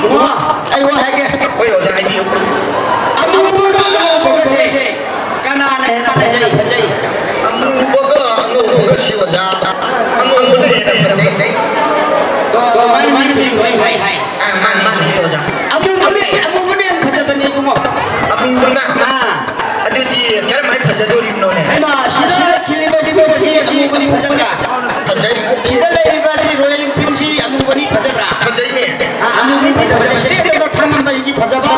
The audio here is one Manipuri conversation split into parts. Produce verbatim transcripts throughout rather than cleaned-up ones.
ꯏꯕꯨꯡꯉꯣ, ꯑꯩ ꯋꯥ ꯍꯥꯏꯒꯦ꯫ ꯍꯣꯏ, ꯑꯣꯖꯥ, ꯍꯥꯏꯕꯤꯌꯨ꯫ ꯑꯃꯨꯕꯒ ꯑꯉꯧꯕꯒꯁꯦ ꯀꯅꯥꯅ ꯍꯦꯟꯅ ꯐꯖꯩ? ꯐꯖꯩ꯫ ꯑꯃꯨꯕꯒ ꯑꯉꯧꯕꯒꯁꯤ, ꯑꯣꯖꯥ, ꯑꯉꯧꯕꯅ ꯍꯦꯟꯅ ꯐꯖꯩ꯫ ꯇꯣ, ꯇꯣ, ꯃꯥꯅꯤ, ꯃꯥꯅꯤ, ꯃꯥꯅꯤ, ꯃꯥꯅꯤ, ꯍꯥꯏ, ꯍꯥꯏ꯫ ꯑꯥ, ꯃꯥꯅꯤ, ꯃꯥꯅꯤ, ꯑꯣꯖꯥ꯫ ꯑꯃꯨꯕꯅꯦ, ꯑꯃꯨꯕꯅ ꯍꯦꯟꯅ ꯐꯖꯕꯅꯦ, ꯏꯕꯨꯡꯉꯣ꯫ ꯑꯃꯨꯕꯅ? ꯑꯥ꯫ ꯑꯗꯨꯗꯤ ꯀꯔꯝꯍꯥꯏꯅ ꯐꯖꯗꯣꯔꯤꯕꯅꯣꯅꯦ? ꯍꯩꯃꯥ, ꯁꯤꯗ ꯈꯤꯜꯂꯤꯕꯁꯤ, ꯃꯁꯤ ꯑꯃꯨꯕꯅꯤ, ꯐꯖꯗ꯭ꯔꯥ? ꯐꯖꯩ꯫ ꯁꯤꯗ ꯂꯩꯔꯤꯕ ꯁꯤ ꯔꯣꯌꯦꯜ ꯏꯟꯐꯤꯜꯁꯤ ꯑꯃꯨꯕꯅꯤ, ꯐꯖꯗ꯭ꯔꯥ? ꯐꯖꯩꯅꯦ꯫ ꯑ, ꯑꯃꯨꯕꯅꯤ, ꯐꯖꯕ꯫ ꯁꯤꯗ ꯊꯝꯃꯝꯕ ꯑꯩꯒꯤ ꯐꯖꯕ꯫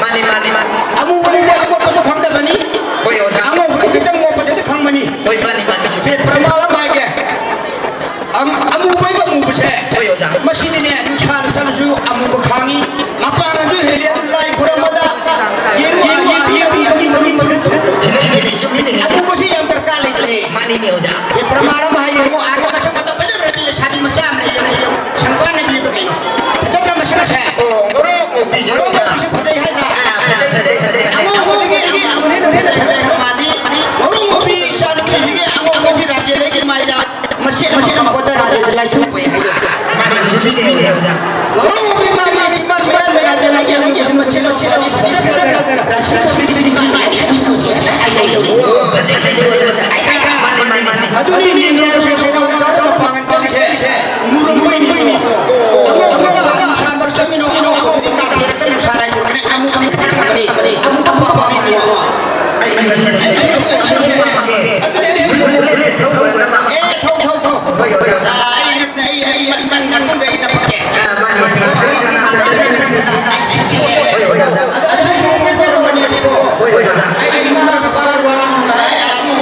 ꯃꯥꯅꯤ, ꯃꯥꯅꯤ, ꯃꯥꯅꯤ꯫ ꯑꯃꯨꯕꯅꯤꯗ ꯑꯃꯣꯠꯄꯁꯨ ꯈꯪꯗꯕꯅꯤ꯫ ꯍꯣꯏ, ꯑꯣꯖꯥ꯫ ꯑꯉꯧꯕꯗꯤ ꯈꯤꯇꯪ ꯃꯣꯠꯄꯗꯤ ꯈꯪꯕꯅꯤ꯫ ꯍꯣꯏ, ꯃꯥꯅꯤ, ꯃꯥꯅꯤ, ꯆꯨꯝꯃꯤ꯫ ꯁꯦ, ꯄ꯭ꯔꯃꯥꯟ ꯑꯃ ꯍꯥꯏꯒꯦ꯫ ꯑꯪ-, ꯑꯃꯨꯕ ꯍꯥꯏꯕ ꯑꯃꯨꯕꯁꯦ꯫ ꯍꯣꯏ, ꯑꯣꯖꯥ꯫ ꯃꯁꯤꯅꯅꯦ, ꯅꯨꯡꯁꯥꯗ ꯆꯠꯂꯁꯨ ꯑꯃꯨꯕ ꯈꯥꯡꯉꯤ꯫ ꯃꯄꯥꯡꯒꯜꯁꯨ ꯍꯦꯜꯂꯤ꯫ ꯑꯗꯨ ꯂꯥꯏ ꯈꯨꯔꯝꯕꯗ ꯌꯦꯔꯨꯝ, ꯌꯦꯔꯨꯝ, ꯌꯦꯔꯨꯝ, ꯌꯦꯔꯨꯝ, ꯌꯦꯔꯨꯝ, ꯌꯦꯔꯨꯝ꯫ ꯆꯨꯝꯃꯤꯅꯦ, ꯆꯨꯝꯃꯤꯅꯦ꯫ ꯑꯃꯨꯕꯁꯤ ꯌꯥꯝ ꯗꯔꯀꯥꯔ ꯂꯩꯇ꯭ꯔꯦ꯫ ꯃꯥꯅꯤꯅꯦ, ꯑꯣꯖꯥ꯫ ꯑꯦ, ꯄ꯭ꯔꯃꯥꯟ ꯑꯃ ꯍꯥꯏꯌꯦ, ꯏꯕꯨꯡꯉꯣ, ꯑꯥꯗ ꯃꯁꯛ ꯐꯖ ꯐꯖꯈ꯭ꯔꯕꯤ ꯂꯩꯁꯥꯕꯤ ꯃꯆꯥ ꯑꯃ ꯂꯩꯌꯦ, ꯂꯩꯌꯦ꯫ ꯁꯪꯄꯥꯟꯅ ꯄꯤꯕ ꯀꯩꯅꯣ? ꯐꯖꯗ꯭ꯔ ꯃꯁꯛ ꯑꯁꯦ? ꯑꯣ, ꯉꯧꯔꯣꯛ ꯉꯧꯕꯤꯁꯦ, ꯉꯧꯔꯣꯛ ꯑꯣꯖꯥ꯫ ꯉꯧꯕꯤꯁꯦ ꯐꯖꯩ ꯍꯥꯏꯗ꯭ꯔꯥ? ꯑꯥ, ꯐꯖꯩ, ꯐꯖꯩ, ꯐꯖꯩ꯫ ꯑꯉꯧꯕꯗꯒꯤ ꯑꯃꯨꯕꯅ ꯍꯦꯟꯅ ꯐꯖꯩ ꯍꯥꯏꯕ ꯃꯥꯗꯤ? ꯉꯧꯔꯣꯛ ꯉꯧꯕꯤ ꯏꯆꯥꯅꯨꯄꯤꯁꯤꯒꯤ ꯑꯉꯧꯕꯒꯤ ꯔꯥꯖ꯭ꯌ ꯂꯩꯒꯤ ꯃꯥꯏꯗ ꯃꯁꯦꯠ ꯃꯁꯦꯠ ꯑꯃ ꯄꯣꯠꯇ ꯔꯥꯖ꯭ꯌꯁꯦ ꯂꯥꯏꯊꯣꯛꯄ ꯌꯥꯏ ꯍꯥꯏꯗꯣ꯫ ꯃꯥꯅꯤ, ꯆꯨꯝꯃꯤꯅꯦ, ꯑꯣꯖꯥ꯫ ꯉꯧꯔꯣꯛ ꯉꯧꯕꯤ ꯃꯥꯒꯤ ꯆꯤꯝꯕꯥꯜ ꯆꯤꯝꯕꯥꯜ ꯔꯥꯖ꯭ꯌ ꯂꯩꯒꯤ ꯃꯁꯦꯠ ꯃꯁꯦꯠ ꯑꯃ ꯔꯥꯖ꯭ꯌ ꯂꯩꯒꯤ ꯆꯤꯝꯕꯥꯜ ꯍꯥꯏꯗꯣ꯫ ꯑꯣ, ꯐꯖꯩ, ꯐꯖꯩ, ꯐꯖꯩ, ꯐꯖꯩ꯫ ꯃꯥꯅꯤ, ꯃꯥꯅꯤ, ꯃꯥꯅꯤ꯫ ꯑꯗꯨꯅꯤ ꯃꯤ ꯅꯣꯡ ꯆꯨꯔꯁꯨ ꯅꯣꯡ ꯆꯨꯔꯁꯨ ꯃꯄꯥꯡꯒꯜ ꯀꯜꯂꯤꯁꯦ꯫ ꯃꯨꯔꯨꯝ ꯃꯨꯔꯨꯝ ꯃꯨꯔꯨꯝ꯫ ꯑꯃꯨꯛ ꯑꯃꯨꯛ ꯑꯃꯨꯛ ꯁꯥ ꯃꯔꯛ ꯆꯠꯃꯤꯟꯅꯧ, ꯑꯃꯨꯛ ꯑꯃꯨꯛ ꯀꯥ ꯊꯥꯡꯒꯠꯇꯅ ꯅꯨꯡꯁꯥ ꯂꯥꯏ ꯆꯨꯔꯝꯕꯅꯦ꯫ ꯑꯃꯨꯛ ꯑꯃꯨꯛ ꯈꯪꯉꯝꯃꯅꯤ꯫ ꯑꯃꯨꯛ ꯑꯃꯨꯛ ꯄꯥꯝꯃꯝꯃꯅꯤ꯫ ꯑꯩ ꯉꯁꯤꯁꯦ ꯑꯗꯨꯅꯦ, ꯑꯗꯨꯅꯦ, ꯑꯗꯨꯅꯦ꯫ ꯑꯦ, ꯊꯧ, ꯊꯧ, ꯊꯧ꯫ ꯍꯣꯏ, ꯍꯣꯏ, ꯍꯣꯏ꯫ ꯑꯩ, ꯑꯩ, ꯑꯩ, ꯅꯪ, ꯅꯪ ꯃꯇꯨꯡꯗ ꯑꯩ ꯅꯞꯄꯛꯀꯦ꯫ ꯑꯥ, ꯃꯥꯅꯤ, ꯃꯥꯅꯤ, ꯃꯥꯅꯤ꯫ ꯍꯣꯏ, ꯍꯣꯏ, ꯍꯣꯏ꯫ ꯑꯗꯨ ꯁꯨꯝ ꯀꯩꯗꯧꯔꯝꯕꯅꯦꯕꯀꯣ꯫ ꯍꯣꯏ, ꯍꯣꯏ, ꯍꯣꯏ꯫ ꯑꯩ ꯏꯃꯥ ꯕꯕꯥꯒ ꯋꯥ ꯉꯥꯡꯅꯔꯦ, ꯑꯩ ꯑꯃꯨꯛ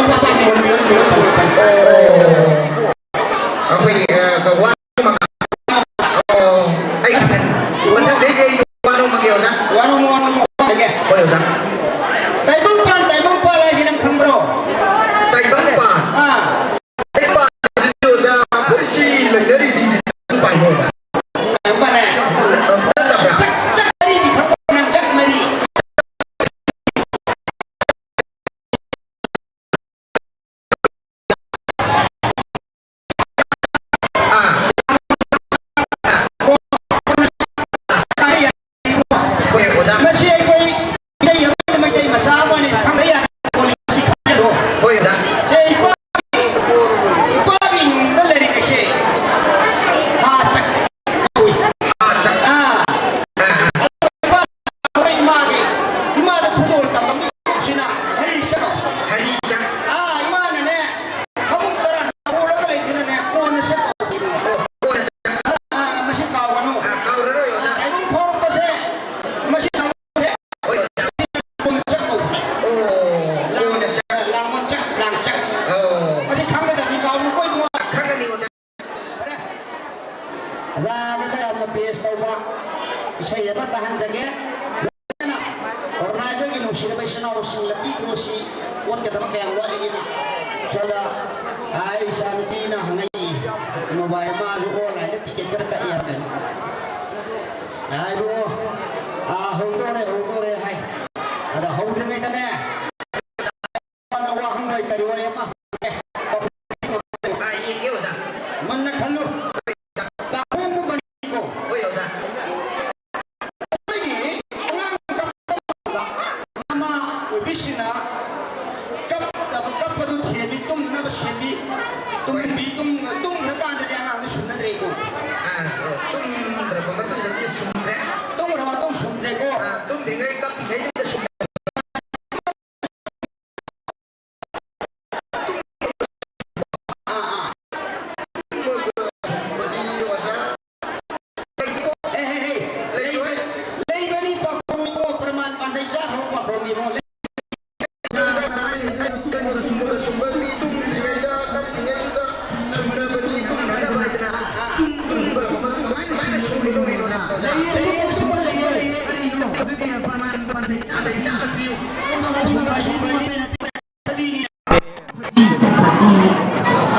ꯄꯦꯁ ꯇꯧꯕ ꯏꯁꯩ ꯑꯃ ꯇꯥꯍꯟꯖꯒꯦ꯫ ꯑꯣꯔꯒꯅꯥꯏꯖꯔꯒꯤ ꯅꯨꯡꯁꯤꯔꯕ ꯏꯆꯤꯟ ꯏꯅꯥꯎꯁꯤꯡ, ꯂꯛꯀꯤ ꯗ꯭ꯔꯣꯁꯤ ꯑꯣꯟꯒꯗꯕ ꯀꯌꯥꯝ ꯋꯥꯠꯂꯤꯅ ꯁꯣꯝꯗ ꯑꯩ ꯏꯆꯥ ꯅꯨꯄꯤꯅ ꯍꯪꯉꯛꯏ, ꯃꯣꯕꯥꯏꯜ ꯃꯥꯁꯨ ꯑꯣꯟꯂꯥꯏꯟꯗ ꯇꯤꯀꯦꯠ ꯈꯔ ꯀꯛꯏ ꯍꯥꯏꯕꯅꯤ꯫ ꯍꯥꯏꯕꯨ, ꯑꯥ, ꯍꯧꯗꯣꯔꯦ, ꯍꯧꯗꯣꯔꯦ ꯍꯥꯏ꯫ ꯑꯗ ꯍꯧꯗ꯭ꯔꯤꯉꯩꯗꯅꯦ, ꯋꯥꯍꯪ ꯍꯥꯏ ꯀꯔꯤ ꯋꯥꯔꯤ ꯑꯃ ꯍꯪꯒꯦ꯫ ꯑꯥ, ꯌꯦꯡꯒꯦ ꯑꯣꯖꯥ꯫ ꯃꯨꯟꯅ ꯈꯜꯂꯨ꯫ ꯄꯥꯈꯣꯡꯕ ꯃꯅꯤꯀꯣ꯫ ꯍꯣꯏ ꯑꯣꯖꯥ꯫ ꯑꯩꯈꯣꯏꯒꯤ ꯑꯉꯥꯡ ꯀꯞꯄ ꯃꯇꯝꯗ ꯃꯃꯥ ꯑꯣꯏꯕꯤꯁꯤꯡꯅ ꯀꯞꯇꯕ, ꯀꯞꯄꯗꯨ ꯊꯦꯝꯃꯤ, ꯇꯨꯝꯅꯅꯕ ꯁꯦꯝꯕꯤ꯫ ꯇꯨꯝꯕꯤ, ꯇꯨꯝ-, ꯇꯨꯝꯈ꯭ꯔꯀꯥꯟꯗꯗꯤ ꯑꯉꯥꯡꯗꯨ ꯁꯨꯝꯅꯗ꯭ꯔꯦꯀꯣ꯫ ꯑꯥ, ꯇꯨꯝꯈ꯭ꯔꯕ ꯃꯇꯨꯡꯗꯗꯤ ꯁꯨꯝꯗ꯭ꯔꯦ꯫ ꯇꯨꯝꯈ꯭ꯔ ꯃꯇꯨꯡ ꯁꯨꯝꯗ꯭ꯔꯦꯀꯣ꯫ ꯑꯥ, ꯇꯨꯝꯗ꯭ꯔꯤꯉꯩ ꯀꯞꯄꯤꯉꯩꯗꯨꯗ ꯁꯨꯝ ꯂꯩꯕꯅꯤ ꯄꯥꯈꯣꯡ ꯏꯕꯨꯡꯉꯣ, ꯄ꯭ꯔꯃꯥꯟ ꯄꯥꯟꯊꯩ ꯆꯥꯈ꯭ꯔꯕ ꯄꯥꯈꯣꯡ ꯏꯕꯨꯡꯉꯣ꯫ ꯂꯩꯌꯦ, ꯂꯩꯌꯦ, ꯑꯆꯨꯝꯕ ꯂꯩꯌꯦ꯫ ꯀꯔꯤꯅꯣ? ꯑꯗꯨꯗꯤ ꯄ꯭ꯔꯃꯥꯟ ꯄꯥꯟꯊꯩ ꯆꯥꯗꯩ ꯆꯥꯗ ꯄꯤꯌꯨ꯫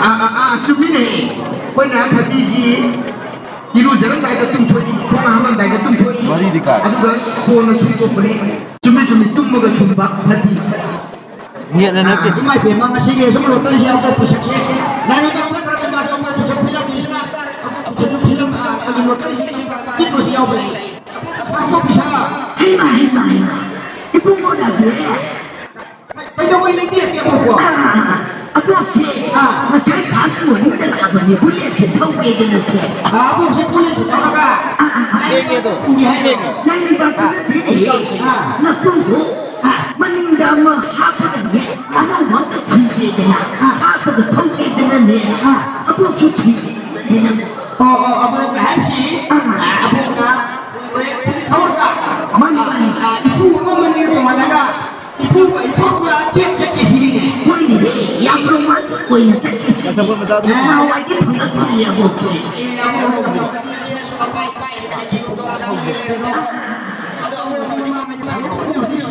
ꯑꯥ, ꯑꯥ, ꯑꯥ, ꯆꯨꯝꯃꯤꯅꯦ꯫ ꯑꯩꯈꯣꯏꯅ ꯐꯗꯤꯁꯤ ꯏꯔꯨꯖꯔꯝꯗꯥꯏꯗ ꯇꯨꯝꯊꯣꯛꯏ, ꯈꯣꯡ ꯍꯥꯝꯃꯝꯗꯥꯏꯗ ꯇꯨꯝꯊꯣꯛꯏ, ꯃꯔꯤꯗꯤ ꯀꯥꯏ? ꯑꯗꯨꯒ ꯀꯣꯟꯅ ꯁꯨꯝꯗꯣꯛꯄꯅꯤ꯫ ꯆꯨꯝꯃꯤ, ꯆꯨꯝꯃꯤ, ꯇꯨꯝꯃꯒ ꯁꯨꯝꯕ ꯐꯗꯤ꯫ ꯅꯦꯠꯅ ꯅꯠꯇꯦ꯫ ꯑꯥ, ꯏꯃꯥ ꯏꯕꯦꯝꯃ, ꯉꯁꯤꯒꯤ ꯁꯨꯝ ꯂꯣꯇꯔꯤꯁꯤ ꯌꯥꯎꯕ ꯄꯨꯁꯛꯁꯦ꯫ ꯂꯥꯏꯔꯤꯛ ꯌꯥꯎꯕ ꯈꯔ ꯃꯥꯁꯨ ꯑꯃ ꯄꯨꯁꯛ ꯐꯤꯂꯝ ꯏꯁꯇꯥꯔ ꯑꯃ ꯄꯨꯁꯛ ꯐꯤꯂꯝ, ꯑꯥ, ꯑꯩꯈꯣꯏꯒꯤ ꯂꯣꯇꯔꯤꯁꯤ ꯁꯨꯝ ꯄꯤꯛꯄꯁꯨ ꯌꯥꯎꯕ ꯂꯩ꯫ ꯑꯐꯥꯎꯕ ꯄꯩꯁꯥ꯫ ꯍꯩꯃꯥ, ꯍꯩꯃꯥ, ꯍꯩꯃꯥ꯫ ꯏꯕꯨꯡꯉꯣ ꯅꯪꯁꯦ꯫ ꯀꯩꯗꯧꯉꯩ ꯂꯩꯕꯤꯔꯛꯀꯦ ꯑꯕꯣꯛꯄꯣ? ꯑꯥ, ꯑꯕꯣꯛꯁꯦ ꯑꯥ꯫ ꯉꯁꯥꯏ ꯐꯥꯁ ꯃꯣꯔꯅꯤꯡꯗ ꯂꯥꯛꯑꯕꯅꯦ, ꯕꯨꯂꯦꯠꯁꯦ ꯊꯧꯒꯦꯗꯅꯁꯦ꯫ ꯑꯥ, ꯑꯕꯣꯛꯁꯦ ꯕꯨꯂꯦꯠꯁꯦ ꯊꯧꯔꯒ ꯑꯥ, ꯑꯥ, ꯑꯥ꯫ ꯁꯦꯡꯉꯦ ꯑꯗꯣ, ꯄꯨꯒꯦ ꯍꯥꯏꯔꯣ? ꯁꯦꯡꯉꯦ꯫ ꯅꯪ ꯂꯩꯕꯥꯛꯇꯨ ꯑꯥ, ꯅꯠꯇꯦꯅꯦ꯫ ꯑꯩ ꯆꯥꯎꯁꯦ꯫ ꯑꯥ꯫ ꯅꯇꯨꯗꯣ ꯑꯥ꯫ ꯃꯅꯤꯡꯗ ꯑꯃ ꯍꯥꯞꯄꯒꯅꯦ, ꯑꯅꯧꯕ ꯑꯝꯇ ꯊꯤꯒꯦꯗꯅ ꯑꯥ꯫ ꯍꯥꯞꯄꯒ ꯊꯧꯒꯦꯗꯅꯅꯦ꯫ ꯑꯥ꯫ ꯑꯕꯣꯛꯁꯨ ꯊꯤꯔꯤꯕꯅꯦ ꯅꯪ꯫ ꯑꯣ, ꯑꯣ, ꯑꯕꯣꯛ ꯍꯥꯏꯁꯤ, ꯑꯥ꯫ ꯑꯥ, ꯑꯕꯣꯛꯅ ꯄꯨꯔꯦ, ꯄꯨꯔꯦ ꯊꯧꯔꯒ꯫ ꯃꯥꯅꯤ, ꯃꯥꯅꯤ꯫ ꯑꯥ, ꯏꯄꯨ ꯑꯃ ꯃꯅꯤꯡ ꯇꯣꯡꯍꯜꯂꯒ ꯏꯄꯨ, ꯏꯄꯨꯒ ꯇꯦꯛ ꯆꯠꯀꯦ ꯁꯤꯅꯤꯅꯦ꯫ ꯍꯣꯏꯅꯦ, ꯌꯥꯝ ꯔꯣꯃꯥꯟꯇꯤꯛ ꯑꯣꯏꯅ ꯆꯠꯀꯦ ꯁꯤꯅꯤ꯫ ꯅꯍꯥꯟꯋꯥꯏꯗꯤ ꯐꯪꯉꯛꯇꯦ ꯑꯕꯣꯛꯁꯦ꯫ ꯑꯦ, ꯑꯕꯣꯛ, ꯍꯧꯖꯤꯛꯇꯤ ꯑꯗꯨꯝ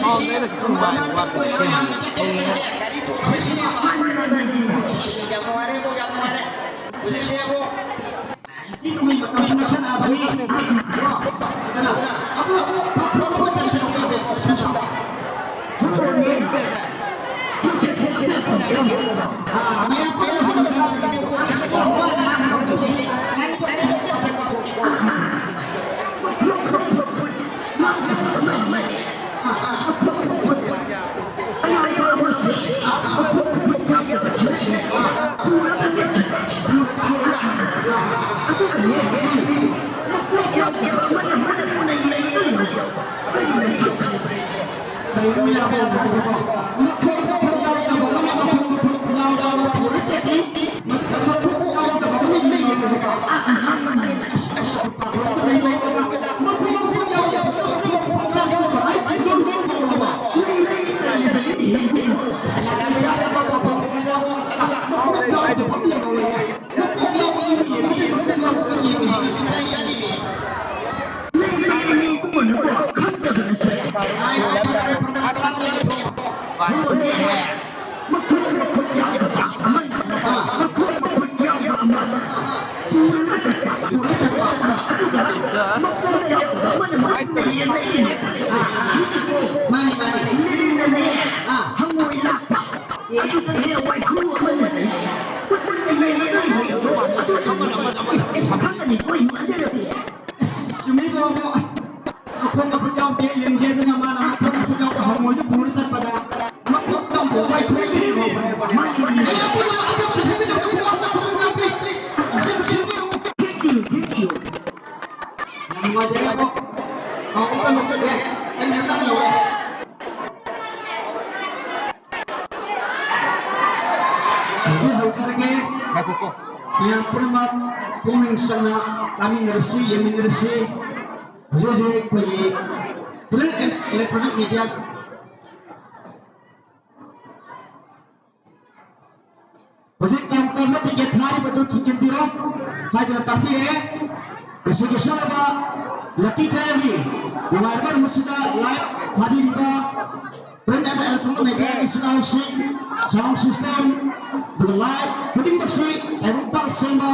ꯌꯥꯝ ꯅꯨꯡꯉꯥꯏ, ꯋꯥꯈꯜꯁꯦ ꯌꯥꯝ ꯐꯪꯉꯦ꯫ ꯃꯥꯅꯤ, ꯃꯥꯅꯤ꯫ ꯑꯥ꯫ ꯍꯪꯉꯣꯏ ꯂꯥꯛꯄ꯫ ꯑꯗꯨꯗꯅꯦ ꯋꯥꯏꯈꯨ ꯑꯃꯅꯅꯦ꯫ ꯃꯨꯟꯅ ꯌꯦꯡꯉꯒ ꯂꯩꯕꯗꯣ꯫ ꯑꯗꯨ ꯈꯪꯒꯅꯤ꯫ ꯀꯣꯏ ꯃꯥꯟꯅꯔꯗꯤ꯫ ꯑꯁ, ꯆꯨꯝꯃꯤꯕꯣ꯫ ꯃꯈꯣꯡ ꯃꯈꯨꯠ ꯌꯥꯎꯗꯦ, ꯂꯤꯟꯁꯦ꯫ ꯑꯗꯨꯅ ꯃꯥꯅ ꯃꯈꯣꯡ ꯃꯈꯨꯠ ꯌꯥꯎꯕ ꯍꯪꯉꯣꯏꯗꯨ ꯄꯨꯔ ꯆꯠꯄꯗ ꯃꯈꯣꯡ ꯌꯥꯎꯗꯕ ꯋꯥꯏꯈꯨꯗꯨ ꯌꯦꯡꯍꯧꯕꯅꯦꯕ꯫ ꯃꯥꯅꯤ, ꯃꯥꯅꯤ꯫ Thank you, thank you. ꯌꯥꯝ ꯅꯨꯡꯉꯥꯏꯖꯔꯦ꯫ ꯑꯃꯨꯛ ꯑꯃꯨꯛꯀ ꯅꯣꯛꯆꯒꯦ꯫ ꯑꯩ ꯍꯦꯛꯇ ꯌꯧꯔꯦ꯫ ꯍꯧꯖꯤꯛ ꯍꯧꯖꯔꯒꯦ꯫ ꯉꯥꯏꯈꯣꯀꯣ꯫ ꯃꯌꯥꯝ ꯄꯨꯝꯅꯃꯛ ꯄꯨꯛꯅꯤꯡ ꯆꯪꯅ ꯇꯥꯃꯤꯟꯅꯔꯁꯤ, ꯌꯦꯡꯃꯤꯟꯅꯔꯁꯤ꯫ ꯍꯧꯖꯤꯛ ꯍꯧꯖꯤꯛ ꯑꯩꯈꯣꯏꯒꯤ print and electronic media ꯍꯧꯖꯤꯛ counter ꯗ ticket ꯊꯥꯔꯤꯕꯗꯨ ꯊꯤꯡꯖꯤꯟꯕꯤꯔꯣ ꯍꯥꯏꯗꯨꯅ ꯇꯥꯛꯄꯤꯔꯛꯑꯦ꯫ ꯉꯁꯤꯒꯤ ꯁꯣꯏꯔꯕ ꯂꯛꯀꯤ ꯗ꯭ꯔꯣꯒꯤ ꯅꯨꯡꯉꯥꯏꯔꯕ ꯅꯨꯃꯤꯠꯁꯤꯗ ꯂꯥꯏꯚ ꯊꯥꯕꯤꯔꯤꯕ ꯄ꯭ꯔꯤꯟꯠ ꯑꯦꯟ ꯏꯂꯦꯛꯇ꯭ꯔꯣꯅꯤꯛ ꯃꯦꯗꯤꯌꯥꯒꯤ ꯏꯆꯤꯜ ꯏꯅꯥꯎꯁꯤꯡ, ꯁꯥꯎꯟ ꯁꯤꯁꯇꯦꯝ, ꯑꯗꯨꯒ ꯂꯥꯏꯠ ꯈꯨꯗꯤꯡꯃꯛꯁꯤ ꯇꯥꯏꯕꯪꯄꯥꯟ ꯁꯦꯝꯕ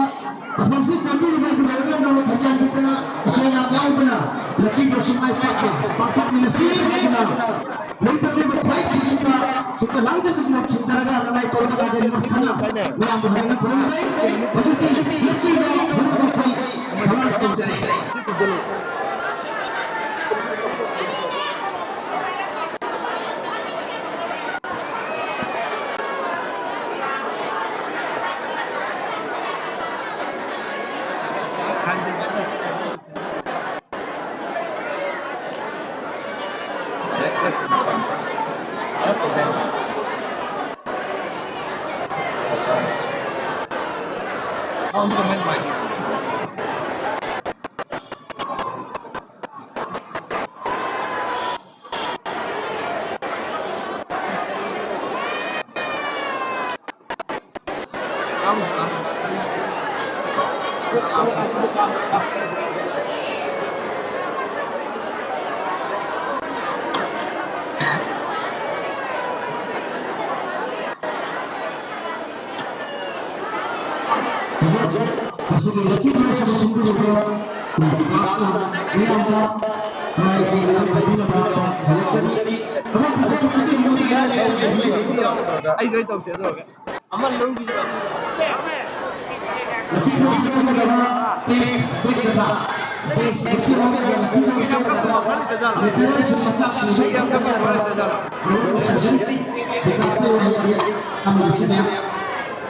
ꯃꯐꯝꯁꯤ ꯇꯝꯕꯤꯔꯤꯕ ꯑꯗꯨꯒ ꯂꯣꯏꯅꯃꯛ ꯊꯧꯖꯥꯜ ꯄꯤꯗꯨꯅ ꯑꯁꯣꯏ ꯑꯉꯥꯝ ꯌꯥꯎꯗꯅ ꯂꯛꯀꯤ ꯗ꯭ꯔꯣꯁꯤ ꯃꯥꯏ ꯄꯥꯛꯅ ꯄꯥꯡꯊꯣꯛꯃꯤꯟꯅꯁꯤ ꯍꯥꯏꯗꯨꯅ ꯂꯩꯇ꯭ꯔꯕ ꯈ꯭ꯋꯥꯏꯗꯒꯤ ꯆꯨꯝꯕ ꯁꯨꯝꯅ ꯂꯥꯡꯖꯕꯗꯨ ꯊꯤꯡꯖꯔꯒ ꯂꯅꯥꯏ ꯇꯧꯔꯒ ꯂꯥꯛꯆꯔꯤꯕ ꯈꯟꯅ ꯃꯌꯥꯝꯕꯨ ꯍꯥꯏꯅ ꯈꯨꯔꯨꯝꯖꯩ꯫ ꯍꯧꯖꯤꯛꯇꯤ ꯂꯛꯀꯤꯗ ꯈꯨꯔꯨꯝꯕ ꯑꯩꯈꯣꯏ ꯊꯧꯔꯥꯡ ꯇꯧꯖꯔꯤ꯫ ꯍꯧꯖꯤꯛ ꯍꯧꯖꯤꯛ ꯃꯁꯤꯒꯤ ꯂꯛꯀꯤ ꯗ꯭ꯔꯣ ꯑꯁꯤꯕꯨ ꯁꯤꯟꯕꯤꯔꯤꯕ ꯃꯤꯌꯥꯝꯗ ꯃꯥꯏ ꯄꯥꯛꯅ ꯊꯝꯕꯤꯅꯕ ꯊꯥꯒꯠꯆꯔꯤ꯫ ꯑꯩꯁꯨ ꯑꯩ ꯇꯧꯁꯦ ꯑꯗꯨ ꯑꯣꯏꯔꯒ꯫ ꯑꯃ ꯂꯧꯈꯤꯁꯤꯔꯣ?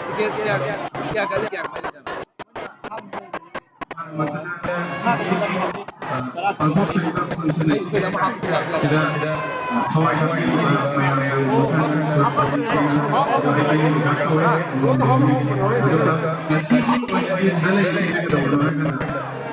ꯇꯤꯀꯦꯠ ꯀꯌꯥ, ꯀꯌꯥ ꯈꯜꯂꯤ, ꯀꯌꯥ ꯀꯃꯥꯏꯅ ꯂꯩꯖꯥꯠꯅꯣ? ꯄꯥꯡꯊꯣꯛꯆꯔꯤꯕ function ꯑꯁꯤꯗ ꯊꯋꯥꯏ ꯌꯥꯎꯕꯤꯔꯤꯕ ꯃꯌꯥꯝꯕꯨ ꯃꯈꯥ ꯇꯥꯅ ꯍꯥꯏꯕꯤꯌꯨ request ꯇꯧꯋꯦ꯫ ꯑꯗꯨꯒ ꯉꯁꯤꯒꯤ ꯑꯣꯏꯅꯗꯤ ꯁꯤꯗ ꯂꯩꯔꯤꯁꯦ ꯀꯩꯗꯧꯕꯅꯣ ꯍꯥꯏꯔꯀꯥꯟꯗ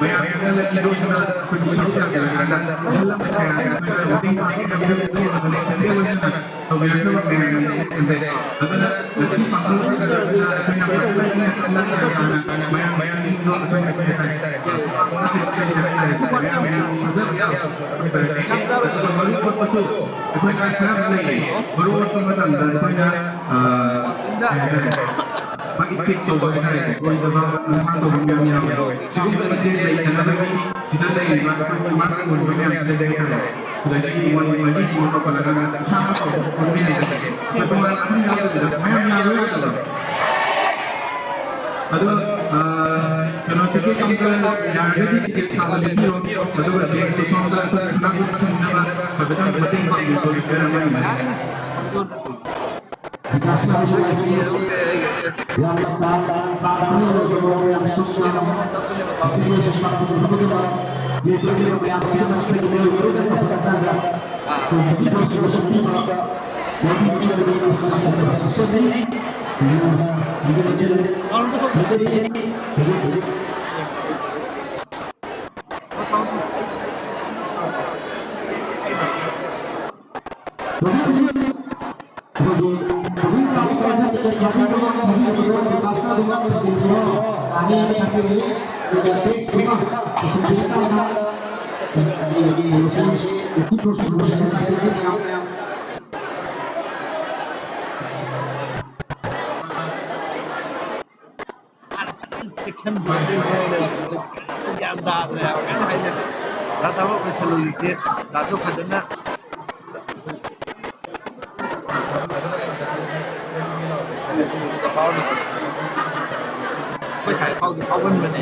ꯃꯌꯥꯝꯁꯤꯅ ꯂꯝꯕꯤꯁꯤꯗ ꯑꯩꯈꯣꯏꯒꯤ ꯁꯔꯨꯛ ꯌꯥꯕꯤꯔꯀꯥꯟꯗ ꯑꯍꯜ ꯂꯃꯟ ꯀꯌꯥꯒꯤ ꯑꯩꯈꯣꯏꯅ ꯃꯇꯦꯡ ꯄꯥꯡꯕꯤꯅꯕꯒꯤ ꯑꯗꯨꯒꯨꯝꯂꯕ ꯅꯦꯁꯅꯦꯜꯒꯤ ꯑꯣꯏꯅ ꯇꯧꯕꯤꯔꯛꯅꯕ ꯃꯌꯥꯝꯒꯤ ꯈꯟꯖꯩ꯫ ꯑꯗꯨꯅ ꯉꯁꯤ ꯄꯥꯡꯊꯣꯛꯂꯤꯕ ꯀꯟꯐꯔꯦꯟꯁ ꯑꯁꯤꯗ ꯑꯩꯈꯣꯏꯅ ꯐꯖꯅ ꯁꯤꯟꯅ ꯈꯟꯅ ꯇꯧꯔꯒ ꯃꯌꯥꯝ ꯃꯌꯥꯝꯒꯤ ꯍꯥꯏꯇꯥꯔꯦ, ꯃꯌꯥꯝ ꯃꯌꯥꯝ ꯐꯖ ꯐꯖꯕ ꯇꯧꯖꯔꯛꯀꯦ꯫ ꯑꯗꯨꯒ ꯃꯔꯨ ꯑꯣꯏꯕꯁꯨ ꯑꯩꯈꯣꯏꯅ ꯈꯔ ꯑꯃ ꯂꯩꯌꯦ꯫ ꯃꯔꯨ ꯑꯣꯏꯔꯛꯄ ꯃꯇꯝꯗ ꯑꯩꯈꯣꯏꯅ, ꯑ, ꯀꯩ ꯍꯥꯏꯇꯥꯔꯦ, ꯃꯥꯒꯤ ꯆꯦꯛ ꯇꯧꯕ ꯍꯥꯏꯇꯥꯔꯦ, ꯑꯣꯏꯗꯕ ꯂꯝꯐꯥꯡ ꯇꯧꯕ ꯃꯌꯥꯝ ꯌꯥꯎꯋꯦ꯫ ꯁꯤꯒꯨꯝꯕꯁꯦ ꯂꯩꯇꯅꯕꯒꯤ ꯁꯤꯗ ꯂꯩꯔꯤꯕ ꯑꯩꯈꯣꯏ ꯃꯥꯒꯤ ꯑꯣꯏꯔꯤꯕ ꯃꯌꯥꯝꯁꯤꯗꯒꯤ ꯍꯥꯏꯇꯥꯔꯦ, ꯁꯤꯗꯒꯤ ꯃꯣꯏ ꯃꯔꯤꯗꯤ ꯃꯈꯣꯠꯂꯒ ꯏꯁꯥꯅ ꯇꯧꯕ ꯈꯣꯠꯄ ꯍꯥꯏꯖꯒꯦ꯫ ꯑꯩꯈꯣꯏ ꯇꯣꯉꯥꯟꯅ ꯑꯍꯟ ꯌꯥꯎꯗꯕꯤꯗ ꯃꯌꯥꯝ ꯌꯥꯔꯣꯏ ꯌꯥꯗꯕ꯫ ꯑꯗꯣ, ꯑ, ꯀꯩꯅꯣ, ꯇꯤꯀꯦꯠ ꯀꯥꯎꯟꯇꯔ ꯌꯥꯔꯒꯗꯤ ꯇꯤꯀꯦꯠ ꯊꯥꯕ ꯂꯦꯞꯄꯤꯔꯣ꯫ ꯑꯗꯨꯒ ꯇꯦꯛꯁꯇꯨ ꯁꯣꯝꯗ ꯑꯩꯈꯣꯏ ꯁꯅꯥ ꯊꯝꯅꯕ ꯍꯥꯏꯐꯦꯠꯇꯪ ꯃꯇꯦꯡ ꯄꯥꯡꯕꯤꯌꯨ꯫ ꯌꯥꯝꯅ ꯇꯥꯡ-, ꯇꯥꯡ-, ꯇꯥꯡ-, ꯌꯥꯝ ꯆꯨꯝꯅ ꯑꯩꯈꯣꯏꯒꯤ ꯃꯌꯥꯝꯁꯦ ꯃꯁꯤꯗꯒꯤ ꯃꯤꯑꯣꯏ ꯃꯔꯨꯞ ꯑꯃ ꯐꯒꯠꯂꯀꯥꯟꯗ ꯑꯩꯈꯣꯏꯒꯤ ꯇꯤꯆꯔꯁꯤꯡꯕꯨ ꯁꯛꯄꯤꯕ, ꯌꯥꯎꯕꯤꯕꯒꯤ ꯃꯁꯤꯡ ꯍꯟꯊꯕ ꯁꯤꯁꯇꯦꯝꯅꯤ꯫ ꯍꯟꯖꯤꯟ ꯍꯟꯖꯤꯟ ꯍꯟꯖꯤꯟ ꯍꯟꯖꯤꯟ ꯍꯟꯖꯤꯟ ꯍꯟꯖꯤꯟ ꯍꯟꯖꯤꯟ ꯆꯦꯛꯁꯤꯟꯕ ꯒ꯭ꯌꯥꯟ ꯇꯥꯗ꯭ꯔꯦ ꯍꯥꯏꯕ, ꯀꯩꯝ ꯍꯥꯏꯅꯗꯦ꯫ ꯗꯥ ꯊꯕꯛ ꯂꯣꯏꯁꯜꯂꯨꯈꯤꯒꯦ꯫ ꯗꯥꯁꯨ ꯐꯖꯅ ꯑꯩꯈꯣꯏ ꯁ꯭ꯋꯥꯏ ꯐꯥꯎꯗꯤ ꯐꯥꯎꯒꯟꯕꯅꯦ꯫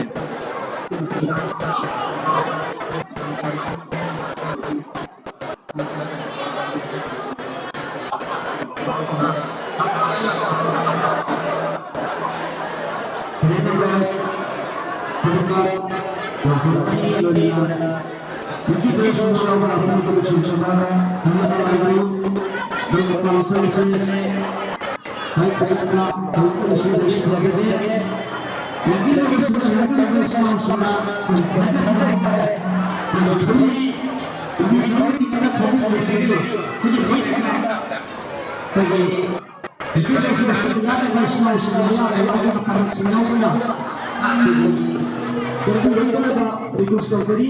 Request ꯇꯧꯖꯔꯤ꯫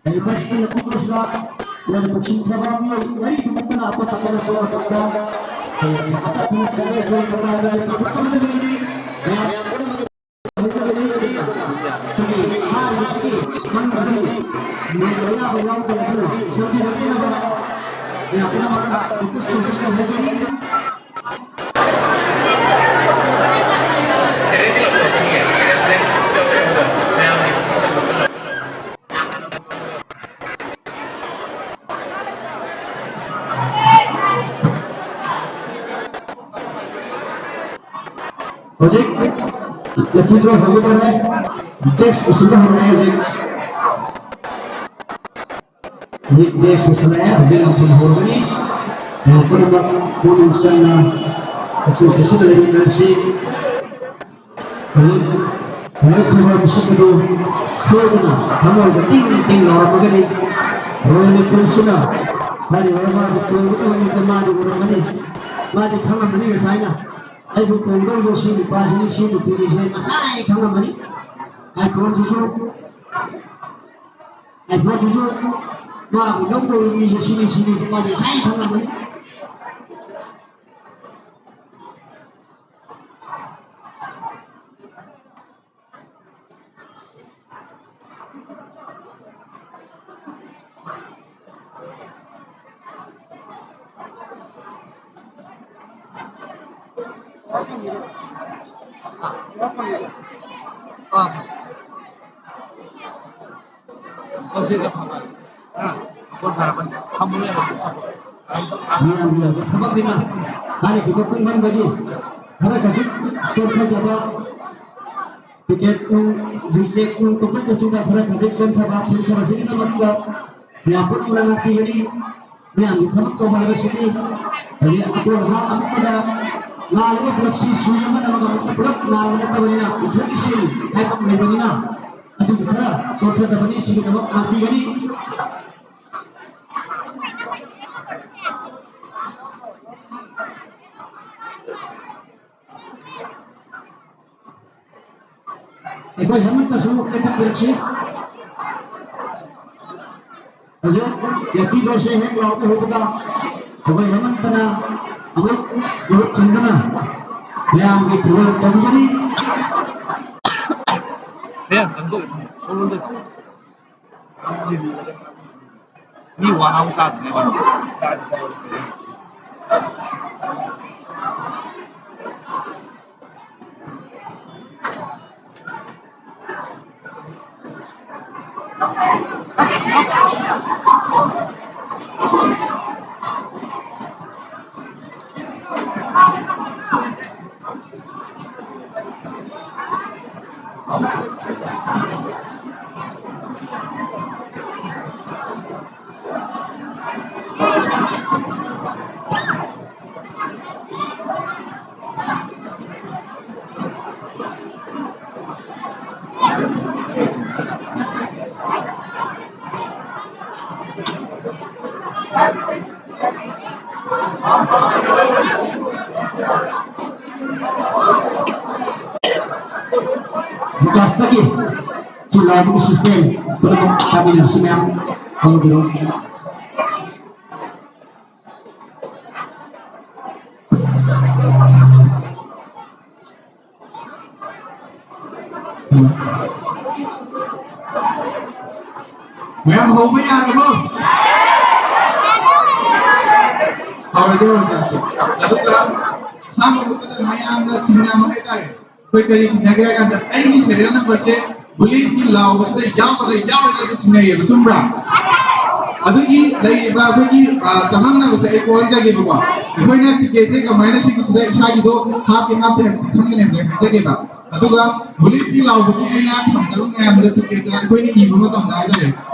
ꯂꯩꯔꯤꯕ ꯁꯤꯒꯤ ꯃꯐꯝ ꯑꯁꯤꯗ ꯂꯣꯏꯅ ꯄꯨꯟꯁꯤꯟꯈ꯭ꯔꯕ ꯃꯤꯑꯣꯏ ꯃꯔꯤꯗꯨꯃꯛꯇꯅ ꯑꯇꯣꯞꯄ ꯆꯠꯂꯛꯄ ꯃꯇꯝꯗ ꯃꯌꯥꯝ ꯄꯨꯝꯅꯃꯛ ꯍꯥꯏꯔꯤꯕꯁꯤꯒꯤ ꯃꯅꯨꯡꯗꯒꯤ ꯃꯤꯑꯣꯏ ꯑꯌꯥꯕ ꯌꯥꯎꯗꯕ ꯑꯗꯨ ꯁꯦꯝꯕꯤꯔꯛꯅꯕ ꯃꯌꯥꯝ ꯄꯨꯝꯅꯃꯛꯇ request ꯇꯧꯖꯔꯤ꯫ ꯍꯧꯖꯤꯛ lucky draw ꯍꯧꯒꯗꯧꯔꯦ꯫ Desk ꯄꯨꯁꯤꯟꯕ ꯍꯧꯔꯦ ꯍꯧꯖꯤꯛ꯫ ꯍꯧꯖꯤꯛ desk ꯄꯨꯁꯤꯜꯂꯛꯑꯦ꯫ ꯍꯧꯖꯤꯛ ꯑꯃꯨꯛ ꯍꯧꯔꯒꯅꯤ꯫ ꯃꯌꯥꯝ ꯄꯨꯝꯅꯃꯛ ꯄꯨꯛꯅꯤꯡ ꯆꯪꯅ ꯄꯨꯛꯆꯦꯜ ꯆꯦꯠꯁꯤꯟꯅ ꯂꯩꯃꯤꯟꯅꯔꯁꯤ꯫ ꯍꯧꯖꯤꯛ ꯂꯥꯏꯕꯛ ꯐꯕ ꯃꯤꯁꯛ ꯑꯗꯨ ꯁꯣꯏꯗꯅ ꯊꯃꯣꯏꯗ ꯇꯤꯡ ꯇꯤꯡ ꯂꯥꯎꯔꯝꯃꯒꯅꯤ꯫ ꯔꯣꯌꯦꯜ ꯏꯟꯐꯤꯜꯁꯤꯅ ꯍꯥꯏꯔꯤꯕ ꯃꯥꯒꯤ ꯇꯣꯡꯒꯗꯕ ꯃꯤꯁꯦ ꯃꯥꯗꯤ ꯎꯔꯝꯃꯅꯤ꯫ ꯃꯥꯗꯤ ꯈꯪꯉꯝꯃꯅꯤ ꯉꯁꯥꯏꯅ꯫ ꯑꯩꯕꯨ ꯇꯣꯡꯗꯧꯔꯤꯕ ꯁꯤ ꯅꯨꯄꯥꯁꯤꯅꯤ, ꯁꯤ ꯅꯨꯄꯤꯅꯤꯁꯦ ꯉꯁꯥꯏ ꯈꯪꯉꯝꯃꯅꯤ꯫ iPhone ꯁꯤꯁꯨ, iPhone ꯁꯤꯁꯨ ꯃꯥꯕꯨ ꯂꯧꯗꯧꯔꯤꯕ ꯃꯤꯁꯦ ꯁꯤꯅꯤ, ꯁꯤꯅꯤꯁꯦ ꯃꯥꯗꯤ ꯉꯁꯥꯏ ꯈꯪꯉꯝꯃꯅꯤ꯫ ꯑꯥ꯫ ꯍꯧꯖꯤꯛ ꯑꯐꯕ꯫ ꯑꯥ꯫ ꯄꯣꯠ ꯐꯔꯕꯅꯤ꯫ ꯊꯝꯃꯨ ꯌꯥꯔꯦ, ꯁꯤ ꯆꯠꯄ꯫ ꯃꯌꯥꯝꯒꯤ ꯑꯣꯏꯕ ꯊꯕꯛꯅꯤꯅ ꯍꯥꯏꯔꯤꯕ ꯄꯨꯡꯐꯝꯗꯒꯤ ꯈꯔ ꯈꯖꯤꯛ ꯆꯣꯟꯊꯖꯕ, ꯇꯤꯀꯦꯠ ꯅꯨꯡ, ꯔꯤꯖꯦꯛ ꯅꯨꯡ ꯇꯧꯊꯣꯛ ꯇꯧꯁꯤꯟꯗ ꯈꯔ ꯈꯖꯤꯛ ꯆꯣꯟꯊꯕ, ꯊꯦꯡꯊꯕꯁꯤꯒꯤꯗꯃꯛꯇ ꯃꯌꯥꯝ ꯄꯨꯝꯅꯃꯛꯅ ꯉꯥꯛꯄꯤꯒꯅꯤ꯫ ꯃꯌꯥꯝꯒꯤ ꯊꯕꯛ ꯇꯧꯕ ꯍꯥꯏꯕꯁꯤꯗꯤ ꯍꯧꯖꯤꯛ ꯑꯀꯣꯟ ꯑꯍꯥ ꯑꯃꯠꯇꯗ ꯂꯥꯛꯂꯤꯕ ꯄꯨꯂꯞꯁꯤ ꯁꯨꯏ ꯑꯃꯅ ꯑꯃꯒ ꯄꯨꯂꯞ ꯂꯥꯛꯄ ꯅꯠꯇꯕꯅꯤꯅ, ꯏꯊꯣꯛ ꯏꯁꯤꯟ ꯍꯥꯏꯕ ꯑꯃ ꯂꯩꯕꯅꯤꯅ, ꯑꯗꯨꯒꯤ ꯈꯔ ꯆꯣꯟꯊꯖꯕꯅꯤ꯫ ꯁꯤꯒꯤꯗꯃꯛ ꯉꯥꯛꯄꯤꯒꯅꯤ꯫ ꯑꯩꯈꯣꯏ ꯍꯦꯃꯟꯇꯁꯨ ꯂꯦꯞꯍꯟꯕꯤꯔꯛꯁꯤ꯫ ꯍꯧꯖꯤꯛ ꯌꯥꯇꯤ ꯗꯣꯁꯦ ꯍꯦꯛ ꯂꯥꯎꯕ ꯍꯧꯕꯗ ꯑꯩꯈꯣꯏ ꯍꯦꯃꯟꯇꯅ ꯑꯃꯨꯛ ꯒ꯭ꯔꯨꯞ ꯆꯟꯗꯨꯅ ꯃꯌꯥꯝꯒꯤ ꯊꯧꯒꯜ ꯇꯧꯕꯤꯒꯅꯤ꯫ ꯈꯔ ꯌꯥꯝ ꯆꯪꯁꯤꯜꯂꯦ, ꯁꯣꯝꯂꯣꯝꯗ꯫ ꯃꯤ ꯋꯥ ꯉꯥꯡꯕ ꯇꯥꯗꯅꯦꯕ꯫ ꯕꯤꯀꯥꯁꯇꯒꯤ ꯆꯤꯜꯂꯥꯕꯒꯤ ꯁꯤꯁꯇꯦꯝ ꯄꯨꯝꯅꯃꯛ ꯇꯥꯃꯤꯟꯅꯔꯁꯤ ꯃꯌꯥꯝ ꯈꯪꯕꯤꯔꯣ꯫ ꯃꯌꯥꯝ ꯍꯧꯕ ꯌꯥꯔꯕꯣ? ꯍꯧꯔꯁꯤ, ꯍꯧꯔꯁꯤ꯫ ꯑꯗꯨꯒ ꯑꯍꯥꯟꯕ ꯃꯛꯇꯗ ꯃꯌꯥꯝꯅ ꯆꯤꯡꯅꯕ ꯍꯥꯏꯇꯥꯔꯦ꯫ ꯑꯩꯈꯣꯏ ꯀꯔꯤ ꯆꯤꯡꯅꯒꯦ ꯍꯥꯏ ꯀꯥꯟꯗ ꯑꯩꯒꯤ serial number ꯁꯦ ꯕꯨꯂꯦꯠꯀꯤ ꯂꯥꯎꯕꯁꯤꯗ ꯌꯥꯎꯒꯗ꯭ꯔꯥ ꯌꯥꯎꯔꯣꯏꯗ꯭ꯔꯥ ꯆꯤꯡꯅꯩꯌꯦꯕ, ꯆꯨꯝꯕ꯭ꯔꯥ? ꯑꯗꯨꯒꯤ ꯂꯩꯔꯤꯕ ꯑꯩꯈꯣꯏꯒꯤ, ꯑ, ꯆꯃꯝꯅꯕꯁꯦ ꯑꯩ ꯀꯣꯛꯍꯟꯖꯒꯦꯕꯀꯣ꯫ ꯑꯩꯈꯣꯏꯅ ticket ꯁꯦ ꯀꯃꯥꯏꯅ ꯁꯤꯒꯤꯁꯤꯗ ꯏꯁꯥꯒꯤꯗꯣ ꯍꯥꯞꯄꯤ ꯍꯥꯞꯇꯦ ꯍꯥꯏꯕꯁꯤ ꯈꯪꯒꯅꯤ ꯍꯥꯏꯕꯁꯦ ꯍꯥꯏꯖꯒꯦꯕ꯫ ꯑꯗꯨꯒ ꯕꯨꯂꯦꯠꯀꯤ ꯂꯥꯎꯕꯒꯤ ꯑꯩꯅ ꯊꯝꯖꯕ ꯃꯌꯥꯝꯗ ticket ꯇ ꯑꯩꯈꯣꯏꯅ ꯏꯕ ꯃꯇꯝꯗ ꯍꯥꯏꯇꯥꯔꯦ,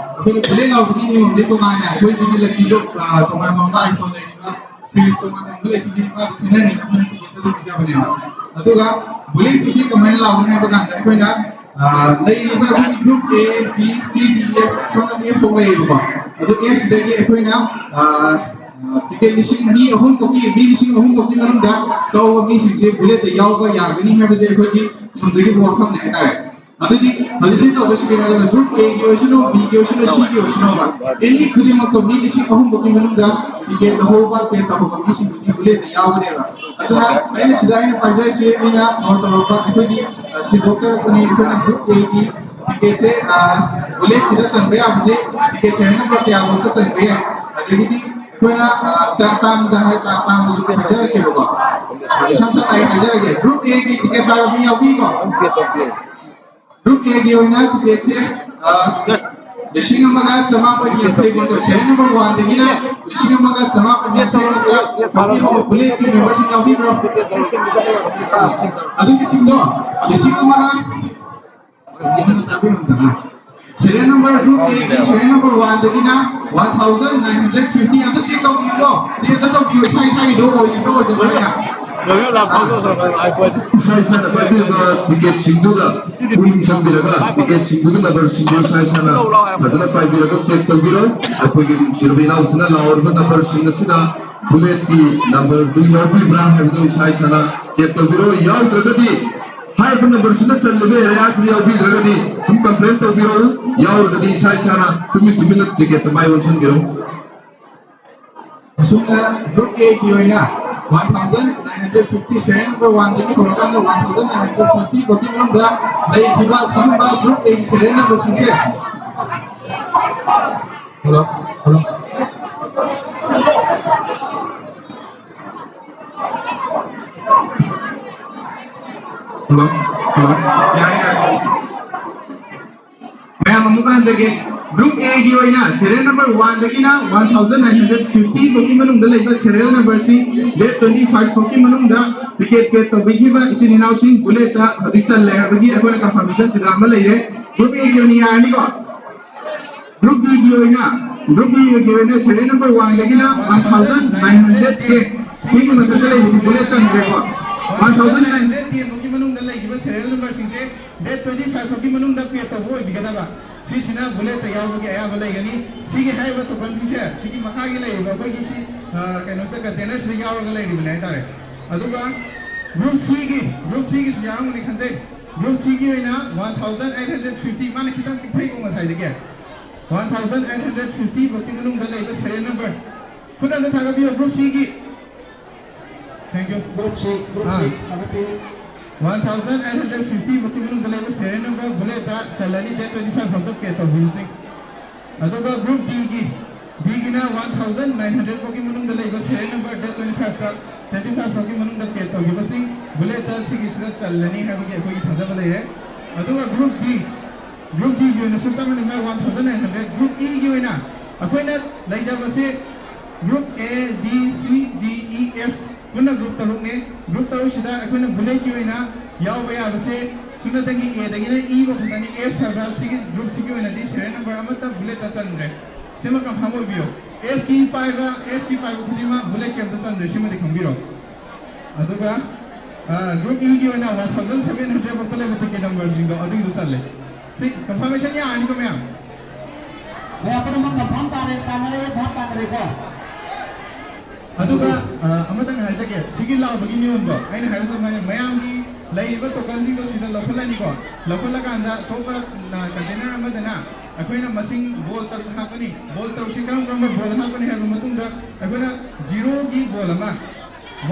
ꯑꯩꯈꯣꯏꯅ ꯕꯨꯂꯦꯠ ꯂꯥꯎꯕꯒꯤ ꯅꯤꯌꯣꯝꯗꯤ ꯇꯣꯉꯥꯟꯅ ꯑꯩꯈꯣꯏ ꯁꯤꯒꯤ lucky draw, ꯑ, ꯇꯣꯉꯥꯟꯕ ꯑꯃ iPhone ꯂꯩꯔꯤꯕ, fridge ꯇꯣꯉꯥꯟꯅ ꯑꯃ ꯂꯩ, ꯁꯤꯗꯤ ꯃꯥꯒ ꯈꯦꯠꯅꯔꯤꯕ ꯑꯃꯅ ticket ꯄꯤꯖꯕꯅꯦꯕ꯫ ꯑꯗꯨꯒ ꯕꯨꯂꯦꯠꯀꯤꯁꯤ ꯀꯃꯥꯏꯅ ꯂꯥꯎꯒꯅꯤ ꯍꯥꯏꯕ ꯀꯥꯟꯗ ꯑꯩꯈꯣꯏꯅ, ꯑ, ꯂꯩꯔꯤꯕ ꯑꯩꯈꯣꯏꯒꯤ group A, B, C, D, F, ꯁꯣꯝꯗ F ꯐꯥꯎ ꯂꯩꯌꯦꯕꯀꯣ꯫ ꯑꯗꯣ F ꯁꯤꯗꯒꯤ ꯑꯩꯈꯣꯏꯅ, ꯑ, ꯑ, ꯇꯤꯀꯦꯠ ꯂꯤꯁꯤꯡ, ꯃꯤ ꯑꯍꯨꯝ ꯐꯥꯎꯒꯤ, ꯃꯤ ꯂꯤꯁꯤꯡ ꯑꯍꯨꯝ ꯐꯥꯎꯒꯤ ꯃꯅꯨꯡꯗ ꯀꯛꯍꯧꯕ ꯃꯤꯁꯤꯡꯁꯦ ꯕꯨꯂꯦꯠꯇ ꯌꯥꯎꯕ ꯌꯥꯒꯅꯤ ꯍꯥꯏꯕꯁꯦ ꯑꯩꯈꯣꯏꯒꯤ ꯊꯝꯖꯒꯤꯕ ꯋꯥꯐꯝꯅꯦ ꯍꯥꯏꯇꯥꯔꯦ꯫ ꯑꯗꯨꯗꯤ ꯍꯧꯖꯤꯛꯁꯤ ꯇꯧꯗꯣꯏꯁꯤ ꯀꯩꯅꯣ ꯍꯥꯏꯕꯗ group A ꯒꯤ ꯑꯣꯏꯁꯅꯨ, B ꯒꯤ ꯑꯣꯏꯁꯅꯨ, C ꯒꯤ ꯑꯣꯏꯁꯅꯨꯕ, any ꯈꯨꯗꯤꯡꯃꯛꯇꯣ ꯃꯤ ꯂꯤꯁꯤꯡ ꯑꯍꯨꯝ ꯐꯥꯎꯒꯤ ꯃꯅꯨꯡꯗ ꯇꯤꯀꯦꯠ ꯂꯧꯍꯧꯕ, ꯄꯦ ꯇꯧꯍꯧꯕ ꯃꯤꯁꯤꯡꯗꯨꯗꯤ ꯕꯨꯂꯦꯠꯇ ꯌꯥꯎꯒꯅꯦꯕ꯫ ꯑꯗꯨꯅ ꯑꯩꯅ ꯁꯤꯗ ꯑꯩꯅ ꯄꯥꯏꯖꯔꯤꯁꯤ ꯑꯩꯅ ꯅꯣꯠ ꯇꯧꯔꯛꯄ ꯑꯩꯈꯣꯏꯒꯤ, ꯑ, ꯁꯤꯟꯗꯣꯛꯆꯔꯛꯄꯅꯤ꯫ ꯑꯩꯈꯣꯏꯅ group A ꯒꯤ ꯇꯤꯀꯦꯠꯁꯦ, ꯑ, ꯕꯨꯂꯦꯠꯀꯤꯗ ꯆꯟꯕ ꯌꯥꯕꯁꯦ ꯇꯤꯀꯦꯠ serial number ꯀꯌꯥꯐꯥꯎꯗ ꯆꯟꯕ ꯌꯥꯏ, ꯑꯗꯒꯤꯗꯤ ꯑꯩꯈꯣꯏꯅ, ꯑ, ꯇꯥ-, ꯇꯥꯡꯗ ꯍꯥꯏ-, ꯇꯥ-, ꯇꯥꯡꯗꯁꯨ ꯍꯥꯏꯖꯔꯛꯀꯦꯕꯀꯣ꯫ ꯏꯁꯝ ꯁꯝꯅ ꯑꯩ ꯍꯥꯏꯖꯔꯒꯦ, group A ꯒꯤ ꯇꯤꯀꯦꯠ ꯄꯥꯏꯕ ꯃꯤ ꯌꯥꯎꯕꯤꯀꯣ? Group A ꯒꯤ ꯑꯣꯏꯅ ꯇꯤꯀꯦꯠꯁꯦ, ꯑ, ꯂꯤꯁꯤꯡ ꯑꯃꯒ ꯆꯃꯥꯄꯟ ꯌꯥꯡꯈꯩ ꯐꯥꯎꯗ, serial number one ꯗꯒꯤꯅ ꯂꯤꯁꯤꯡ ꯑꯃꯒ ꯆꯃꯥꯄꯟ ꯌꯥꯡꯈꯩ ꯐꯥꯎꯗ ꯄꯤꯕꯤꯔꯕ ꯕꯨꯂꯦꯠꯀꯤ memberꯁꯤꯡ ꯌꯥꯎꯕꯤꯕ꯭ꯔꯣ? ꯑꯗꯨꯒꯤꯁꯤꯡꯗꯣ ꯂꯤꯁꯤꯡ ꯑꯃꯒ, serial number group A ꯒꯤ serial number one ꯗꯒꯤꯅ one thousand nine hundred fifty ꯑꯝꯇ check ꯇꯧꯕꯤꯌꯨꯀꯣ꯫ Check ꯑꯝꯇ ꯇꯧꯕꯤꯌꯨ, ꯏꯁꯥ ꯏꯁꯥꯒꯤꯗꯣ ꯑꯣꯏꯔꯤꯕ꯭ꯔꯥ ꯑꯣꯏꯗꯕ꯭ꯔꯥ ꯍꯥꯏꯅ꯫ ꯏꯁꯥ ꯏꯁꯥꯅ ꯄꯥꯏꯕꯤꯔꯤꯕ ꯇꯤꯀꯦꯠꯁꯤꯡꯗꯨꯗ ꯄꯨꯛꯅꯤꯡ ꯆꯪꯕꯤꯔꯒ ꯇꯤꯀꯦꯠꯁꯤꯡꯗꯨꯒꯤ numberꯁꯤꯡꯗꯨ ꯏꯁꯥ ꯏꯁꯥꯅ ꯐꯖꯅ ꯄꯥꯏꯕꯤꯔꯒ check ꯇꯧꯕꯤꯔꯣ꯫ ꯑꯩꯈꯣꯏꯒꯤ ꯅꯨꯡꯁꯤꯔꯕ ꯏꯅꯥꯎꯁꯤꯅ ꯂꯥꯎꯔꯤꯕ numberꯁꯤꯡ ꯑꯁꯤꯅ ꯕꯨꯂꯦꯠꯀꯤ numberꯗꯨ ꯌꯥꯎꯕꯤꯕ꯭ꯔꯥ ꯍꯥꯏꯕꯗꯨ ꯏꯁꯥ ꯏꯁꯥꯅ check ꯇꯧꯕꯤꯔꯣ꯫ ꯌꯥꯎꯗ꯭ꯔꯒꯗꯤ ꯍꯥꯏꯔꯤꯕ numberꯁꯤꯅ ꯆꯜꯂꯤꯕ areaꯁꯤꯗ ꯌꯥꯎꯕꯤꯗ꯭ꯔꯒꯗꯤ ꯁꯨꯝ complain ꯇꯧꯕꯤꯔꯛꯎ꯫ ꯌꯥꯎꯔꯒꯗꯤ ꯏꯁꯥ ꯏꯁꯥꯅ ꯇꯨꯃꯤꯟ ꯇꯨꯃꯤꯟꯅ ꯇꯤꯀꯦꯠꯇ ꯃꯥꯏ ꯑꯣꯟꯁꯤꯟꯕꯤꯔꯛꯎ꯫ ꯑꯁꯨꯝꯅ group A ꯒꯤ ꯑꯣꯏꯅ one thousand nine hundred fifty, serial number one ꯗꯒꯤ ꯍꯧꯔꯀꯥꯟꯗ one thousand nine hundred fifty ꯐꯥꯎꯒꯤ ꯃꯅꯨꯡꯗ ꯂꯩꯈꯤꯕ ꯁꯤꯒꯨꯝꯕ group A ꯒꯤ serial numberꯁꯤꯡꯁꯦ꯫ Hello, hello. Hello, hello. ꯌꯥꯔꯦ, ꯌꯥꯔꯦ꯫ ꯃꯌꯥꯝ ꯑꯃꯨꯛ ꯍꯟꯖꯒꯦ꯫ Group A ꯒꯤ ꯑꯣꯏꯅ serial number one ꯗꯒꯤꯅ one thousand nine hundred fifty ꯐꯥꯎꯒꯤ ꯃꯅꯨꯡꯗ ꯂꯩꯕ serial numberꯁꯤꯡ, date twenty five ꯐꯥꯎꯒꯤ ꯃꯅꯨꯡꯗ ꯇꯤꯀꯦꯠ ꯄꯦꯗ ꯇꯧꯕꯤꯈꯤꯕ ꯏꯆꯤꯟ ꯏꯅꯥꯎꯁꯤꯡ ꯕꯨꯂꯦꯠꯇ ꯍꯧꯖꯤꯛ ꯆꯜꯂꯦ ꯍꯥꯏꯕꯒꯤ ꯑꯩꯈꯣꯏꯅ confirmation ꯁꯤꯗ ꯑꯃ ꯂꯩꯔꯦ꯫ Group A ꯒꯤ ꯑꯣꯏꯅ ꯌꯥꯔꯅꯤꯀꯣ? Group B ꯒꯤ ꯑꯣꯏꯅ, Group B ꯒꯤ ꯑꯣꯏꯅ serial number one ꯗꯒꯤꯅ one thousand nine hundred K꯫ ꯁꯤꯒꯤ ꯃꯊꯛꯇ ꯂꯩꯕꯗꯤ bullet ꯆꯟꯗ꯭ꯔꯦꯀꯣ꯫ One thousand nine hundred ten ꯐꯥꯎꯒꯤ ꯃꯅꯨꯡꯗ ꯂꯩꯈꯤꯕ serial number ꯁꯤꯡꯁꯦ date twenty five ꯐꯥꯎꯒꯤ ꯃꯅꯨꯡꯗ pay ꯇꯧꯕ ꯑꯣꯏꯕꯤꯒꯗꯕ꯫ ꯁꯤꯁꯤꯅ bullet ꯇ ꯌꯥꯎꯕꯒꯤ ꯑꯌꯥꯕ ꯂꯩꯒꯅꯤ꯫ ꯁꯤꯒꯤ ꯍꯥꯏꯔꯤꯕ token ꯁꯤꯡꯁꯦ ꯁꯤꯒꯤ ꯃꯈꯥꯒꯤ ꯂꯩꯔꯤꯕ ꯑꯩꯈꯣꯏꯒꯤ ꯁꯤ, ꯑ, ꯀꯩꯅꯣꯁꯤꯗ, container ꯁꯤꯗ ꯌꯥꯎꯔꯒ ꯂꯩꯔꯤꯕꯅꯦ ꯍꯥꯏꯇꯥꯔꯦ꯫ ꯑꯗꯨꯒ group C ꯒꯤ, group C ꯒꯤꯁꯨ ꯌꯥꯎꯔꯝꯒꯅꯤ ꯈꯟꯖꯩ꯫ Group C ꯒꯤ ꯑꯣꯏꯅ one thousand eight hundred fifty, ꯃꯥꯅ ꯈꯤꯇꯪ ꯄꯤꯛꯊꯩꯀꯣ ꯉꯁꯥꯏꯗꯒꯤ꯫ One thousand eight hundred fifty ꯐꯥꯎꯒꯤ ꯃꯅꯨꯡꯗ ꯂꯩꯕ serial number꯫ ꯈꯨꯠ ꯑꯝꯇ ꯊꯥꯒꯠꯄꯤꯌꯨ group C ꯒꯤ꯫ Thank you꯫ Group C, group C, ah. ꯊꯥꯒꯠꯄꯤꯌꯨ꯫ One thousand eight hundred fifty ꯐꯥꯎꯒꯤ ꯃꯅꯨꯡꯗ ꯂꯩꯕ serial number bullet ꯇ ꯆꯜꯂꯅꯤ, date twenty five ꯐꯥꯎꯗ pay ꯇꯧꯕꯤꯕꯁꯤꯡ꯫ ꯑꯗꯨꯒ group D ꯒꯤ, D ꯒꯤꯅ one thousand nine hundred ꯐꯥꯎꯒꯤ ꯃꯅꯨꯡꯗ ꯂꯩꯕ serial number date twenty five ꯇ, twenty five ꯐꯥꯎꯒꯤ ꯃꯅꯨꯡꯗ pay ꯇꯧꯈꯤꯕꯁꯤꯡ bullet ꯇ ꯁꯤꯒꯤꯁꯤꯗ ꯆꯜꯂꯅꯤ ꯍꯥꯏꯕꯒꯤ ꯑꯩꯈꯣꯏꯒꯤ ꯊꯥꯖꯕ ꯂꯩꯔꯦ꯫ ꯑꯗꯨꯒ group D, group D ꯒꯤ ꯑꯣꯏꯅꯁꯨ ꯆꯞ ꯃꯥꯟꯅꯩ, one thousand nine hundred꯫ Group E ꯒꯤ ꯑꯣꯏꯅ ꯑꯩꯈꯣꯏꯅ ꯂꯩꯖꯕꯁꯦ group A, B, C, D, E, F ꯄꯨꯟꯅ group ꯇꯔꯨꯛꯅꯦ꯫ Group ꯇꯔꯨꯛꯁꯤꯗ ꯑꯩꯈꯣꯏꯅ bullet ꯀꯤ ꯑꯣꯏꯅ ꯌꯥꯎꯕ ꯌꯥꯕꯁꯦ ꯁꯨꯞꯅꯇꯒꯤ A ꯗꯒꯤꯅ E ꯐꯥꯎ ꯈꯛꯇꯅꯤ꯫ F ꯍꯥꯏꯕ ꯁꯤꯒꯤ group ꯁꯤꯒꯤ ꯑꯣꯏꯅꯗꯤ serial number ꯑꯃꯠꯇ bullet ꯇ ꯆꯟꯗ꯭ꯔꯦ꯫ ꯁꯤꯃ confirm ꯑꯣꯏꯕꯤꯌꯣ꯫ F key ꯄꯥꯏꯕ, F key ꯄꯥꯏꯕ ꯈꯨꯗꯤꯡꯃꯛ bullet ꯀꯤ ꯑꯝꯇ ꯆꯟꯗ꯭ꯔꯦ, ꯁꯤꯃꯗꯤ ꯈꯪꯕꯤꯔꯣ꯫ ꯑꯗꯨꯒ, ꯑ, group E ꯒꯤ ꯑꯣꯏꯅ one thousand seven hundred ꯐꯥꯎꯗ ꯂꯩꯕ ticket number ꯁꯤꯡꯗꯣ ꯑꯗꯨꯒꯤꯗꯣ ꯆꯜꯂꯦ꯫ ꯁꯤ confirmation ꯌꯥꯔꯅꯤꯀꯣ ꯃꯌꯥꯝ? ꯃꯌꯥꯝ ꯄꯨꯝꯅꯃꯛ confirm ꯇꯥꯔꯦ, ꯇꯥꯅꯔꯦ, ꯚꯥꯞ ꯇꯥꯅꯔꯦꯀꯣ? ꯑꯗꯨꯒ, ꯑ, ꯑꯃꯇꯪ ꯍꯥꯏꯖꯒꯦ, ꯁꯤꯒꯤ ꯂꯥꯎꯕꯒꯤ ꯅꯤꯌꯣꯝꯗꯣ ꯑꯩꯅ ꯍꯥꯏꯕꯁꯨ ꯑꯗꯨꯃꯥꯏꯅ ꯃꯌꯥꯝꯒꯤ ꯂꯩꯔꯤꯕ token ꯁꯤꯡꯗꯣ ꯁꯤꯗ ꯂꯧꯈꯠꯂꯅꯤꯀꯣ꯫ ꯂꯧꯈꯠꯂꯀꯥꯟꯗ ꯑꯇꯣꯞꯄ, ꯑ, container ꯑꯃꯗꯅ ꯑꯩꯈꯣꯏꯅ ꯃꯁꯤꯡ ball ꯇꯔꯨꯛ ꯍꯥꯞꯀꯅꯤ꯫ Ball ꯇꯔꯨꯛꯁꯤ ꯀꯔꯝ ꯀꯔꯝꯕ ball ꯍꯥꯞꯀꯅꯤ ꯍꯥꯏꯕ ꯃꯇꯨꯡꯗ ꯑꯩꯈꯣꯏꯅ zero ꯒꯤ ball ꯑꯃ,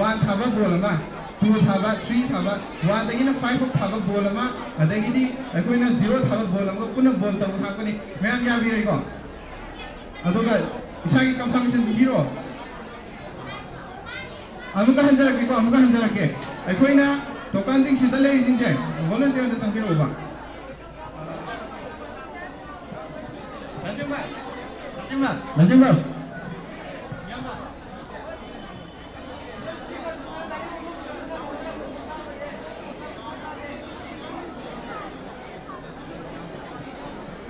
one ꯊꯥꯕ ball ꯑꯃ, two ꯊꯥꯕ, three ꯊꯥꯕ, one ꯗꯒꯤꯅ five ꯐꯥꯎ ꯊꯥꯕ ball ꯑꯃ, ꯑꯗꯒꯤꯗꯤ ꯑꯩꯈꯣꯏꯅ zero ꯊꯥꯕ ball ꯑꯃꯒ ꯄꯨꯟꯅ ball ꯇꯔꯨꯛ ꯍꯥꯞꯀꯅꯤ꯫ ꯃꯌꯥꯝ ꯌꯥꯕꯤꯔꯦꯀꯣ? ꯑꯗꯨꯒ ꯏꯁꯥꯒꯤ confirmation ꯄꯤꯕꯤꯔꯣ꯫ ꯑꯃꯨꯛꯀ ꯍꯟꯖꯔꯛꯀꯦꯀꯣ, ꯑꯃꯨꯛꯀ ꯍꯟꯖꯔꯛꯀꯦ꯫ ꯑꯩꯈꯣꯏꯅ token ꯁꯤꯡꯁꯤꯗ ꯂꯩꯔꯤꯁꯤꯡꯁꯦ, volunteer ꯑꯝꯇ ꯆꯪꯕꯤꯔꯛꯎꯕ꯫ ꯂꯟꯆꯦꯟꯕ, ꯂꯟꯆꯦꯟꯕ, ꯂꯟꯆꯦꯟꯕ꯫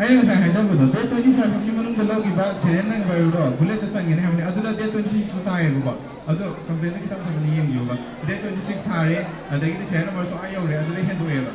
ꯑꯩꯅ ꯉꯁꯥꯏ ꯍꯥꯏꯖꯕꯗꯣ, ꯗꯦꯠ ꯇ꯭ꯋꯦꯟꯇꯤ ꯐꯥꯏꯚ ꯐꯥꯎꯀꯤ ꯃꯅꯨꯡꯗ ꯂꯧꯈꯤꯕ ꯁꯦꯔꯤꯌꯦꯜ ꯅꯝꯕꯔꯗꯣ ꯕꯨꯂꯦꯠꯇ ꯆꯪꯒꯅꯤ ꯍꯥꯏꯕꯅꯤ꯫ ꯑꯗꯨꯗ ꯗꯦꯠ ꯇ꯭ꯋꯦꯟꯇꯤ ꯁꯤꯛꯁꯇ ꯇꯥꯏꯌꯦꯕꯀꯣ꯫ ꯑꯗꯣ ꯀꯝꯄ꯭ꯂꯦꯟꯗꯣ ꯈꯤꯇꯪ ꯐꯖꯅ ꯌꯦꯡꯕꯤꯌꯨꯕ꯫ ꯗꯦꯠ ꯇ꯭ꯋꯦꯟꯇꯤ ꯁꯤꯛꯁ ꯊꯥꯔꯦ, ꯑꯗꯒꯤꯗꯤ ꯁꯦꯔꯤꯌꯦꯜ ꯅꯝꯕꯔꯁꯨ ꯑꯥ ꯌꯧꯔꯦ, ꯑꯗꯨꯗ ꯍꯦꯟꯗꯣꯛꯑꯦꯕ꯫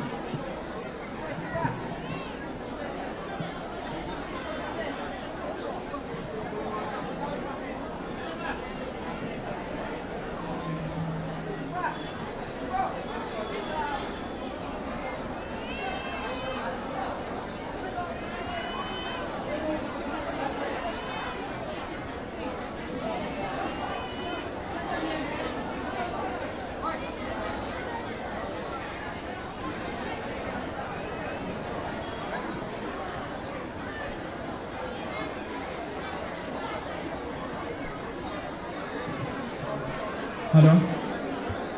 ꯍꯜꯂꯣ꯫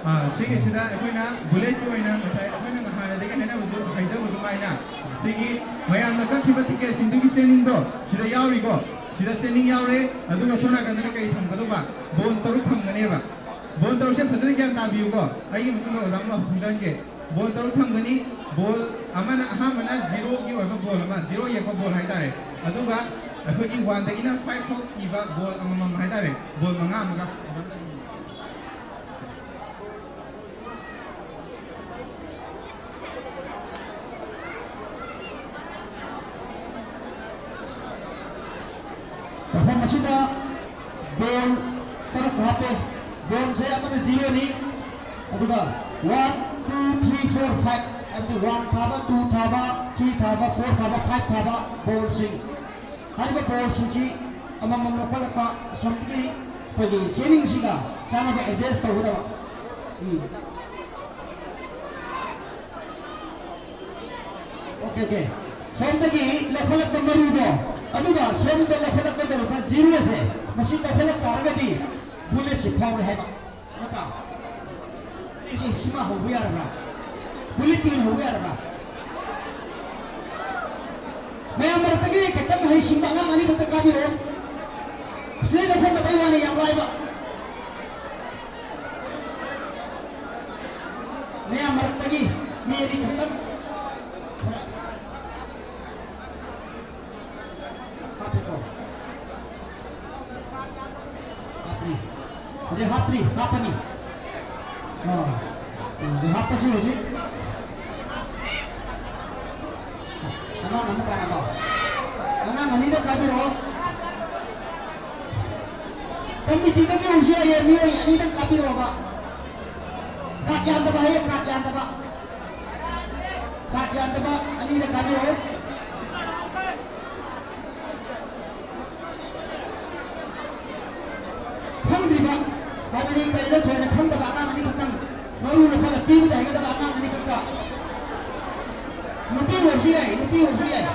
ꯑꯥ, ꯁꯤꯒꯤꯁꯤꯗ ꯑꯩꯈꯣꯏꯅ ꯕꯨꯂꯦꯠꯀꯤ ꯑꯣꯏꯅ ꯉꯁꯥꯏ ꯑꯩꯈꯣꯏꯅ ꯍꯥꯟꯅꯗꯒꯤ ꯍꯥꯏꯅꯕꯁꯨ, ꯍꯥꯏꯖꯕ ꯑꯗꯨꯃꯥꯏꯅ, ꯁꯤꯒꯤ ꯃꯌꯥꯝꯅ ꯀꯛꯈꯤꯕ ꯇꯤꯀꯦꯠꯁꯤꯡꯗꯨꯒꯤ ꯆꯦꯅꯤꯡꯗꯣ ꯁꯤꯗ ꯌꯥꯎꯔꯤꯀꯣ꯫ ꯁꯤꯗ ꯆꯦꯅꯤꯡ ꯌꯥꯎꯔꯦ, ꯑꯗꯨꯒ ꯁꯣꯝ ꯅꯥꯀꯟꯗꯅ ꯀꯔꯤ ꯊꯝꯒꯗꯧꯕ? ꯕꯣꯟ ꯇꯔꯨꯛ ꯊꯝꯒꯅꯦꯕ꯫ ꯕꯣꯟ ꯇꯔꯨꯛꯁꯦ ꯐꯖꯅ ꯒ꯭ꯌꯥꯟ ꯇꯥꯕꯤꯌꯨꯀꯣ꯫ ꯑꯩꯒꯤ ꯃꯇꯨꯡꯗ ꯑꯣꯖꯥ ꯑꯃ ꯂꯥꯎꯊꯣꯛꯆꯔꯛꯀꯦ꯫ ꯕꯣꯜ ꯇꯔꯨꯛ ꯊꯝꯒꯅꯤ꯫ ꯕꯣꯜ ꯑꯃꯅ, ꯑꯍꯥꯟꯕꯅ ꯖꯤꯔꯣꯒꯤ ꯑꯣꯏꯕ ꯕꯣꯜ ꯑꯃ, ꯖꯤꯔꯣ ꯌꯦꯛꯄ ꯕꯣꯜ ꯍꯥꯏꯇꯥꯔꯦ꯫ ꯑꯗꯨꯒ ꯑꯩꯈꯣꯏꯒꯤ ꯋꯥꯟꯗꯒꯤꯅ ꯐꯥꯏꯚ ꯐꯥꯎ ꯏꯕ ꯕꯣꯜ ꯑꯃꯃꯝ ꯍꯥꯏꯇꯥꯔꯦ꯫ ꯕꯣꯜ ꯃꯉꯥ ꯑꯃꯒ꯫ ꯃꯐꯝ ꯑꯁꯤꯗ ꯕꯣꯜ ꯇꯔꯨꯛ ꯍꯥꯞꯄꯦ꯫ ꯕꯣꯜꯁꯦ ꯑꯃꯅ ꯖꯤꯔꯣꯅꯤ, ꯑꯗꯨꯒ one, two, three, four, five ꯍꯥꯏꯕꯗꯤ ꯋꯥꯟ ꯊꯥꯕ, ꯇꯨ ꯊꯥꯕ, ꯊ꯭ꯔꯤ ꯊꯥꯕ, ꯐꯣꯔ ꯊꯥꯕ, ꯐꯥꯏꯚ ꯊꯥꯕ ꯕꯣꯜꯁꯤꯡ꯫ ꯍꯥꯏꯔꯤꯕ ꯕꯣꯜꯁꯤꯡꯁꯤ ꯑꯃꯃꯝ ꯂꯧꯈꯠꯂꯛꯄ ꯑꯁꯣꯝꯗꯒꯤ ꯑꯩꯈꯣꯏꯒꯤ ꯆꯦꯅꯤꯡꯁꯤꯒ ꯆꯥꯟꯅꯕ ꯑꯦꯗꯖꯁ ꯇꯧꯒꯗꯕ꯫ ꯎꯝ꯫ Okay, okay. ꯁꯣꯝꯗꯒꯤ ꯂꯧꯈꯠꯂꯛꯄ ꯃꯔꯨꯗꯣ, ꯑꯗꯨꯒ ꯁꯣꯝꯗ ꯂꯧꯈꯠꯂꯛꯀꯗꯧꯔꯤꯕ ꯖꯤꯔꯣꯁꯦ, ꯃꯁꯤ ꯂꯧꯈꯠꯂꯛ ꯇꯥꯔꯒꯗꯤ ꯕꯨꯂꯦꯠꯁꯤ ꯐꯥꯎꯔꯦ ꯍꯥꯏꯕ ꯅꯠꯇ꯭ꯔꯥ? ꯁꯤ, ꯁꯤꯃ ꯍꯧꯕ ꯌꯥꯔꯕ꯭ꯔꯥ? ꯕꯨꯂꯦꯠꯀꯤ ꯑꯣꯏꯅ ꯍꯧꯕ ꯌꯥꯔꯕ꯭ꯔꯥ? ꯃꯌꯥꯝ ꯃꯔꯛꯇꯒꯤ ꯈꯤꯇꯪ ꯍꯩꯁꯤꯡꯕ ꯑꯉꯥꯡ ꯑꯅꯤ ꯈꯛꯇ ꯀꯥꯕꯤꯔꯛꯑꯣ꯫ ꯁꯤꯗꯩ ꯂꯧꯈꯠꯅꯕꯩ ꯋꯥꯅꯤ, ꯌꯥꯝ ꯂꯥꯏꯕ꯫ ꯃꯌꯥꯝ ꯃꯔꯛꯇꯒꯤ ꯃꯤ ꯑꯅꯤ ꯈꯛꯇꯪ꯫ ꯍꯧꯖꯤꯛ ꯍꯥꯞꯇ꯭ꯔꯤ, ꯍꯥꯞꯄꯅꯤ꯫ ꯑꯥ, ꯍꯧꯖꯤꯛ ꯍꯥꯞꯄꯁꯤ ꯍꯧꯖꯤꯛ꯫ ꯑꯉꯥꯡ ꯑꯃ ꯀꯥꯔꯕꯣ? ꯑꯉꯥꯡ ꯑꯅꯤꯗ ꯀꯥꯕꯤꯔꯛꯑꯣ꯫ ꯀꯃꯤꯇꯤꯗꯒꯤ ꯍꯧꯁꯨ ꯌꯥꯏꯌꯦ, ꯃꯤꯑꯣꯏ ꯑꯅꯤꯗꯪ ꯀꯥꯕꯤꯔꯛꯑꯣꯕ꯫ ꯀꯥꯔꯗ ꯌꯥꯟꯗꯕ ꯍꯥꯏꯌꯦ, ꯀꯥꯔꯗ ꯌꯥꯟꯗꯕ꯫ ꯀꯥꯔꯗ ꯌꯥꯟꯗꯕ ꯑꯅꯤꯗ ꯀꯥꯕꯤꯔꯛꯑꯣ꯫ ꯈꯪꯗ꯭ꯔꯤꯕ, ꯍꯥꯏꯕꯗꯤ ꯀꯔꯤꯅꯣ ꯊꯣꯏꯅ ꯈꯪꯗꯕ ꯑꯉꯥꯡ ꯑꯅꯤꯈꯛꯇꯪ, ꯃꯔꯨ ꯂꯧꯈꯠꯂ ꯄꯤꯕꯗ ꯍꯩꯒꯗꯕ ꯑꯉꯥꯡ ꯑꯅꯤꯈꯛꯇ꯫ ꯅꯨꯄꯤ ꯑꯣꯏꯔꯁꯨ ꯌꯥꯏ, ꯅꯨꯄꯤ ꯑꯣꯏꯔꯁꯨ ꯌꯥꯏ꯫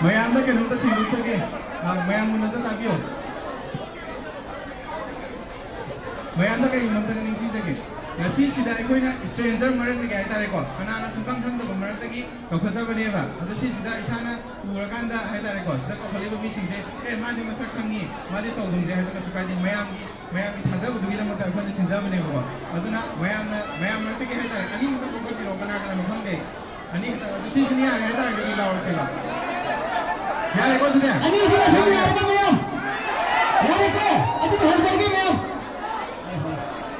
ꯃꯌꯥꯝꯗ ꯀꯩꯅꯣꯝꯇ ꯁꯦꯡꯗꯣꯛꯆꯒꯦ꯫ ꯑ, ꯃꯌꯥꯝ ꯃꯨꯟꯅ ꯑꯝꯇ ꯇꯥꯕꯤꯌꯨ꯫ ꯃꯌꯥꯝꯗ ꯀꯔꯤꯒꯨꯝꯕ ꯑꯝꯇꯒ ꯅꯤꯡꯁꯤꯡꯖꯒꯦ꯫ ꯉꯁꯤꯁꯤꯗ ꯑꯩꯈꯣꯏꯅ stranger ꯃꯔꯛꯇꯒꯤ ꯍꯥꯏꯇꯥꯔꯦꯀꯣ, ꯀꯅꯥꯅ ꯁꯨꯡꯈꯪ ꯈꯪꯗꯕ ꯃꯔꯛꯇꯒꯤ ꯀꯧꯈꯠꯆꯕꯅꯦꯕ꯫ ꯑꯗꯣ ꯁꯤꯁꯤꯗ ꯏꯁꯥꯅ ꯎꯔꯀꯥꯟꯗ ꯍꯥꯏꯇꯥꯔꯦꯀꯣ, ꯁꯤꯗ ꯀꯧꯈꯠꯂꯤꯕ ꯃꯤꯁꯤꯡꯁꯦ, "ꯑꯦ, ꯃꯥꯗꯤ ꯃꯁꯛ ꯈꯪꯉꯤ, ꯃꯥꯗꯤ ꯇꯧꯒꯨꯝꯁꯦ" ꯍꯥꯏꯔꯁꯨ ꯀꯩꯁꯨ ꯀꯥꯏꯗꯦ꯫ ꯃꯌꯥꯝꯒꯤ, ꯃꯌꯥꯝꯒꯤ ꯊꯥꯖꯕꯗꯨꯒꯤꯗꯃꯛꯇ ꯑꯩꯈꯣꯏꯅ ꯁꯤꯟꯖꯕꯅꯦꯕꯀꯣ꯫ ꯑꯗꯨꯅ ꯃꯌꯥꯝꯅ, ꯃꯌꯥꯝ ꯃꯔꯛꯇꯒꯤ ꯍꯥꯏꯇꯥꯔꯦ, ꯑꯅꯤꯃꯨꯛꯇ ꯀꯧꯈꯠꯄꯤꯔꯛꯑꯣ, ꯀꯅꯥ ꯀꯅꯥꯅꯣ ꯈꯪꯗꯦ꯫ ꯑꯅꯤ ꯈꯛꯇ, ꯑꯗꯨ ꯁꯤꯁꯤꯅ ꯌꯥꯔꯦ ꯍꯥꯏꯇꯥꯔꯒꯗꯤ ꯂꯥꯎꯔꯁꯦꯕ꯫ ꯌꯥꯔꯦꯀꯣ ꯑꯗꯨꯗꯤ? ꯑꯅꯤꯁꯤꯅ ꯁꯨꯝ ꯌꯥꯔꯦ꯫ ꯌꯥꯔꯦꯀꯣ ꯃꯌꯥꯝ? ꯌꯥꯔꯦꯀꯣ? ꯑꯗꯨꯗꯤ ꯍꯧꯖꯔꯒꯦ ꯃꯌꯥꯝ꯫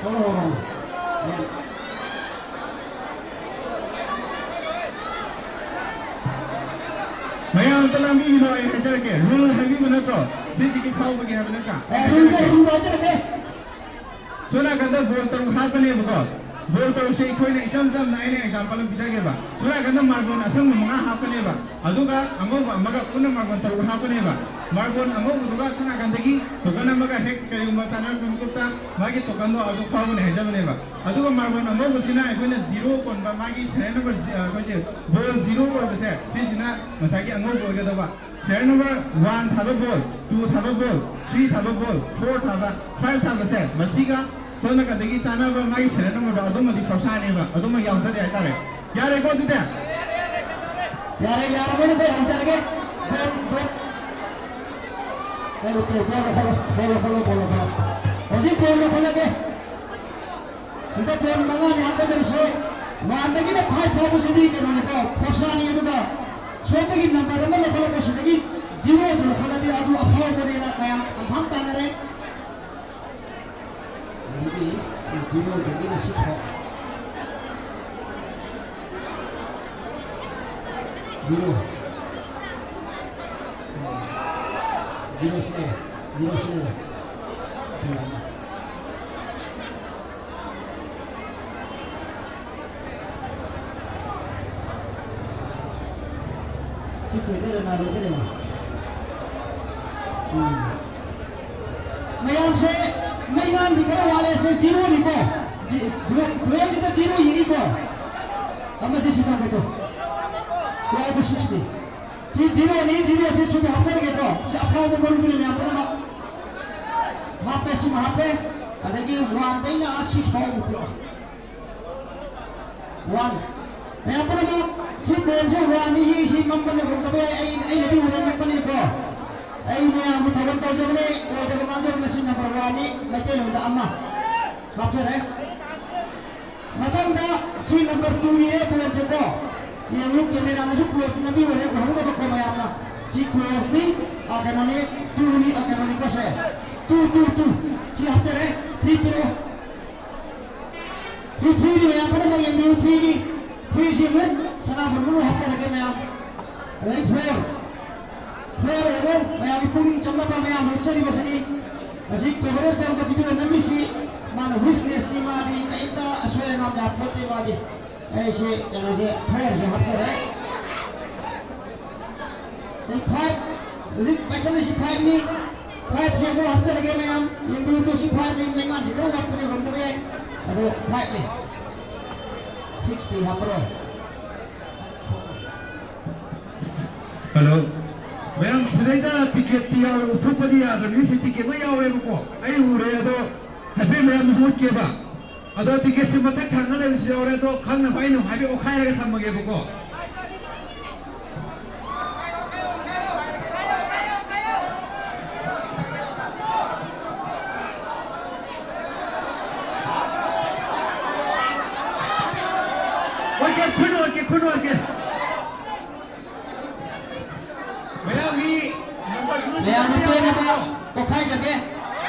ꯍꯧꯔꯣ, ꯍꯧꯔꯣ, ꯍꯧꯔꯣ꯫ ꯃꯌꯥꯝ ꯑꯝꯇ ꯂꯥꯡꯕꯤꯒꯅꯣ, ꯑꯩ ꯍꯥꯏꯖꯔꯛꯀꯦ꯫ Rule ꯍꯥꯏꯕꯤꯕ ꯅꯠꯇ꯭ꯔꯣ? ꯁꯤꯁꯤꯒꯤ ꯐꯥꯎꯕꯒꯤ ꯍꯥꯏꯕ ꯅꯠꯇ꯭ꯔꯥ? ꯑꯩ ꯑꯦ, rule ꯗꯣ, ꯍꯥꯏꯖꯔꯛꯀꯦ꯫ Rule ꯗꯣ ꯍꯥꯏꯖꯔꯛꯀꯦ꯫ ꯁꯣꯝ ꯅꯥꯀꯟꯗ ball ꯇꯔꯨꯛ ꯍꯥꯞꯀꯅꯦꯕꯀꯣ꯫ Ball ꯇꯔꯨꯛꯁꯦ ꯑꯩꯈꯣꯏꯅ ꯏꯆꯝ ꯆꯝꯅ ꯑꯩꯅ example ꯑꯃ ꯄꯤꯖꯒꯦꯕ꯫ ꯁꯣꯝ ꯅꯥꯀꯟꯗ marble ꯑꯁꯪꯕ ꯃꯉꯥ ꯍꯥꯞꯀꯅꯦꯕ꯫ ꯑꯗꯨꯒ ꯑꯉꯧꯕ ꯑꯃꯒ ꯄꯨꯟꯅ marble ꯇꯔꯨꯛ ꯍꯥꯞꯀꯅꯦꯕ꯫ Marble ꯑꯉꯧꯕꯗꯨꯒ ꯁꯣꯝ ꯅꯥꯀꯟꯗꯒꯤ token ꯑꯃꯒ ꯍꯦꯛ ꯀꯔꯤꯒꯨꯝꯕ ꯆꯥꯟꯅꯔꯛꯄ ꯃꯤꯀꯨꯞꯇ ꯃꯥꯒꯤ token ꯗꯣ ꯑꯗꯨ ꯐꯥꯎꯒꯅꯤ ꯍꯥꯏꯖꯕꯅꯦꯕ꯫ ꯑꯗꯨꯒ marble ꯑꯉꯧꯕꯁꯤꯅ ꯑꯩꯈꯣꯏꯅ zero ꯀꯣꯟꯕ ꯃꯥꯒꯤ serial number ꯖꯤ-, ꯑ, ꯑꯩꯈꯣꯏꯁꯦ ball zero ꯑꯣꯏꯕꯁꯦ ꯁꯤꯁꯤꯅ ꯉꯁꯥꯏꯒꯤ ꯑꯉꯧꯕ ꯑꯣꯏꯒꯗꯕ꯫ Serial number one ꯊꯥꯕ ball, two ꯊꯥꯕ ball, three ꯊꯥꯕ ball, four ꯊꯥꯕ, five ꯊꯥꯕꯁꯦ, ꯃꯁꯤꯒ ꯁꯣꯝ ꯅꯥꯀꯟꯗꯒꯤ ꯆꯥꯟꯅꯕ ꯃꯥꯒꯤ serial number ꯗꯣ ꯑꯗꯨꯃꯗꯤ ꯐꯣꯔꯁꯥꯅꯦꯕ, ꯑꯗꯨꯃ ꯌꯥꯎꯖꯗꯦ ꯍꯥꯏꯇꯥꯔꯦ꯫ ꯌꯥꯔꯦꯀꯣ ꯑꯗꯨꯗꯤ? ꯌꯥꯔꯦ, ꯌꯥꯔꯕ ꯅꯠꯇ꯭ꯔꯣ? ꯍꯟꯖꯔꯒꯦ꯫ Ball, ball. ꯀꯩꯅꯣ, ball ꯂꯧꯈꯠꯂꯣ, ball ꯂꯧꯈꯠꯂꯣ, ball ꯂꯧꯈꯠꯂꯣ꯫ ꯍꯧꯖꯤꯛ ball ꯂꯧꯈꯠꯂꯒꯦ꯫ ꯁꯤꯗ ball ꯃꯉꯥꯅꯤ ꯍꯥꯞꯀꯗꯧꯔꯤꯁꯦ꯫ One ꯗꯒꯤꯅ five ꯐꯥꯎꯕꯁꯤꯗꯤ ꯀꯩꯅꯣꯅꯤ, ꯐꯣꯔꯁꯥꯅꯤ꯫ ꯑꯗꯨꯒ ꯁꯣꯝꯗꯒꯤ ꯅꯝꯕꯔ ꯑꯃ ꯂꯧꯈꯠꯂꯛꯄꯁꯤꯗꯒꯤ ꯖꯤꯔꯣꯗꯨ ꯂꯧꯈꯠꯂꯗꯤ ꯑꯗꯨ ꯑꯐꯥꯎꯕꯅꯦꯅ ꯃꯌꯥꯝ ꯀꯟꯐꯥꯝ ꯇꯥꯅꯔꯦ꯫ ꯑꯗꯒꯤ ꯖꯤꯔꯣꯗꯒꯤꯅ ꯁꯤꯛꯁ ꯐꯥꯎ꯫ ꯖꯤꯔꯣ꯫ ꯖꯤꯔꯣ ꯁꯤ ꯂꯩꯔꯦ꯫ ꯖꯤꯔꯣ ꯁꯤ ꯂꯩꯔꯦ꯫ ꯁꯤ ꯊꯣꯏꯗꯣꯏꯔ ꯅꯥꯔꯣꯏꯗꯣꯏꯔ? ꯎꯝ꯫ ꯃꯌꯥꯝꯁꯦ ꯃꯩꯉꯥꯟꯗꯤ ꯈꯔ ꯋꯥꯠꯂꯦ꯫ ꯁꯦ ꯖꯤꯔꯣꯅꯤꯀꯣ꯫ ꯖꯤ-, ꯕ꯭ꯔꯦ-, ꯕ꯭ꯔꯦꯟꯁꯤꯗ ꯖꯤꯔꯣ ꯌꯦꯛꯏꯀꯣ꯫ ꯑꯃꯁꯦ ꯁꯤ ꯊꯝꯒꯦ ꯇꯧ꯫ ꯇꯨ ꯑꯥꯏ ꯕꯤ ꯁꯤꯛꯁꯅꯤ꯫ ꯁꯤ ꯖꯤꯔꯣꯅꯤ, ꯖꯤꯔꯣꯁꯤ ꯁꯤꯗ ꯍꯥꯞꯆꯔꯒꯦꯀꯣ꯫ ꯁꯤ ꯑꯐꯥꯎꯕ ꯃꯔꯨꯗꯨꯅꯤ ꯃꯌꯥꯝ ꯄꯨꯝꯅꯃꯛ꯫ ꯍꯥꯞꯄꯦ, ꯁꯤꯃ ꯍꯥꯞꯄꯦ꯫ ꯑꯗꯒꯤ ꯋꯥꯟꯗꯩꯅ ꯁꯤꯛꯁ ꯐꯥꯎ ꯑꯃꯨꯛ ꯄꯤꯔꯛꯑꯣ꯫ ꯋꯥꯟ꯫ ꯃꯌꯥꯝ ꯄꯨꯝꯅꯃꯛ ꯁꯤ ꯀꯣꯟꯁꯦ ꯋꯥꯟꯅꯤ, ꯁꯤ ꯃꯝꯕꯅ ꯍꯣꯡꯗꯕ ꯌꯥꯏ꯫ ꯑꯩ, ꯑꯩꯅꯗꯤ ꯎꯔꯦ ꯅꯛꯄꯅꯤꯅꯀꯣ꯫ ꯑꯩ ꯃꯌꯥꯝꯕꯨ ꯊꯧꯒꯜ ꯇꯧꯖꯕꯅꯦ, ꯑꯣꯏꯗꯕ ꯉꯥꯡꯖꯕ ꯃꯁꯤ ꯅꯝꯕꯔ ꯋꯥꯟꯅꯤ, ꯃꯩꯇꯩꯂꯣꯟꯗ ꯑꯃ꯫ ꯍꯥꯞꯆꯔꯦ꯫ ꯃꯊꯪꯗ ꯁꯤ ꯅꯝꯕꯔ ꯇꯨ ꯏꯔꯦ ꯀꯣꯟꯁꯦꯀꯣ꯫ ꯌꯦꯡꯉꯨ, ꯀꯦꯃꯦꯔꯥꯅꯁꯨ ꯀ꯭ꯂꯣꯖ ꯅꯝꯕꯤꯌꯨ, ꯍꯦꯛ ꯎꯍꯧꯅꯕꯀꯣ ꯃꯌꯥꯝꯅ꯫ ꯁꯤ ꯀ꯭ꯂꯣꯖꯅꯤ, ꯑ, ꯀꯩꯅꯣꯅꯤ, ꯇꯨꯅꯤ, ꯑ, ꯀꯩꯅꯣꯅꯤꯀꯣ ꯁꯦ꯫ Two, two, two. ꯁꯤ ꯍꯥꯞꯆꯔꯦ, ꯊ꯭ꯔꯤ ꯄꯤꯔꯛꯑꯣ꯫ ꯁꯤ ꯊ꯭ꯔꯤꯅꯤ ꯃꯌꯥꯝ ꯄꯨꯝꯅꯃꯛ ꯌꯦꯡꯕꯤꯌꯨ, ꯊ꯭ꯔꯤꯅꯤ꯫ ꯊ꯭ꯔꯤꯁꯤ ꯑꯃꯨꯛ ꯁꯅꯥꯕꯨꯟ ꯃꯅꯨꯡ ꯍꯥꯞꯆꯔꯒꯦ ꯃꯌꯥꯝ꯫ ꯑꯗꯩ ꯐꯣꯔ꯫ ꯐꯣꯔ ꯑꯣꯏꯔꯣ, ꯃꯌꯥꯝꯒꯤ ꯄꯨꯛꯅꯤꯡ ꯆꯪꯅꯕ ꯃꯌꯥꯝ ꯎꯠꯆꯔꯤꯕꯁꯤꯅꯤ꯫ ꯉꯁꯤ ꯀꯣꯚꯔꯦꯖ ꯇꯧꯔꯒ ꯚꯤꯗꯤꯑꯣ ꯅꯝꯃꯤꯁꯤ ꯃꯥꯅ ꯋꯤꯁꯅꯦꯁꯅꯤ, ꯃꯥꯗꯤ ꯀꯩꯝꯇ ꯑꯁꯣꯏ ꯑꯉꯥꯝ ꯌꯥꯄꯣꯠꯇꯦ ꯃꯥꯗꯤ꯫ ꯑꯩꯁꯦ ꯀꯩꯅꯣꯁꯦ ꯐꯣꯔꯁꯦ ꯍꯥꯞꯆꯔꯦ꯫ ꯑꯩ ꯐꯥꯏꯚ, ꯍꯧꯖꯤꯛ ꯄꯥꯏꯈꯠꯂꯤꯁꯤ ꯐꯥꯏꯚꯅꯤ꯫ ꯐꯥꯏꯚꯁꯦ ꯑꯃꯨꯛ ꯍꯥꯞꯆꯔꯒꯦ ꯃꯌꯥꯝ꯫ ꯌꯦꯡꯕꯤꯌꯨ, ꯁꯤ ꯐꯥꯏꯚꯅꯤ, ꯃꯩꯉꯥꯟꯁꯤ ꯈꯔ ꯋꯥꯠꯄꯅꯦ ꯉꯝꯗꯕ ꯌꯥꯏ꯫ ꯑꯗꯣ ꯐꯥꯏꯚꯅꯤ꯫ ꯁꯤꯛꯁꯇꯤ ꯍꯥꯞꯄꯔꯣꯏ꯫ ꯍꯜꯂꯣ꯫ ꯃꯌꯥꯝ ꯁꯤꯗꯩꯗ ꯇꯤꯀꯦꯠꯇꯤ ꯌꯥꯎꯔꯦ, ꯎꯞꯊꯣꯛꯄꯗꯤ ꯌꯥꯗ꯭ꯔꯕꯅꯤ꯫ ꯁꯤ ꯇꯤꯀꯦꯠ ꯂꯣꯏ ꯌꯥꯎꯔꯦꯕꯀꯣ꯫ ꯑꯩ ꯎꯔꯦ, ꯑꯗꯣ ꯍꯥꯏꯐꯦꯠ ꯃꯌꯥꯝꯗꯁꯨ ꯎꯠꯀꯦꯕ꯫ ꯑꯗꯣ ꯇꯤꯀꯦꯠꯁꯦ ꯃꯊꯛ ꯊꯪꯅ ꯂꯩꯕꯁꯨ ꯌꯥꯎꯔꯦ꯫ ꯑꯗꯣ ꯈꯪꯅꯕ ꯑꯩꯅ ꯍꯥꯏꯐꯦꯠ ꯑꯣꯠꯈꯥꯏꯔꯒ ꯊꯝꯃꯒꯦꯕꯀꯣ꯫ ꯍꯣꯏ, ꯈꯨꯟ ꯑꯣꯠꯀꯦ, ꯈꯨꯟ ꯑꯣꯠꯀꯦ꯫ ꯃꯌꯥꯝꯒꯤ ꯅꯝꯕꯔꯁꯨ ꯃꯌꯥꯝꯅ ꯁꯤꯟꯅꯕ ꯄꯦꯟꯅꯕ ꯌꯥꯎꯕ꯭ꯔꯣ? ꯄꯣꯛꯈꯥꯏꯖꯒꯦ꯫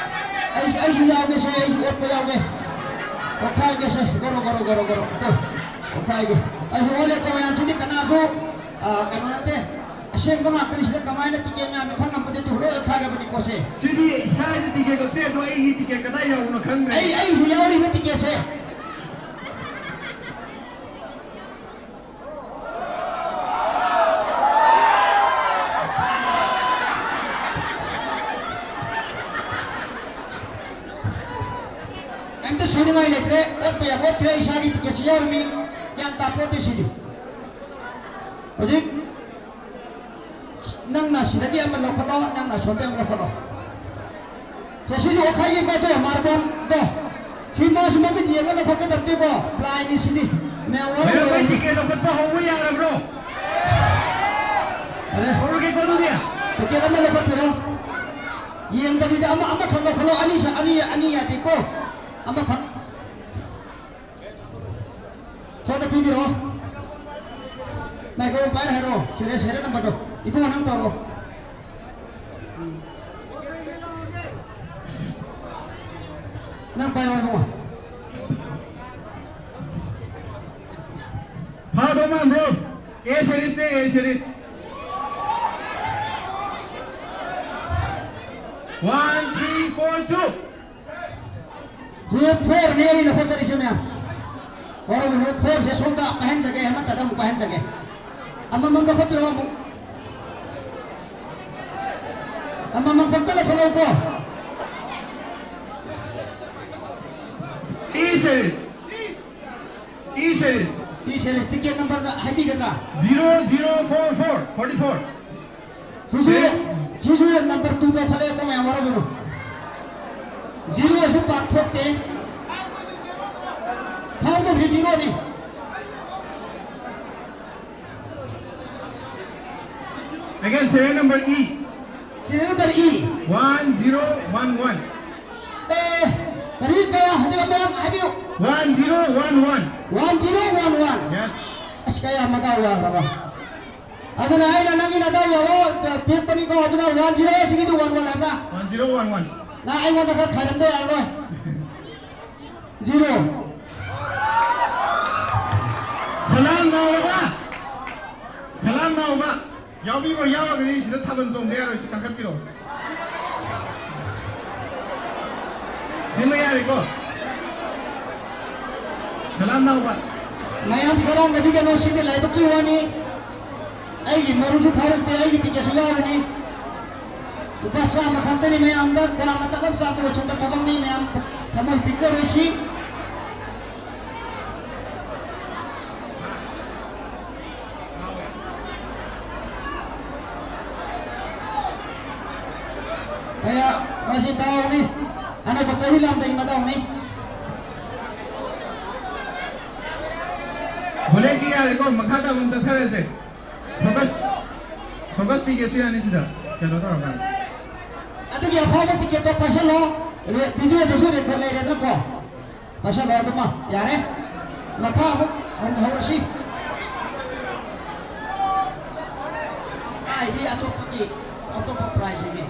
ꯑꯩꯁꯨ, ꯑꯩꯁꯨ ꯌꯥꯎꯒꯦꯁꯦ, ꯑꯩꯁꯨ ꯑꯣꯠꯄ ꯌꯥꯎꯒꯦ꯫ ꯄꯣꯛꯈꯥꯏꯒꯦꯁꯦ, ꯒꯣꯔꯣ, ꯒꯣꯔꯣ, ꯒꯣꯔꯣ, ꯒꯣꯔꯣ꯫ ꯇꯨ, ꯄꯣꯛꯈꯥꯏꯒꯦ꯫ ꯑꯩꯁꯨ ꯑꯣꯠꯂꯦꯀꯣ ꯃꯌꯥꯝꯁꯤꯗꯤ ꯀꯅꯥꯁꯨ, ꯑ, ꯀꯩꯅꯣ ꯅꯠꯇꯦ꯫ ꯑꯁꯦꯡꯕ ꯉꯥꯛꯇꯅꯤ ꯁꯤꯗ ꯀꯃꯥꯏꯅ ꯇꯤꯀꯦꯠ ꯃꯌꯥꯝ ꯃꯊꯪ ꯑꯃꯗꯤ ꯇꯨ ꯂꯣꯏ ꯑꯣꯠꯈꯥꯏꯔꯕꯅꯤꯀꯣ ꯁꯦ꯫ ꯁꯤꯗꯤ ꯏꯁꯥꯒꯤ ꯇꯤꯀꯦꯠ ꯀꯛꯆꯩ, ꯑꯗꯣ ꯑꯩꯒꯤ ꯇꯤꯀꯦꯠ ꯀꯗꯥꯏ ꯌꯥꯎꯕꯅꯣ ꯈꯪꯗ꯭ꯔꯦ꯫ ꯑꯩ, ꯑꯩꯁꯨ ꯌꯥꯎꯔꯤꯕ ꯇꯤꯀꯦꯠꯁꯦ꯫ ꯀꯩꯝꯇ ꯁꯣꯏꯅꯤꯡꯉꯥꯏ ꯂꯩꯇ꯭ꯔꯦ, ꯑꯣꯠꯄ ꯌꯥꯕ ꯑꯣꯠꯈ꯭ꯔꯦ, ꯏꯁꯥꯒꯤ ꯇꯤꯀꯦꯠꯁꯨ ꯌꯥꯎꯔꯝꯃꯤ, ꯒ꯭ꯌꯥꯟ ꯇꯥꯄꯣꯠꯇꯦ ꯁꯤꯗꯤ꯫ ꯍꯧꯖꯤꯛ ꯅꯪꯅ ꯁꯤꯗꯒꯤ ꯑꯃ ꯂꯧꯈꯠꯂꯣ, ꯅꯪꯅ ꯑꯁꯣꯝꯗꯒꯤ ꯑꯃ ꯂꯧꯈꯠꯂꯣ꯫ ꯁꯦ, ꯁꯤꯁꯨ ꯑꯣꯠꯈꯥꯏꯒꯦꯀꯣ, ꯑꯗꯣ ꯃꯥꯔꯕꯣꯜꯗꯣ꯫ ꯁꯤ ꯃꯥꯁꯨ ꯃꯃꯤꯠ ꯌꯦꯡꯉ ꯂꯧꯈꯠꯀꯗꯕꯅꯤꯀꯣ, ꯕ꯭ꯂꯥꯏꯟꯅꯤ ꯁꯤꯗꯤ꯫ ꯃꯌꯥꯝ ꯋꯥꯔꯝ ꯃꯌꯥꯝ ꯃꯩ ꯂꯣꯏꯔꯦ꯫ ꯇꯤꯀꯦꯠ ꯂꯧꯈꯠꯄ ꯍꯧꯕ ꯌꯥꯔꯕ꯭ꯔꯣ? ꯑꯔꯦ꯫ ꯍꯧꯔꯒꯦꯀꯣ ꯑꯗꯨꯗꯤ꯫ ꯇꯤꯀꯦꯠ ꯑꯃ ꯂꯧꯈꯠꯄꯤꯔꯣ꯫ ꯌꯦꯡꯗꯕꯤꯗ ꯑꯃ, ꯑꯃꯈꯛ ꯂꯧꯈꯠꯂꯣ, ꯑꯅꯤ ꯁ-, ꯑꯅꯤ, ꯑꯅꯤ ꯌꯥꯗꯦꯀꯣ꯫ ꯑꯃꯈꯛ꯫ ꯁꯣꯝꯗ ꯄꯤꯕꯤꯔꯛꯑꯣ꯫ ꯃꯥꯏꯀ꯭ꯔꯣꯐꯣꯟ ꯄꯥꯏꯔ ꯍꯥꯏꯔꯛꯑꯣ꯫ ꯁꯦꯔꯦ-, ꯁꯦꯔꯦꯜ ꯅꯝꯕꯔꯗꯣ꯫ ꯏꯕꯨꯡꯉꯣ, ꯅꯪ ꯇꯧꯔꯛꯑꯣ꯫ ꯅꯪ ꯄꯥꯏꯔꯣ, ꯏꯕꯨꯡꯉꯣ꯫ ꯐꯥꯗꯧ ꯃꯥꯟꯕ꯭ꯔꯣ? A series ꯅꯦ, A series꯫ One, three, four, two꯫ G ꯐꯣꯔꯅꯦ ꯑꯩꯅ ꯍꯣꯠꯆꯔꯤꯁꯦ ꯃꯌꯥꯝ꯫ ꯋꯥꯔꯧꯕꯤꯔꯣ, ꯐꯣꯔꯁꯦ ꯁꯣꯝꯗ ꯄꯥꯏꯍꯟꯖꯒꯦ, ꯑꯃꯠꯇꯗ ꯑꯃꯨꯛ ꯄꯥꯏꯍꯟꯖꯒꯦ꯫ ꯑꯃꯃꯝꯗ ꯍꯣꯠꯄꯤꯔꯣ ꯑꯃꯨꯛ꯫ ꯑꯃꯃꯝ ꯈꯛꯇꯗ ꯊꯣꯛꯂꯛꯎꯀꯣ꯫ E series. E series. E series ticket ꯅꯝꯕꯔꯗ ꯍꯥꯏꯕꯤꯒꯗ꯭ꯔꯥ? Zero zero four four, forty four꯫ ꯁꯤꯁꯨ, ꯁꯤꯁꯨ ꯅꯝꯕꯔ ꯇꯨꯗ ꯊꯣꯛꯂꯛꯑꯦꯀꯣ ꯃꯌꯥꯝ, ꯋꯥꯔꯧꯕꯤꯔꯣ꯫ ꯖꯤꯔꯣꯁꯨ ꯄꯥꯛ ꯊꯣꯛꯇꯦ꯫ ꯐꯥꯎꯗꯧꯁꯦ ꯖꯤꯔꯣꯅꯤ꯫ Again, serial number E. Serial number E. One zero one one. ꯑꯦ, ꯀꯔꯤ ꯀꯌꯥ ꯍꯧꯖꯤꯛ ꯑꯃꯨꯛ ꯍꯥꯏꯕꯤꯌꯨ꯫ One zero one one. One zero one one. Yes. ꯀꯌꯥ ꯃꯗꯥꯎ ꯌꯥꯈ꯭ꯔꯕ? ꯑꯗꯨꯅ ꯑꯩꯅ ꯅꯪꯒꯤ ꯅꯗꯥꯎ ꯌꯥꯕ ꯄꯤꯔꯛꯄꯅꯤꯀꯣ꯫ ꯑꯗꯨꯅ ꯋꯥꯟ ꯖꯤꯔꯣ ꯑꯁꯤꯒꯤꯗꯤ ꯋꯥꯟ ꯋꯥꯟ ꯍꯥꯏꯕ꯭ꯔꯥ? One zero one one. ꯅꯪ ꯑꯩꯉꯣꯟꯗ ꯈꯔ ꯈꯥꯏꯔꯝꯗ ꯌꯥꯔꯔꯣꯏ꯫ ꯖꯤꯔꯣ꯫ ꯁꯂꯥꯝ ꯅꯥꯎꯕ! ꯁꯂꯥꯝ ꯅꯥꯎꯕ! ꯌꯥꯎꯕꯤꯕ꯭ꯔꯣ? ꯌꯥꯎꯔꯒꯗꯤ ꯁꯤꯗ ꯊꯥꯕꯜ ꯆꯣꯡꯗ ꯌꯥꯔꯣꯏ, ꯀꯥꯈꯠꯄꯤꯔꯛꯑꯣ꯫ ꯁꯤꯃ ꯌꯥꯔꯦꯀꯣ? ꯁꯂꯥꯝ ꯅꯥꯎꯕ꯫ ꯃꯌꯥꯝ ꯁꯂꯥꯝ ꯅꯕꯤꯒꯅꯨ, ꯁꯤꯗꯤ ꯂꯥꯏꯕꯛꯀꯤ ꯋꯥꯅꯤ꯫ ꯑꯩꯒꯤ ꯃꯔꯨꯁꯨ ꯐꯥꯔꯛꯇꯦ, ꯑꯩꯒꯤ ꯇꯤꯀꯦꯠꯁꯨ ꯌꯥꯎꯔꯅꯤ꯫ ꯂꯨꯄꯥ ꯆꯥꯝꯃ ꯈꯛꯇꯅꯤ, ꯃꯌꯥꯝꯗ ꯀ꯭ꯋꯥ ꯑꯃ ꯇꯞ ꯆꯥꯕ ꯂꯣꯏꯁꯤꯟꯕ ꯊꯕꯛꯅꯤ꯫ ꯃꯌꯥꯝ ꯊꯃꯣꯏ ꯄꯤꯛꯅꯔꯣꯏꯁꯤ꯫ ꯀꯌꯥ ꯃꯁꯤ ꯗꯥꯎꯅꯤ, ꯑꯅꯧꯕ ꯆꯍꯤ ꯂꯥꯝꯗꯒꯤ ꯃꯗꯥꯎꯅꯤ꯫ ꯕꯨꯂꯦꯠꯀꯤ ꯌꯥꯔꯦꯀꯣ, ꯃꯈꯥ ꯇꯥꯕ ꯑꯃ ꯆꯠꯊꯔꯁꯦ꯫ ꯐꯣꯀꯁ, ꯐꯣꯀꯁ ꯄꯤꯒꯦꯁꯨ ꯌꯥꯅꯤ ꯁꯤꯗ, ꯀꯩꯅꯣ ꯇꯧꯔꯀꯥꯟꯗ꯫ ꯑꯗꯨꯒꯤ ꯑꯐꯥꯎꯕ ꯇꯤꯀꯦꯠꯇꯣ ꯄꯥꯏꯁꯜꯂꯣ, ꯔꯦ-, ꯚꯤꯗꯤꯑꯣꯗꯨꯁꯨ ꯔꯦꯀꯣꯔꯗ ꯂꯩꯔꯦꯗꯅꯀꯣ꯫ ꯄꯥꯏꯁꯜꯂꯣ ꯑꯗꯨꯃ, ꯌꯥꯔꯦ꯫ ꯃꯈꯥ ꯑꯃꯨꯛ ꯍꯟꯊꯍꯧꯔꯁꯤ꯫ ꯀꯥꯏꯗꯤ ꯑꯇꯣꯞꯄꯒꯤ, ꯑꯇꯣꯞꯄ ꯄ꯭ꯔꯥꯏꯖꯁꯤꯗꯤ꯫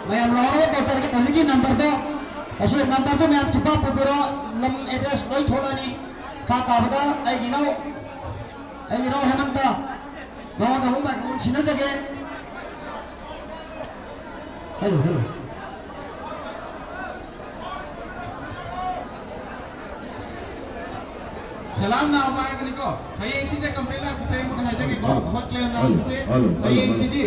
ꯃꯌꯥꯝ ꯂꯥꯎꯔꯒ ꯗꯣꯛꯇꯔꯒꯤ ꯍꯧꯖꯤꯛꯀꯤ ꯅꯝꯕꯔꯗꯣ, ꯑꯁꯤ ꯅꯝꯕꯔꯗꯣ ꯃꯌꯥꯝ ꯆꯤꯝꯐꯥ ꯄꯨꯕꯤꯔꯣ, ꯂꯝ ꯑꯦꯗ꯭ꯔꯦꯁ ꯂꯣꯏ ꯊꯣꯛꯂꯛꯑꯅꯤ꯫ ꯈꯥ ꯇꯥꯕꯗ ꯑꯩꯒꯤ ꯏꯅꯥꯎ, ꯑꯩꯒꯤ ꯏꯅꯥꯎ ꯍꯦꯃꯟꯇ, ꯃꯉꯣꯟꯗ ꯑꯃꯨꯛ ꯃꯥꯏꯀ꯭ꯔꯣꯐꯣꯟ ꯁꯤꯟꯅꯖꯒꯦ꯫ Hello, hello. ꯁꯂꯥꯝ ꯅꯥꯎꯕ ꯍꯥꯏꯕꯅꯤꯀꯣ꯫ ꯍꯌꯦꯡ ꯁꯤꯁꯦ ꯀꯝꯄ꯭ꯂꯦꯟ ꯂꯥꯛꯄꯁꯦ ꯑꯩꯉꯣꯟꯗ ꯍꯥꯏꯖꯒꯦꯀꯣ꯫ ꯍꯜꯂꯣ, ꯑꯩꯈꯣꯏ ꯀ꯭ꯂꯦꯝ ꯍꯜꯂꯣ, ꯂꯥꯛꯄꯁꯦ ꯍꯜꯂꯣ, ꯍꯜꯂꯣ, ꯍꯌꯦꯡ ꯍꯜꯂꯣ꯫ ꯁꯤꯗꯤ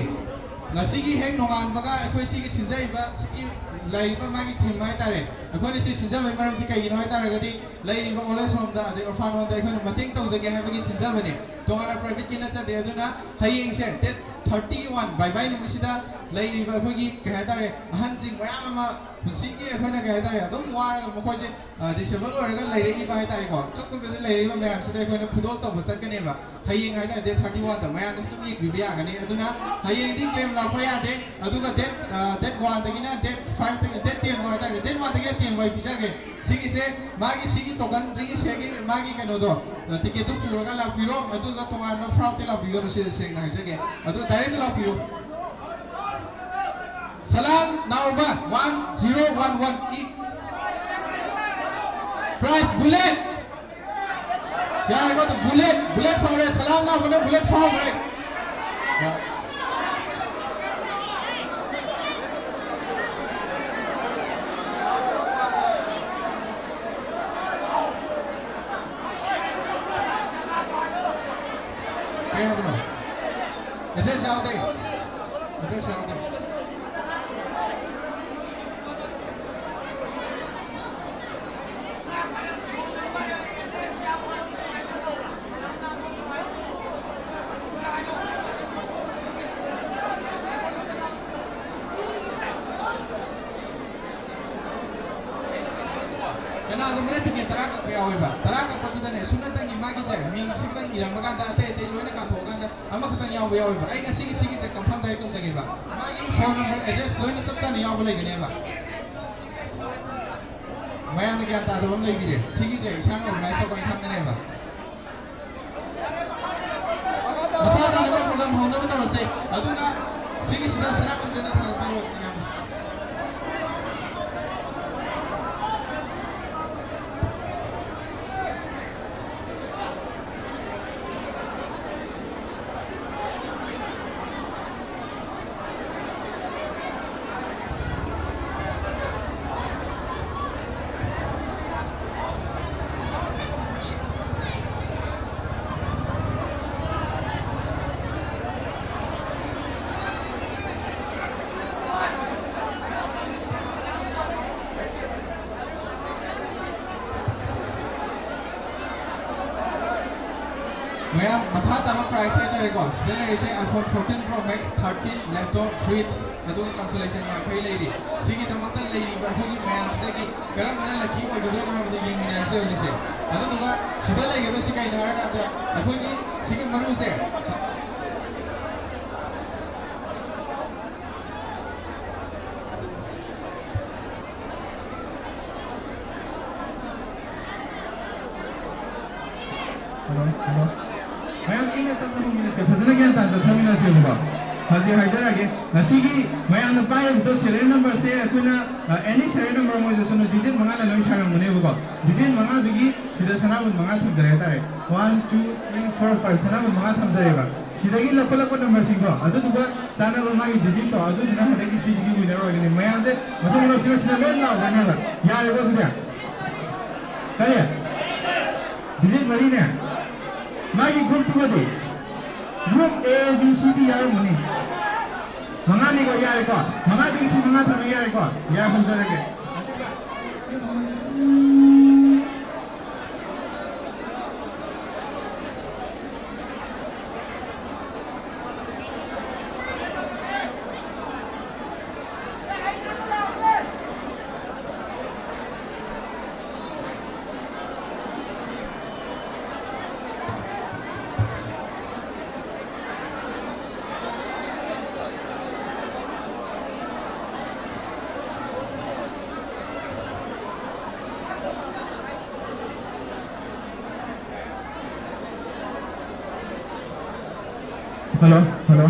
ꯉꯁꯤꯒꯤ ꯍꯦꯛ ꯅꯣꯡꯉꯥꯟꯕꯒ ꯑꯩꯈꯣꯏ ꯁꯤꯒꯤ ꯁꯤꯟꯖꯔꯤꯕ, ꯁꯤꯒꯤ ꯂꯩꯔꯤꯕ ꯃꯥꯒꯤ ꯊꯤꯝ ꯍꯥꯏꯇꯥꯔꯦ, ꯑꯩꯈꯣꯏꯅ ꯁꯤ ꯁꯤꯟꯖꯕꯒꯤ ꯃꯔꯝꯁꯤ ꯀꯩꯒꯤꯅꯣ ꯍꯥꯏ ꯇꯥꯔꯒꯗꯤ, ꯂꯩꯔꯤꯕ ꯑꯣꯜ ꯑꯦꯖ ꯍꯣꯝꯗ ꯑꯗꯩ ꯑꯣꯔꯐꯥꯟ ꯍꯣꯝꯗ ꯑꯩꯈꯣꯏꯅ ꯃꯇꯦꯡ ꯇꯧꯖꯒꯦ ꯍꯥꯏꯕꯒꯤ ꯁꯤꯟꯖꯕꯅꯦ, ꯇꯣꯉꯥꯟꯅ ꯄ꯭ꯔꯥꯏꯚꯦꯠꯀꯤ ꯅꯠꯆꯗꯦ꯫ ꯑꯗꯨꯅ ꯍꯌꯦꯡꯁꯦ, ꯗꯦꯠ ꯊꯥꯔꯇꯤ ꯋꯥꯟ, ꯕꯥꯏ ꯕꯥꯏ ꯅꯨꯃꯤꯠꯁꯤꯗ ꯂꯩꯔꯤꯕ ꯑꯩꯈꯣꯏꯒꯤ, ꯀꯩ ꯍꯥꯏꯇꯥꯔꯦ, ꯑꯍꯟꯁꯤꯡ ꯃꯌꯥꯝ ꯑꯃ, ꯄꯨꯟꯁꯤꯒꯤ ꯑꯩꯈꯣꯏꯅ, ꯀꯩ ꯍꯥꯏꯇꯥꯔꯦ, ꯑꯗꯨꯝ ꯋꯥꯔꯒ ꯃꯈꯣꯏꯁꯦ, ꯑ, ꯗꯤꯁꯦꯕꯜ ꯑꯣꯏꯔꯒ ꯂꯩꯔꯛꯏꯕ ꯍꯥꯏꯇꯥꯔꯦꯀꯣ, ꯆꯨꯞ ꯀꯨꯞꯄꯗ ꯂꯩꯔꯛꯏꯕ ꯃꯌꯥꯝꯁꯤꯗ ꯑꯩꯈꯣꯏꯅ ꯈꯨꯗꯣꯜ ꯇꯧꯕ ꯆꯠꯀꯅꯦꯕ꯫ ꯍꯌꯦꯡ ꯍꯥꯏꯇꯥꯔꯦ, ꯗꯦꯠ ꯊꯥꯔꯇꯤ ꯋꯥꯟꯗ ꯃꯌꯥꯝꯅꯁꯨ ꯑꯗꯨꯝ ꯌꯦꯡꯕꯤꯕ ꯌꯥꯒꯅꯤ꯫ ꯑꯗꯨꯅ ꯍꯌꯦꯡꯗꯤ ꯀ꯭ꯂꯦꯝ ꯂꯥꯛꯄ ꯌꯥꯗꯦ꯫ ꯑꯗꯨꯒ ꯗꯦꯠ, ꯑ, ꯗꯦꯠ ꯋꯥꯟꯗꯒꯤꯅ ꯗꯦꯠ ꯐꯥꯏꯚꯇꯒꯤ, ꯗꯦꯠ ꯇꯦꯟ ꯐꯥꯎ ꯍꯥꯏꯇꯥꯔꯦ, ꯗꯦꯠ ꯋꯥꯟꯗꯒꯤꯅ ꯇꯦꯟ ꯐꯥꯎ ꯑꯩ ꯄꯤꯖꯒꯦ꯫ ꯁꯤꯒꯤꯁꯦ, ꯃꯥꯒꯤ ꯁꯤꯒꯤ ꯇꯣꯀꯟ, ꯁꯤꯒꯤ ꯁꯦꯜꯒꯤ ꯃꯥꯒꯤ ꯀꯩꯅꯣꯗꯣ, ꯑ, ꯇꯤꯀꯦꯠꯇꯨ ꯄꯨꯔꯒ ꯂꯥꯛꯄꯤꯔꯣ꯫ ꯑꯗꯨꯒ ꯇꯣꯉꯥꯟꯕ ꯐ꯭ꯔꯥꯎꯗꯇꯤ ꯂꯥꯛꯄꯤꯒꯅꯨ, ꯁꯤꯗ ꯁꯦꯡꯅ ꯍꯥꯏꯖꯒꯦ꯫ ꯑꯗꯨ ꯗꯥꯏꯔꯦꯛꯇ ꯂꯥꯛꯄꯤꯔꯣ꯫ Salam Naoba, one zero one one E. Price bullet. ꯌꯥꯔꯦꯀꯣ, ꯑꯗꯨ ꯕꯨꯂꯦꯠ, ꯕꯨꯂꯦꯠ ꯐꯥꯎꯔꯦ, ꯁꯂꯥꯝ ꯅꯥꯎꯕꯅ ꯕꯨꯂꯦꯠ ꯐꯥꯎꯈ꯭ꯔꯦ꯫ ꯀꯩ ꯍꯥꯏꯕꯅꯣ? ꯑꯦꯗ꯭ꯔꯦꯁ ꯌꯥꯎꯗꯦ꯫ ꯑꯦꯗ꯭ꯔꯦꯁ ꯌꯥꯎꯗꯦ꯫ ꯀꯅꯥꯒꯨꯝꯕꯅ ꯇꯤꯀꯦꯠ ꯇꯔꯥ ꯀꯛꯄ ꯌꯥꯎꯋꯦꯕ꯫ ꯇꯔꯥ ꯀꯛꯄꯗꯨꯗꯅꯦ, ꯁꯨꯞꯅꯇꯪꯒꯤ ꯃꯥꯒꯤꯁꯦ, ꯃꯤꯡꯁꯤ ꯈꯤꯇꯪ ꯏꯔꯝꯕ ꯀꯥꯟꯗ, ꯑꯇꯩ ꯑꯇꯩ ꯂꯣꯏꯅ ꯀꯥꯟꯊꯣꯛꯑꯀꯥꯟꯗ ꯑꯃꯈꯛꯇꯪ ꯌꯥꯎꯕ ꯌꯥꯎꯋꯦꯕ꯫ ꯑꯩ ꯉꯁꯤꯒꯤ ꯁꯤꯒꯤꯁꯦ ꯀꯟꯐꯥꯔꯝ ꯗꯥꯏꯔꯦꯛ ꯇꯧꯖꯒꯦꯕ꯫ ꯃꯥꯒꯤ ꯐꯣꯟ ꯅꯝꯕꯔ, ꯑꯦꯗ꯭ꯔꯦꯁ ꯂꯣꯏꯅ ꯆꯞ ꯆꯥꯅ ꯌꯥꯎꯕ ꯂꯩꯒꯅꯦꯕ꯫ ꯃꯌꯥꯝꯅ ꯒ꯭ꯌꯥꯟ ꯇꯥꯗꯕ ꯑꯃ ꯂꯩꯕꯤꯔꯦ꯫ ꯁꯤꯒꯤꯁꯦ ꯏꯁꯥꯅ ꯑꯣꯔꯒꯅꯥꯏꯖ ꯇꯧꯕ ꯑꯩ ꯈꯪꯒꯅꯦꯕ꯫ ꯃꯈꯥ ꯇꯥꯅ ꯑꯩꯈꯣꯏ ꯄ꯭ꯔꯣꯒ꯭ꯔꯥꯝ ꯍꯧꯅꯕ ꯇꯧꯔꯁꯦ꯫ ꯑꯗꯨꯒ ꯁꯤꯒꯤꯁꯤꯗ ꯁꯅꯥꯃꯟꯖꯦꯟꯗ ꯊꯥꯒꯠꯄꯤꯔꯣ, ꯏꯌꯥꯝꯕ꯫ ꯃꯌꯥꯝ, ꯃꯈꯥ ꯇꯥꯕ prize ꯍꯥꯏꯇꯥꯔꯦꯀꯣ, ꯁꯤꯗ ꯂꯩꯔꯤꯁꯦ iPhone fourteen Pro Max, thirteen laptop, fridge, ꯑꯗꯨꯒ consolation ꯃꯈꯩ ꯂꯩꯔꯤ꯫ ꯁꯤꯒꯤꯗꯃꯛꯇ ꯂꯩꯔꯤꯕ ꯑꯩꯈꯣꯏꯒꯤ ꯃꯌꯥꯝꯁꯤꯗꯒꯤ ꯀꯔꯝꯕꯅ lucky ꯑꯣꯏꯒꯗꯣꯏꯅꯣ ꯍꯥꯏꯕꯗꯨ ꯌꯦꯡꯃꯤꯟꯅꯔꯁꯦ ꯍꯧꯖꯤꯛꯁꯦ꯫ ꯑꯗꯨꯗꯨꯒ ꯁꯤꯗ ꯂꯩꯒꯗꯣꯏꯁꯤ ꯀꯩꯅꯣ ꯍꯥꯏꯔꯀꯥꯟꯗ, ꯑꯩꯈꯣꯏꯒꯤ ꯁꯤꯒꯤ ꯃꯔꯨꯁꯦ Hello, hello. ꯃꯌꯥꯝ ꯏꯪꯅ ꯇꯞꯅ ꯍꯧꯃꯤꯟꯅꯁꯦ, ꯐꯖꯅ ꯒ꯭ꯌꯥꯟ ꯇꯥꯅ ꯆꯠꯊꯃꯤꯟꯅꯁꯦꯕꯀꯣ꯫ ꯍꯧꯖꯤꯛ ꯍꯥꯏꯖꯔꯛꯑꯒꯦ, ꯉꯁꯤꯒꯤ ꯃꯌꯥꯝꯅ ꯄꯥꯏꯔꯤꯕꯗꯣ serial number ꯁꯦ ꯑꯩꯈꯣꯏꯅ, ꯑ, any serial number ꯑꯃ ꯑꯣꯏꯖꯁꯅꯨ, digit ꯃꯉꯥꯅ ꯂꯣꯏ ꯁꯥꯔꯝꯒꯅꯦꯕꯀꯣ꯫ Digit ꯃꯉꯥꯗꯨꯒꯤ ꯁꯤꯗ ꯁꯅꯥꯕꯨꯟ ꯃꯉꯥ ꯊꯝꯖꯔꯦ ꯍꯥꯏꯇꯥꯔꯦ꯫ One, two, three, four, five, ꯁꯅꯥꯕꯨꯟ ꯃꯉꯥ ꯊꯝꯖꯔꯦꯕ꯫ ꯁꯤꯗꯒꯤ ꯂꯧꯈꯠꯂꯛꯄ number ꯁꯤꯡꯗꯣ, ꯑꯗꯨꯗꯨꯒ ꯆꯥꯟꯅꯕ ꯃꯥꯒꯤ digit ꯇꯣ, ꯑꯗꯨꯗꯨꯅ ꯍꯟꯗꯛꯀꯤ ꯁꯤꯁꯤꯒꯤ winner ꯑꯣꯏꯒꯅꯤ꯫ ꯃꯌꯥꯝꯁꯦ ꯃꯊꯪ ꯃꯊꯪ ꯁꯤꯗ ꯂꯣꯏ ꯂꯥꯎꯗꯣꯏꯅꯦꯕ꯫ ꯌꯥꯔꯦꯀꯣ ꯑꯗꯨꯗꯤ? ꯀꯔꯤ? Digit ꯃꯔꯤꯅꯦ? ꯃꯥꯒꯤ group ꯇꯨꯒꯗꯤ? Group A, B, C, D ꯌꯥꯎꯔꯝꯒꯅꯤ꯫ ꯃꯉꯥꯅꯤꯀꯣ, ꯌꯥꯔꯦꯀꯣ? ꯃꯉꯥꯗꯒꯤ ꯁꯤ ꯃꯉꯥ ꯊꯝꯃ ꯌꯥꯔꯦꯀꯣ? ꯌꯥ, ꯍꯧꯖꯔꯒꯦ꯫ Hello, hello.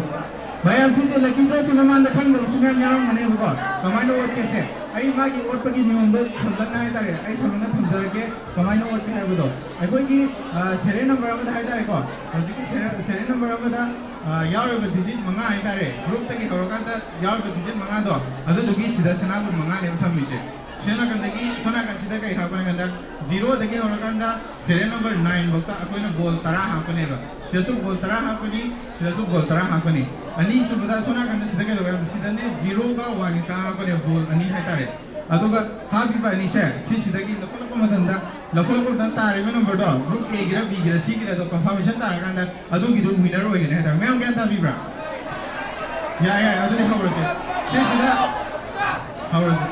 ꯃꯌꯥꯝ, ꯁꯤꯁꯦ lucky draw ꯁꯤ ꯃꯃꯥꯡꯗ ꯈꯪꯗꯕꯁꯨ ꯃꯌꯥꯝ ꯌꯥꯎꯔꯝꯒꯅꯦꯕꯀꯣ꯫ ꯀꯃꯥꯏꯅ ꯑꯣꯠꯀꯦꯁꯦ? ꯑꯩ ꯃꯥꯒꯤ ꯑꯣꯠꯄꯒꯤ ꯅꯤꯌꯣꯝꯗꯣ ꯁꯝꯂꯞꯅ ꯍꯥꯏꯇꯥꯔꯦ, ꯑꯩ ꯁꯝꯂꯞꯅ ꯊꯝꯖꯔꯛꯀꯦ, ꯀꯃꯥꯏꯅ ꯑꯣꯠꯀꯦ ꯍꯥꯏꯕꯗꯣ꯫ ꯑꯩꯈꯣꯏꯒꯤ, ꯑ, serial number ꯑꯃꯗ ꯍꯥꯏꯇꯥꯔꯦꯀꯣ, ꯍꯧꯖꯤꯛꯀꯤ serial, serial number ꯑꯃꯗ, ꯑ, ꯌꯥꯎꯔꯤꯕ digit ꯃꯉꯥ ꯍꯥꯏꯇꯥꯔꯦ, group ꯇꯒꯤ ꯍꯧꯔꯀꯥꯟꯗ ꯌꯥꯎꯔꯤꯕ digit ꯃꯉꯥꯗꯣ, ꯑꯗꯨꯗꯨꯒꯤ ꯁꯤꯗ ꯁꯅꯥꯕꯨꯟ ꯃꯉꯥꯅꯦꯕ ꯊꯝꯃꯤꯁꯦ꯫ ꯁꯣꯝ ꯅꯥꯀꯟꯗꯒꯤ, ꯁꯣꯝ ꯅꯥꯀꯟꯁꯤꯗ ꯀꯩ ꯍꯥꯞꯀꯅꯤ ꯍꯥꯏ ꯀꯥꯟꯗ, zero ꯗꯒꯤ ꯍꯧꯔꯀꯥꯟꯗ serial number nine ꯐꯥꯎꯇ ꯑꯩꯈꯣꯏꯅ ball ꯇꯔꯥ ꯍꯥꯞꯀꯅꯦꯕ꯫ ꯁꯤꯗꯁꯨ ball ꯇꯔꯥ ꯍꯥꯞꯀꯅꯤ, ꯁꯤꯗꯁꯨ ball ꯇꯔꯥ ꯍꯥꯞꯀꯅꯤ꯫ ꯑꯅꯤꯁꯨꯕꯗ ꯁꯣꯝ ꯅꯥꯀꯟꯗ ꯁꯤꯗ ꯀꯩꯗꯧꯋꯦ ꯍꯥꯏꯕꯗ, ꯁꯤꯗꯅꯦ zero ꯒ one ꯒ ꯍꯥꯞꯀꯅꯦꯕ, ball ꯑꯅꯤ ꯍꯥꯏꯇꯥꯔꯦ꯫ ꯑꯗꯨꯒ ꯍꯥꯞꯄꯤꯕ ꯑꯅꯤꯁꯦ ꯁꯤꯁꯤꯗꯒꯤ ꯂꯧꯈꯠꯂꯛꯄ ꯃꯇꯝꯗ ꯂꯧꯈꯠꯂꯛꯄ ꯃꯇꯝꯗ ꯇꯥꯔꯤꯕ ꯅꯝꯕꯔꯗꯣ group A Gir B Gir C Gir ꯑꯗꯣ confirmation ꯇꯥꯔꯀꯥꯟꯗ ꯑꯗꯨꯒꯤꯗꯨ winner ꯑꯣꯏꯒꯅꯤ ꯍꯥꯏꯇꯥꯔꯦ꯫ ꯃꯌꯥꯝ ꯒ꯭ꯌꯥꯟ ꯇꯥꯕꯤꯕ꯭ꯔꯥ? ꯌꯥꯔꯦ, ꯌꯥꯔꯦ, ꯑꯗꯨꯗꯤ ꯍꯧꯔꯁꯦ꯫ ꯁꯤꯁꯤꯗ ꯍꯧꯔꯁꯦ꯫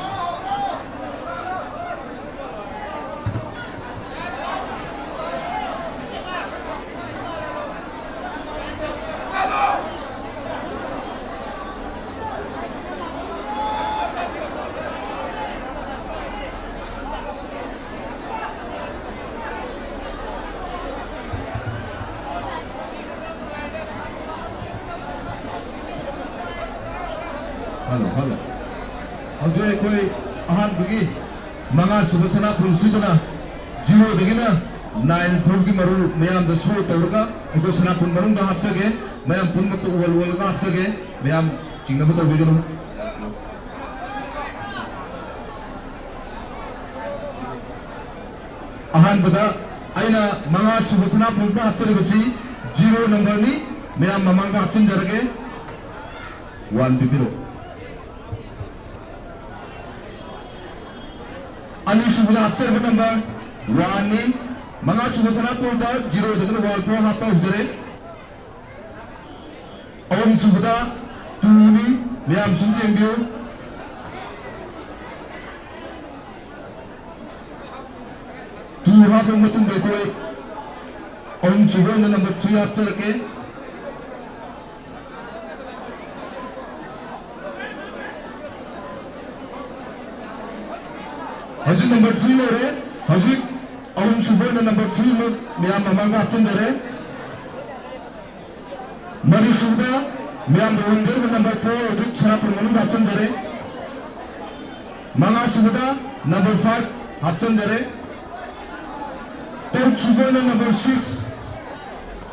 Hello, hello. ꯍꯧꯖꯤꯛ ꯑꯩꯈꯣꯏ ꯑꯍꯥꯟꯕꯒꯤ ꯃꯉꯥꯁꯨꯕ ꯁꯅꯥꯄꯨꯜꯁꯤꯗꯅ zero ꯗꯒꯤꯅ nine ꯐꯥꯎꯒꯤ ꯃꯔꯨ ꯃꯌꯥꯝꯗ show ꯇꯧꯔꯒ ꯑꯩꯈꯣꯏ ꯁꯅꯥꯄꯨꯜ ꯃꯅꯨꯡꯗ ꯍꯥꯞꯆꯒꯦ꯫ ꯃꯌꯥꯝ ꯄꯨꯝꯅꯃꯛꯇ ꯑꯣꯜ ꯑꯣꯜꯂꯒ ꯍꯥꯞꯆꯒꯦ꯫ ꯃꯌꯥꯝ ꯆꯤꯡꯅꯕ ꯇꯧꯕꯤꯒꯅꯨ꯫ ꯑꯍꯥꯟꯕꯗ ꯑꯩꯅ ꯃꯉꯥꯁꯨꯕ ꯁꯅꯥꯄꯨꯜꯗ ꯍꯥꯞꯆꯔꯤꯕꯁꯤ zero number ꯅꯤ꯫ ꯃꯌꯥꯝ ꯃꯃꯥꯡꯗ ꯍꯥꯞꯆꯤꯟꯖꯔꯒꯦ꯫ One ꯄꯤꯕꯤꯔꯛꯎ꯫ ꯑꯅꯤꯁꯨꯕꯗ ꯍꯥꯞꯆꯔꯤꯕ number one ꯅꯤ꯫ ꯃꯉꯥꯁꯨꯕ ꯁꯅꯥꯄꯨꯜꯗ zero ꯗꯒꯤꯅ one ꯐꯥꯎ ꯍꯥꯞꯄ ꯍꯧꯖꯔꯦ꯫ ꯑꯍꯨꯝꯁꯨꯕꯗ two ꯅꯤ꯫ ꯃꯌꯥꯝ ꯁꯨꯝ ꯌꯦꯡꯕꯤꯌꯨ꯫ Two ꯍꯥꯞꯄ ꯃꯇꯨꯡꯗ ꯑꯩꯈꯣꯏ ꯑꯍꯨꯝꯁꯨꯕ ꯑꯣꯏꯅ number three ꯍꯥꯞꯆꯔꯛꯀꯦ꯫ ꯍꯧꯖꯤꯛ number three ꯂꯩꯔꯦ꯫ ꯍꯧꯖꯤꯛ ꯑꯍꯨꯝꯁꯨꯕ ꯑꯣꯏꯅ number three ꯑꯃꯨꯛ ꯃꯌꯥꯝ ꯃꯃꯥꯡꯗ ꯍꯥꯞꯆꯤꯟꯖꯔꯦ꯫ ꯃꯔꯤꯁꯨꯕꯗ ꯃꯌꯥꯝꯗ ꯎꯍꯟꯖꯔꯤꯕ number four ꯍꯧꯖꯤꯛ ꯁꯅꯥꯄꯨꯔ ꯃꯅꯨꯡꯗ ꯍꯥꯞꯆꯤꯟꯖꯔꯦ꯫ ꯃꯉꯥꯁꯨꯕꯗ number five ꯍꯥꯞꯆꯤꯟꯖꯔꯦ꯫ ꯇꯔꯨꯛꯁꯨꯕ ꯑꯣꯏꯅ number six꯫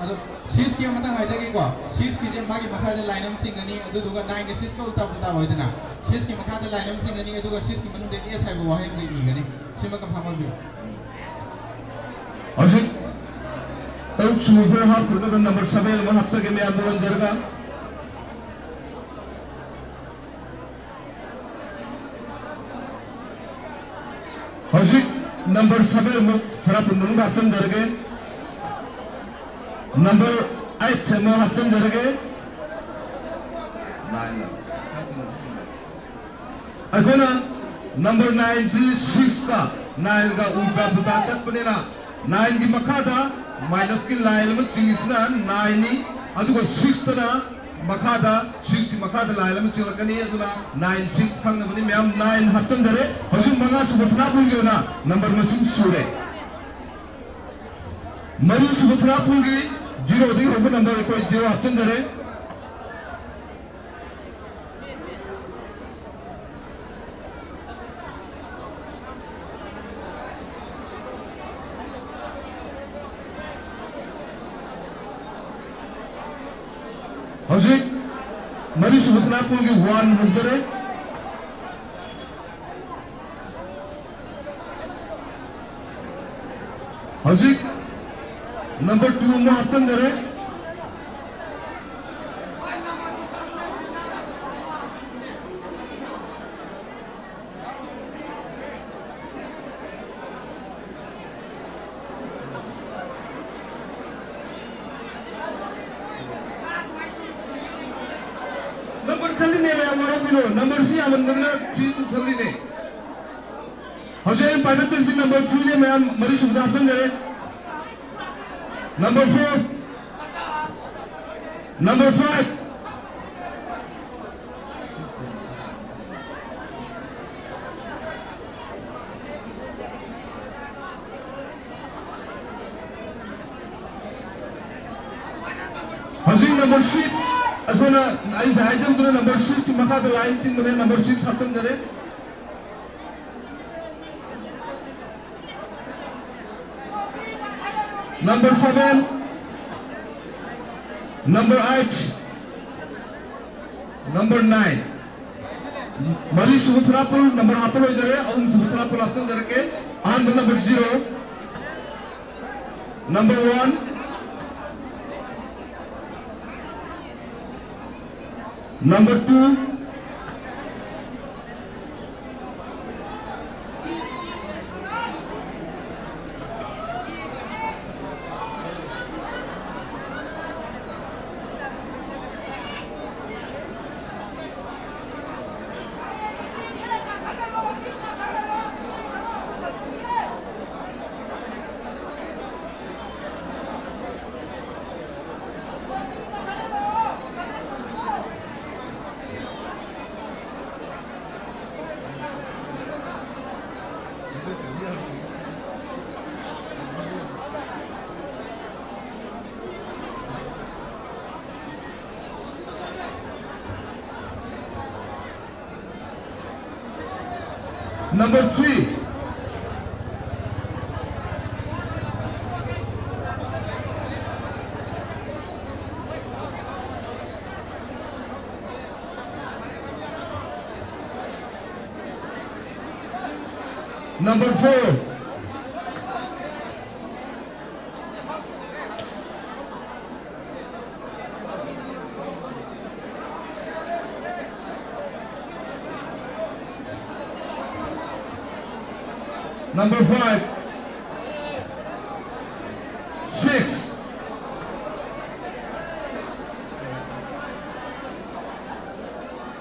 ꯑꯗꯣ six ꯀꯤ ꯑꯃꯇꯪ ꯍꯥꯏꯖꯒꯦꯀꯣ꯫ Six ꯀꯤꯁꯦ ꯃꯥꯒꯤ ꯃꯈꯥꯗ line ꯑꯃ ꯆꯤꯡꯒꯅꯤ, ꯑꯗꯨꯗꯨꯒ nine ꯒ six ꯀ ꯎꯜꯇꯥ ꯄꯨꯜꯇꯥ ꯑꯣꯏꯗꯅ, six ꯀꯤ ꯃꯈꯥꯗ line ꯑꯃ ꯆꯤꯡꯒꯅꯤ, ꯑꯗꯨꯒ six ꯀꯤ ꯃꯅꯨꯡꯗ S ꯍꯥꯏꯕ ꯋꯥꯍꯩ ꯑꯃꯒ ꯏꯒꯅꯤ꯫ ꯁꯤꯃ confirm ꯑꯣꯏꯕꯤꯌꯨ꯫ ꯍꯧꯖꯤꯛ ꯇꯔꯨꯛ ꯁꯨꯕ ꯍꯥꯞꯈ꯭ꯔꯒ number seven ꯑꯃ ꯍꯥꯞꯆꯒꯦ ꯃꯌꯥꯝꯗ ꯑꯣꯟꯖꯔꯒ꯫ ꯍꯧꯖꯤꯛ Number seven ꯑꯃꯨꯛ ꯁꯅꯥꯄꯨꯔ ꯃꯅꯨꯡꯗ ꯍꯥꯞꯆꯤꯟꯖꯔꯒꯦ꯫ Number eight ꯑꯃꯨꯛ ꯍꯥꯞꯆꯤꯟꯖꯔꯒꯦ꯫ Nine ꯂ? ꯑꯩꯈꯣꯏꯅ number nineꯁꯤ sixꯀ nineꯒ ꯎꯜꯇꯥ ꯄꯨꯜꯇꯥ ꯆꯠꯄꯅꯤꯅ, nineꯒꯤ ꯃꯈꯥꯗ minusꯀꯤ line ꯑꯃ ꯆꯤꯡꯉꯤꯁꯤꯅ nineꯅꯤ, ꯑꯗꯨꯒ sixꯇꯅ ꯃꯈꯥꯗ, sixꯀꯤ ꯃꯈꯥꯗ line ꯑꯃ ꯆꯤꯡꯂꯛꯀꯅꯤ꯫ ꯑꯗꯨꯅ nine six ꯈꯪꯅꯕꯅꯤ ꯃꯌꯥꯝ꯫ Nine ꯍꯥꯞꯆꯤꯟꯖꯔꯦ꯫ ꯍꯧꯖꯤꯛ ꯃꯉꯥ ꯁꯨꯕ ꯁꯅꯥꯄꯨꯔꯒꯤ ꯑꯣꯏꯅ number ꯃꯁꯤꯡ ꯁꯨꯔꯦ꯫ ꯃꯔꯤ ꯁꯨꯕ ꯁꯅꯥꯄꯨꯔꯒꯤ zeroꯗꯒꯤ ꯍꯧꯕ number ꯑꯩꯈꯣꯏ zero ꯍꯥꯞꯆꯤꯟꯖꯔꯦ꯫ ꯍꯧꯖꯤꯛ ꯃꯔꯤꯁꯨꯕ ꯁꯅꯥꯄꯨꯔꯒꯤ one ꯍꯧꯖꯔꯦ꯫ ꯍꯧꯖꯤꯛ number two ꯑꯃ ꯍꯥꯞꯆꯤꯟꯖꯔꯦ꯫ Number ꯈꯜꯂꯤꯅꯦ ꯃꯌꯥꯝ, ꯋꯥꯔꯧꯕꯤꯅꯣ꯫ Numberꯁꯤ ꯌꯥꯝꯃꯟꯕꯗꯨꯅ three two ꯈꯜꯂꯤꯅꯦ꯫ ꯍꯧꯖꯤꯛ ꯑꯩꯅ ꯄꯥꯏꯈꯠꯆꯔꯤꯁꯤ number threeꯅꯦ ꯃꯌꯥꯝ, ꯃꯔꯤꯁꯨꯕꯗ ꯍꯥꯞꯆꯤꯟꯖꯔꯦ꯫ Number four, number five꯫ ꯍꯧꯖꯤꯛ number six, ꯑꯩꯈꯣꯏꯅ, ꯑꯩ ꯉꯁꯥꯏ ꯍꯥꯏꯖꯕꯗꯨꯅ number sixꯀꯤ ꯃꯈꯥꯗ line ꯆꯤꯡꯕꯅꯦ, number six ꯍꯥꯞꯆꯤꯟꯖꯔꯦ꯫ Number seven, number eight, number nine꯫ ꯃꯔꯤꯁꯨꯕ ꯁꯅꯥꯄꯨꯔ number ꯍꯥꯞꯄ ꯂꯣꯏꯖꯔꯦ, ꯑꯍꯨꯝꯁꯨꯕ ꯁꯅꯥꯄꯨꯔ ꯍꯥꯞꯆꯤꯟꯖꯔꯛꯀꯦ꯫ ꯑꯍꯥꯟꯕ number zero, number one, number two, Number three. Number four. Number five. Six.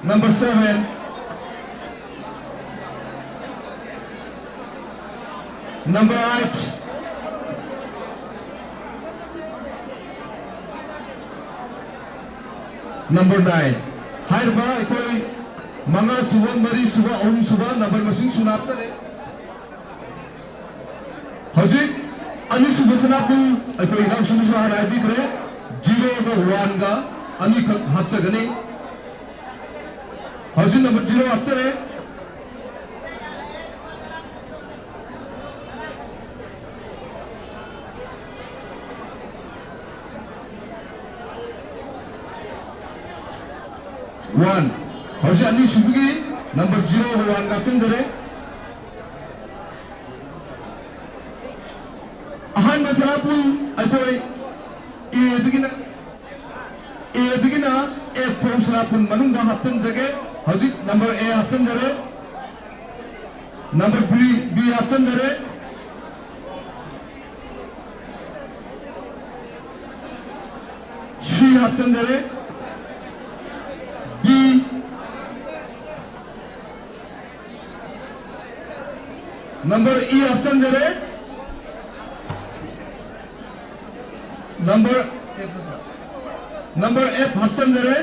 Number seven. Number eight. Number nine. ꯍꯥꯏꯔꯤꯕ ꯑꯩꯈꯣꯏ ꯃꯉꯥ ꯁꯨꯕ, ꯃꯔꯤ ꯁꯨꯕ, ꯑꯍꯨꯝ ꯁꯨꯕ number ꯃꯁꯤꯡ ꯁꯨꯅ ꯍꯥꯞꯆꯔꯦ꯫ ꯍꯧꯖꯤꯛ ꯑꯅꯤꯁꯨꯕ ꯁꯅꯥꯄꯨꯜ ꯑꯩꯈꯣꯏ ꯏꯅꯥꯎꯁꯤꯡꯅꯁꯨ ꯍꯥꯟꯅ ꯍꯥꯏꯕꯤꯈ꯭ꯔꯦ, zero ꯒ one ꯒ ꯑꯅꯤꯈꯛ ꯍꯥꯞꯆꯒꯅꯤ꯫ ꯍꯧꯖꯤꯛ number zero ꯍꯥꯞꯆꯔꯦ꯫ One꯫ ꯍꯧꯖꯤꯛ ꯑꯅꯤꯁꯨꯕꯒꯤ number zero ꯒ one ꯒ ꯍꯥꯞꯆꯤꯟꯖꯔꯦ꯫ ꯑꯍꯥꯟꯕ ꯁꯅꯥꯄꯨꯜ ꯑꯩꯈꯣꯏ A ꯗꯒꯤꯅ, A ꯗꯒꯤꯅ F ꯐꯥꯎ ꯁꯅꯥꯄꯨꯜ ꯃꯅꯨꯡꯗ ꯍꯥꯞꯆꯤꯟꯖꯒꯦ꯫ ꯍꯧꯖꯤꯛ number A ꯍꯥꯞꯆꯤꯟꯖꯔꯦ, number B, B ꯍꯥꯞꯆꯤꯟꯖꯔꯦ, C ꯍꯥꯞꯆꯤꯟꯖꯔꯦ, D, number E ꯍꯥꯞꯆꯤꯟꯖꯔꯦ, number F ꯅꯠꯇ꯭ꯔꯣ? Number F ꯍꯥꯞꯆꯤꯟꯖꯔꯦ꯫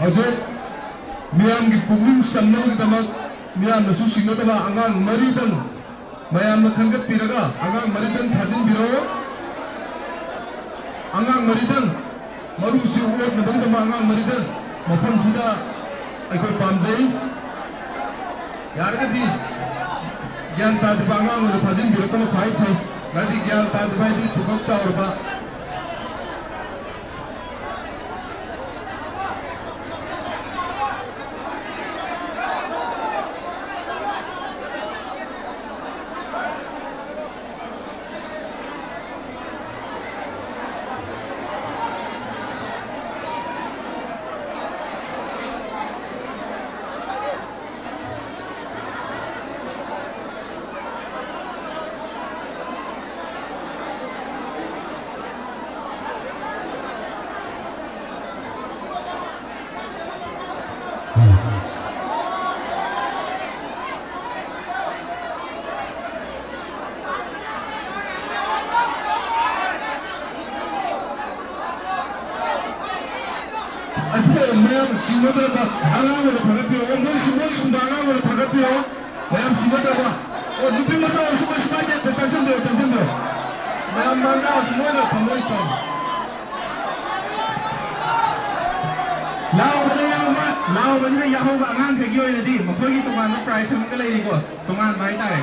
ꯍꯧꯖꯤꯛ ꯃꯤꯌꯥꯝꯒꯤ ꯄꯨꯛꯅꯤꯡ ꯆꯪꯅꯕꯒꯤꯗꯃꯛ ꯃꯤꯌꯥꯝꯅꯁꯨ ꯁꯤꯡꯅꯗꯕ ꯑꯉꯥꯡ ꯃꯔꯤꯗꯪ ꯃꯌꯥꯝꯅ ꯈꯟꯒꯠꯄꯤꯔꯒ ꯑꯉꯥꯡ ꯃꯔꯤꯗꯪ ꯊꯥꯖꯤꯟꯕꯤꯔꯣ꯫ ꯑꯉꯥꯡ ꯃꯔꯤꯗꯪ, ꯃꯔꯨꯁꯤ ꯑꯣꯠꯅꯕꯒꯤꯗꯃꯛ ꯑꯉꯥꯡ ꯃꯔꯤꯗꯪ ꯃꯐꯝꯁꯤꯗ ꯑꯩꯈꯣꯏ ꯄꯥꯝꯖꯩ꯫ ꯌꯥꯔꯒꯗꯤ ꯒ꯭ꯌꯥꯟ ꯇꯥꯗ꯭ꯔꯤꯕ ꯑꯉꯥꯡ ꯑꯣꯏꯅ ꯊꯥꯖꯤꯟꯕꯤꯔꯛꯄꯅ ꯈ꯭ꯋꯥꯏ ꯐꯩ꯫ ꯍꯥꯏꯗꯤ ꯒ꯭ꯌꯥꯟ ꯇꯥꯗ꯭ꯔꯤꯕ ꯍꯥꯏꯗꯤ ꯄꯨꯀꯛ ꯆꯥꯎꯔꯕ꯫ ꯑꯗꯨꯒ ꯃꯌꯥꯝ ꯁꯤꯡꯅꯗ꯭ꯔꯕ ꯑꯉꯥꯡ ꯑꯣꯏꯅ ꯊꯥꯒꯠꯄꯤꯔꯛꯑꯣ꯫ ꯃꯣꯏꯁꯨ ꯃꯣꯏꯒꯨꯝꯕ ꯑꯉꯥꯡ ꯑꯣꯏꯅ ꯊꯥꯒꯠꯄꯤꯔꯛꯑꯣ꯫ ꯃꯌꯥꯝ ꯁꯤꯡꯅꯗ꯭ꯔꯕ꯫ ꯑꯣ, ꯅꯨꯄꯤ ꯃꯆꯥ ꯑꯣꯏꯔꯁꯨ ꯀꯩꯁꯨ ꯀꯥꯏꯗꯦ꯫ ꯆꯪꯁꯤꯟꯕꯤꯔꯣ, ꯆꯪꯁꯤꯟꯕꯤꯔꯣ꯫ ꯃꯌꯥꯝ ꯃꯥꯡꯗ ꯑꯁ ꯃꯣꯏꯅ ꯊꯃꯣꯏ ꯁꯦꯡꯅ꯫ ꯂꯥꯎꯕꯗ ꯌꯥꯎꯕ, ꯂꯥꯎꯕꯁꯤꯗ ꯌꯥꯎꯍꯧꯕ ꯑꯉꯥꯡꯈꯩꯒꯤ ꯑꯣꯏꯅꯗꯤ ꯃꯈꯣꯏꯒꯤ ꯇꯣꯉꯥꯟꯕ prize ꯑꯃꯒ ꯂꯩꯔꯤꯀꯣ, ꯇꯣꯉꯥꯟꯕ ꯍꯥꯏꯇꯥꯔꯦ꯫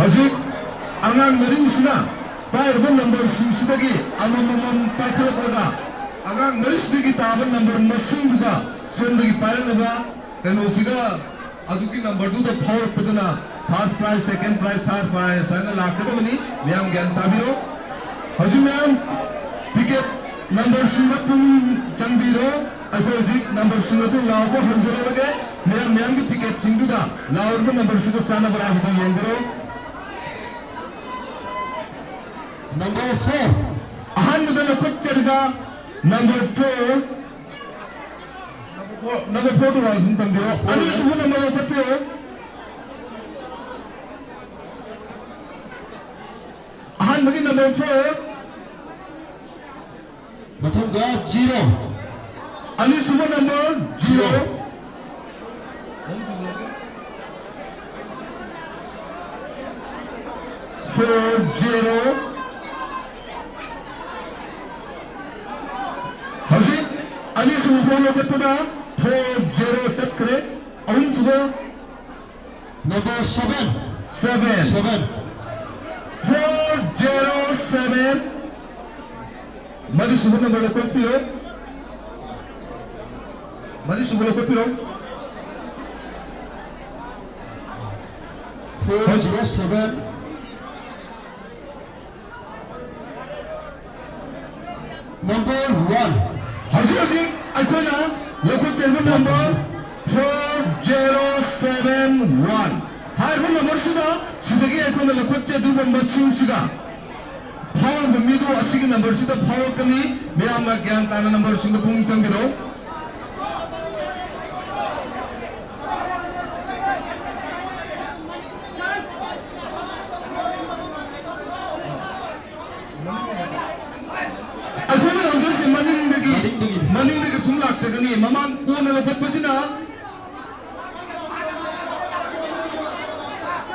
ꯍꯧꯖꯤꯛ ꯑꯉꯥꯡ ꯃꯔꯤꯁꯤꯅ ꯄꯥꯏꯔꯤꯕ numberꯁꯤꯡꯁꯤꯗꯒꯤ ꯑꯃꯃꯝ ꯄꯥꯏꯈꯠꯂꯛꯂꯒ, ꯑꯉꯥꯡ ꯃꯔꯤꯁꯤꯗꯒꯤ ꯇꯥꯕ number ꯃꯁꯤꯡꯗꯨꯗ ꯁꯣꯝꯗꯒꯤ ꯄꯥꯏꯔꯛꯂꯤꯕ ꯀꯩꯅꯣꯁꯤꯒ ꯑꯗꯨꯒꯤ numberꯗꯨꯗ ꯐꯥꯎꯔꯛꯄꯗꯨꯅ first prize, second prize, third prize ꯍꯥꯏꯅ ꯂꯥꯛꯀꯗꯕꯅꯤ꯫ ꯃꯌꯥꯝ ꯒ꯭ꯌꯥꯟ ꯇꯥꯕꯤꯔꯣ꯫ ꯍꯧꯖꯤꯛ ꯃꯌꯥꯝ ticket ꯅꯝꯕꯔꯁꯤꯡꯗ ꯄꯨꯛꯅꯤꯡ ꯆꯪꯕꯤꯔꯣ꯫ ꯑꯩꯈꯣꯏ ꯍꯧꯖꯤꯛ ꯅꯝꯕꯔꯁꯤꯡ ꯑꯗꯨ ꯂꯥꯎꯕ ꯍꯧꯖꯔꯛꯂꯒꯦ꯫ ꯃꯌꯥꯝ, ꯃꯌꯥꯝꯒꯤ ꯇꯤꯀꯦꯠꯁꯤꯡꯗꯨꯗ ꯂꯥꯎꯔꯤꯕ ꯅꯝꯕꯔꯁꯤꯒ ꯆꯥꯟꯅꯕ꯭ꯔꯥ ꯍꯥꯏꯕꯗꯨ ꯌꯦꯡꯕꯤꯔꯣ꯫ Number four꯫ ꯑꯍꯥꯟꯕꯗ ꯂꯧꯈꯠꯆꯔꯤꯕ number four, number four, number four ꯗꯨ ꯁꯨꯝ ꯊꯝꯕꯤꯔꯣ꯫ ꯑꯅꯤꯁꯨꯕ ꯅꯝꯕꯔ ꯂꯧꯈꯠꯄꯤꯔꯣ꯫ ꯑꯍꯥꯟꯕꯒꯤ number four꯫ ꯃꯊꯪꯗ zero꯫ ꯑꯅꯤꯁꯨꯕ number zero꯫ Four zero꯫ ꯍꯧꯖꯤꯛ ꯑꯅꯤꯁꯨꯕ ꯐꯥꯎ ꯂꯧꯈꯠꯄꯗ four zero ꯆꯠꯈ꯭ꯔꯦ꯫ ꯑꯍꯨꯝꯁꯨꯕ꯫ Number seven꯫ Seven꯫ Seven꯫ Four zero seven꯫ ꯃꯔꯤꯁꯨꯕ number ꯂꯧꯈꯠꯄꯤꯔꯣ꯫ ꯃꯔꯤꯁꯨꯕ ꯂꯧꯈꯠꯄꯤꯔꯣ꯫ Four zero seven꯫ Number one꯫ ꯍꯧꯖꯤꯛ ꯍꯧꯖꯤꯛ ꯑꯩꯈꯣꯏꯅ ꯂꯧꯈꯠꯆꯔꯤꯕ number four zero seven one꯫ ꯍꯥꯏꯔꯤꯕ number ꯁꯤꯗ ꯁꯤꯗꯒꯤ ꯑꯩꯈꯣꯏꯅ ꯂꯧꯈꯠꯆꯗꯧꯔꯤꯕ ꯃꯁꯤꯡꯁꯤꯒ ꯐꯥꯎꯔꯝꯕ ꯃꯤꯗꯨ ꯑꯁꯤꯒꯤ number ꯁꯤꯗ ꯐꯥꯎꯔꯛꯀꯅꯤ꯫ ꯃꯌꯥꯝꯅ ꯒ꯭ꯌꯥꯟ ꯇꯥꯅ number ꯁꯤꯡꯗ ꯄꯨꯛꯅꯤꯡ ꯆꯪꯕꯤꯔꯣ꯫ ꯑꯩꯈꯣꯏꯅ ꯂꯧꯖꯔꯤꯁꯦ ꯃꯅꯤꯡꯗꯒꯤ, ꯃꯅꯤꯡꯗꯒꯤ꯫ ꯃꯅꯤꯡꯗꯒꯤ ꯁꯨꯝ ꯂꯥꯛꯆꯒꯅꯤ꯫ ꯃꯃꯥꯡ ꯀꯣꯟꯅ ꯂꯧꯈꯠꯄꯁꯤꯅ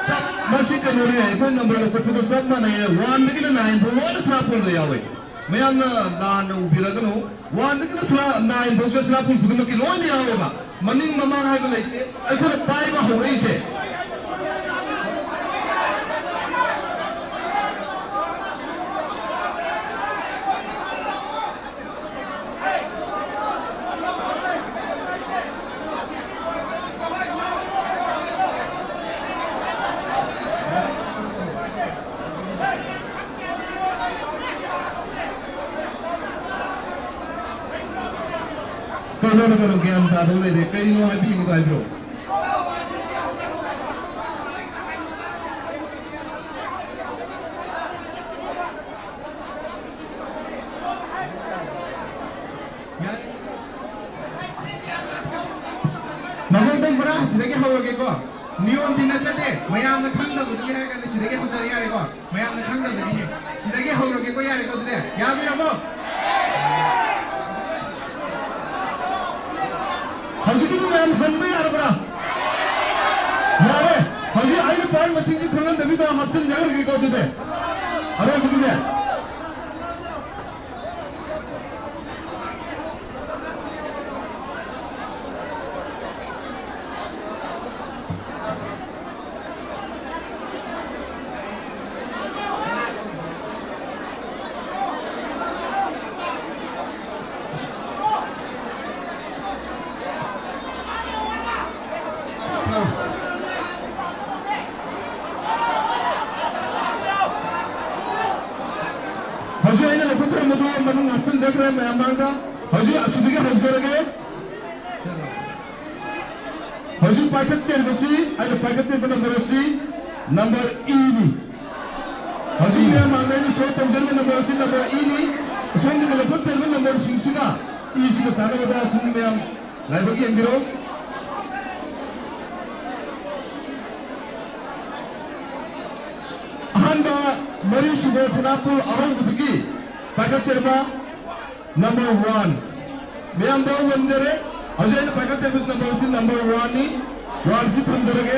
ꯆꯞ, ꯃꯁꯤ ꯀꯩꯅꯣꯅꯦ, ꯑꯩꯈꯣꯏ number ꯂꯧꯈꯠꯄꯗ ꯆꯞ ꯃꯥꯟꯅꯩꯌꯦ꯫ One ꯗꯒꯤꯅ nine ꯐꯥꯎ ꯂꯣꯏꯅ ꯁꯅꯥꯄꯣꯟꯗ ꯌꯥꯎꯋꯦ꯫ ꯃꯌꯥꯝꯅ ꯂꯥꯟꯅ ꯎꯕꯤꯔꯒꯅꯨ꯫ One ꯗꯒꯤꯅ ꯁꯅꯥ-, nine ꯐꯥꯎꯁꯦ ꯁꯅꯥꯄꯣꯟ ꯈꯨꯗꯤꯡꯃꯛꯀꯤ ꯂꯣꯏꯅ ꯌꯥꯎꯋꯦꯕ꯫ ꯃꯅꯤꯡ ꯃꯃꯥꯡ ꯍꯥꯏꯕ ꯂꯩꯇꯦ꯫ ꯑꯩꯈꯣꯏꯅ ꯄꯥꯏꯕ ꯍꯧꯔꯛꯏꯁꯦ꯫ ꯀꯩꯅꯣꯅ ꯀꯩꯅꯣ ꯒ꯭ꯌꯥꯟ ꯇꯥꯗꯕ ꯂꯩꯔꯦ꯫ ꯀꯩꯅꯣ ꯍꯥꯏꯕꯤꯅꯤꯡꯉꯤꯗꯣ ꯍꯥꯏꯕꯤꯔꯛꯑꯣ꯫ ꯌꯥꯔꯦ꯫ ꯃꯀꯣꯛꯇꯣ ꯄꯨꯔꯥ ꯁꯤꯗꯒꯤ ꯍꯧꯔꯒꯦꯀꯣ꯫ ꯅꯤꯌꯣꯝꯗꯤ ꯅꯠꯆꯗꯦ꯫ ꯃꯌꯥꯝꯅ ꯈꯪꯗꯕꯗꯨꯒꯤ ꯍꯥꯏꯔ ꯀꯥꯟꯗ ꯁꯤꯗꯒꯤ ꯍꯧꯖꯔ ꯌꯥꯔꯦꯀꯣ꯫ ꯃꯌꯥꯝꯅ ꯈꯪꯗꯕꯒꯤꯅꯦ꯫ ꯁꯤꯗꯒꯤ ꯍꯧꯔꯒꯦꯀꯣ, ꯌꯥꯔꯦꯀꯣ ꯑꯗꯨꯗꯤ? ꯌꯥꯕꯤꯔꯕꯣ? ꯍꯧꯖꯤꯛꯀꯤꯗꯤ ꯃꯌꯥꯝ ꯍꯟꯕ ꯌꯥꯔꯕ꯭ꯔꯥ? ꯌꯥꯔꯦ꯫ ꯍꯧꯖꯤꯛ ꯑꯩꯅ point ꯃꯁꯤꯡꯗꯤ ꯈꯪꯍꯟꯗꯕꯤꯗ ꯍꯥꯞꯆꯤꯟꯖꯈ꯭ꯔꯒꯦꯀꯣ ꯑꯗꯨꯗꯤ꯫ ꯑꯔꯣꯏꯕꯒꯤꯁꯦ꯫ ꯍꯧꯖꯤꯛ ꯑꯩꯅ ꯂꯧꯈꯠꯆꯔꯝꯕꯗꯨ ꯃꯅꯨꯡ ꯍꯥꯞꯆꯤꯟꯖꯈ꯭ꯔꯦ ꯃꯌꯥꯝ ꯃꯥꯡꯗ꯫ ꯍꯧꯖꯤꯛ ꯑꯁꯤꯗꯒꯤ ꯍꯧꯖꯔꯒꯦ꯫ ꯍꯧꯖꯤꯛ ꯄꯥꯏꯈꯠꯆꯔꯤꯕꯁꯤ, ꯑꯩꯅ ꯄꯥꯏꯈꯠꯆꯔꯤꯕ number ꯑꯁꯤ number E ꯅꯤ꯫ ꯍꯧꯖꯤꯛ ꯃꯌꯥꯝ ꯃꯥꯡꯗ ꯑꯩꯅ show ꯇꯧꯖꯔꯤꯕ number ꯑꯁꯤ number E ꯅꯤ꯫ ꯑꯁꯣꯝꯗꯒꯤ ꯂꯧꯈꯠꯆꯔꯤꯕ number ꯁꯤꯡꯁꯤꯒ E ꯁꯤꯒ ꯆꯥꯟꯅꯕꯗ ꯁꯨꯝ ꯃꯌꯥꯝ ꯂꯥꯏꯕꯛ ꯌꯦꯡꯕꯤꯔꯣ꯫ ꯑꯍꯥꯟꯕ ꯃꯔꯤꯁꯨꯕ ꯁꯅꯥꯄꯨꯜ ꯑꯍꯧꯕꯗꯒꯤ ꯄꯥꯏꯈꯠꯆꯔꯤꯕ number one꯫ ꯃꯌꯥꯝꯗ ꯋꯥꯟꯖꯔꯦ꯫ ꯍꯧꯖꯤꯛ ꯑꯩꯅ ꯄꯥꯏꯈꯠꯆꯔꯤꯕ number ꯁꯤ number one ꯅꯤ꯫ One ꯁꯤ ꯊꯝꯖꯔꯒꯦ꯫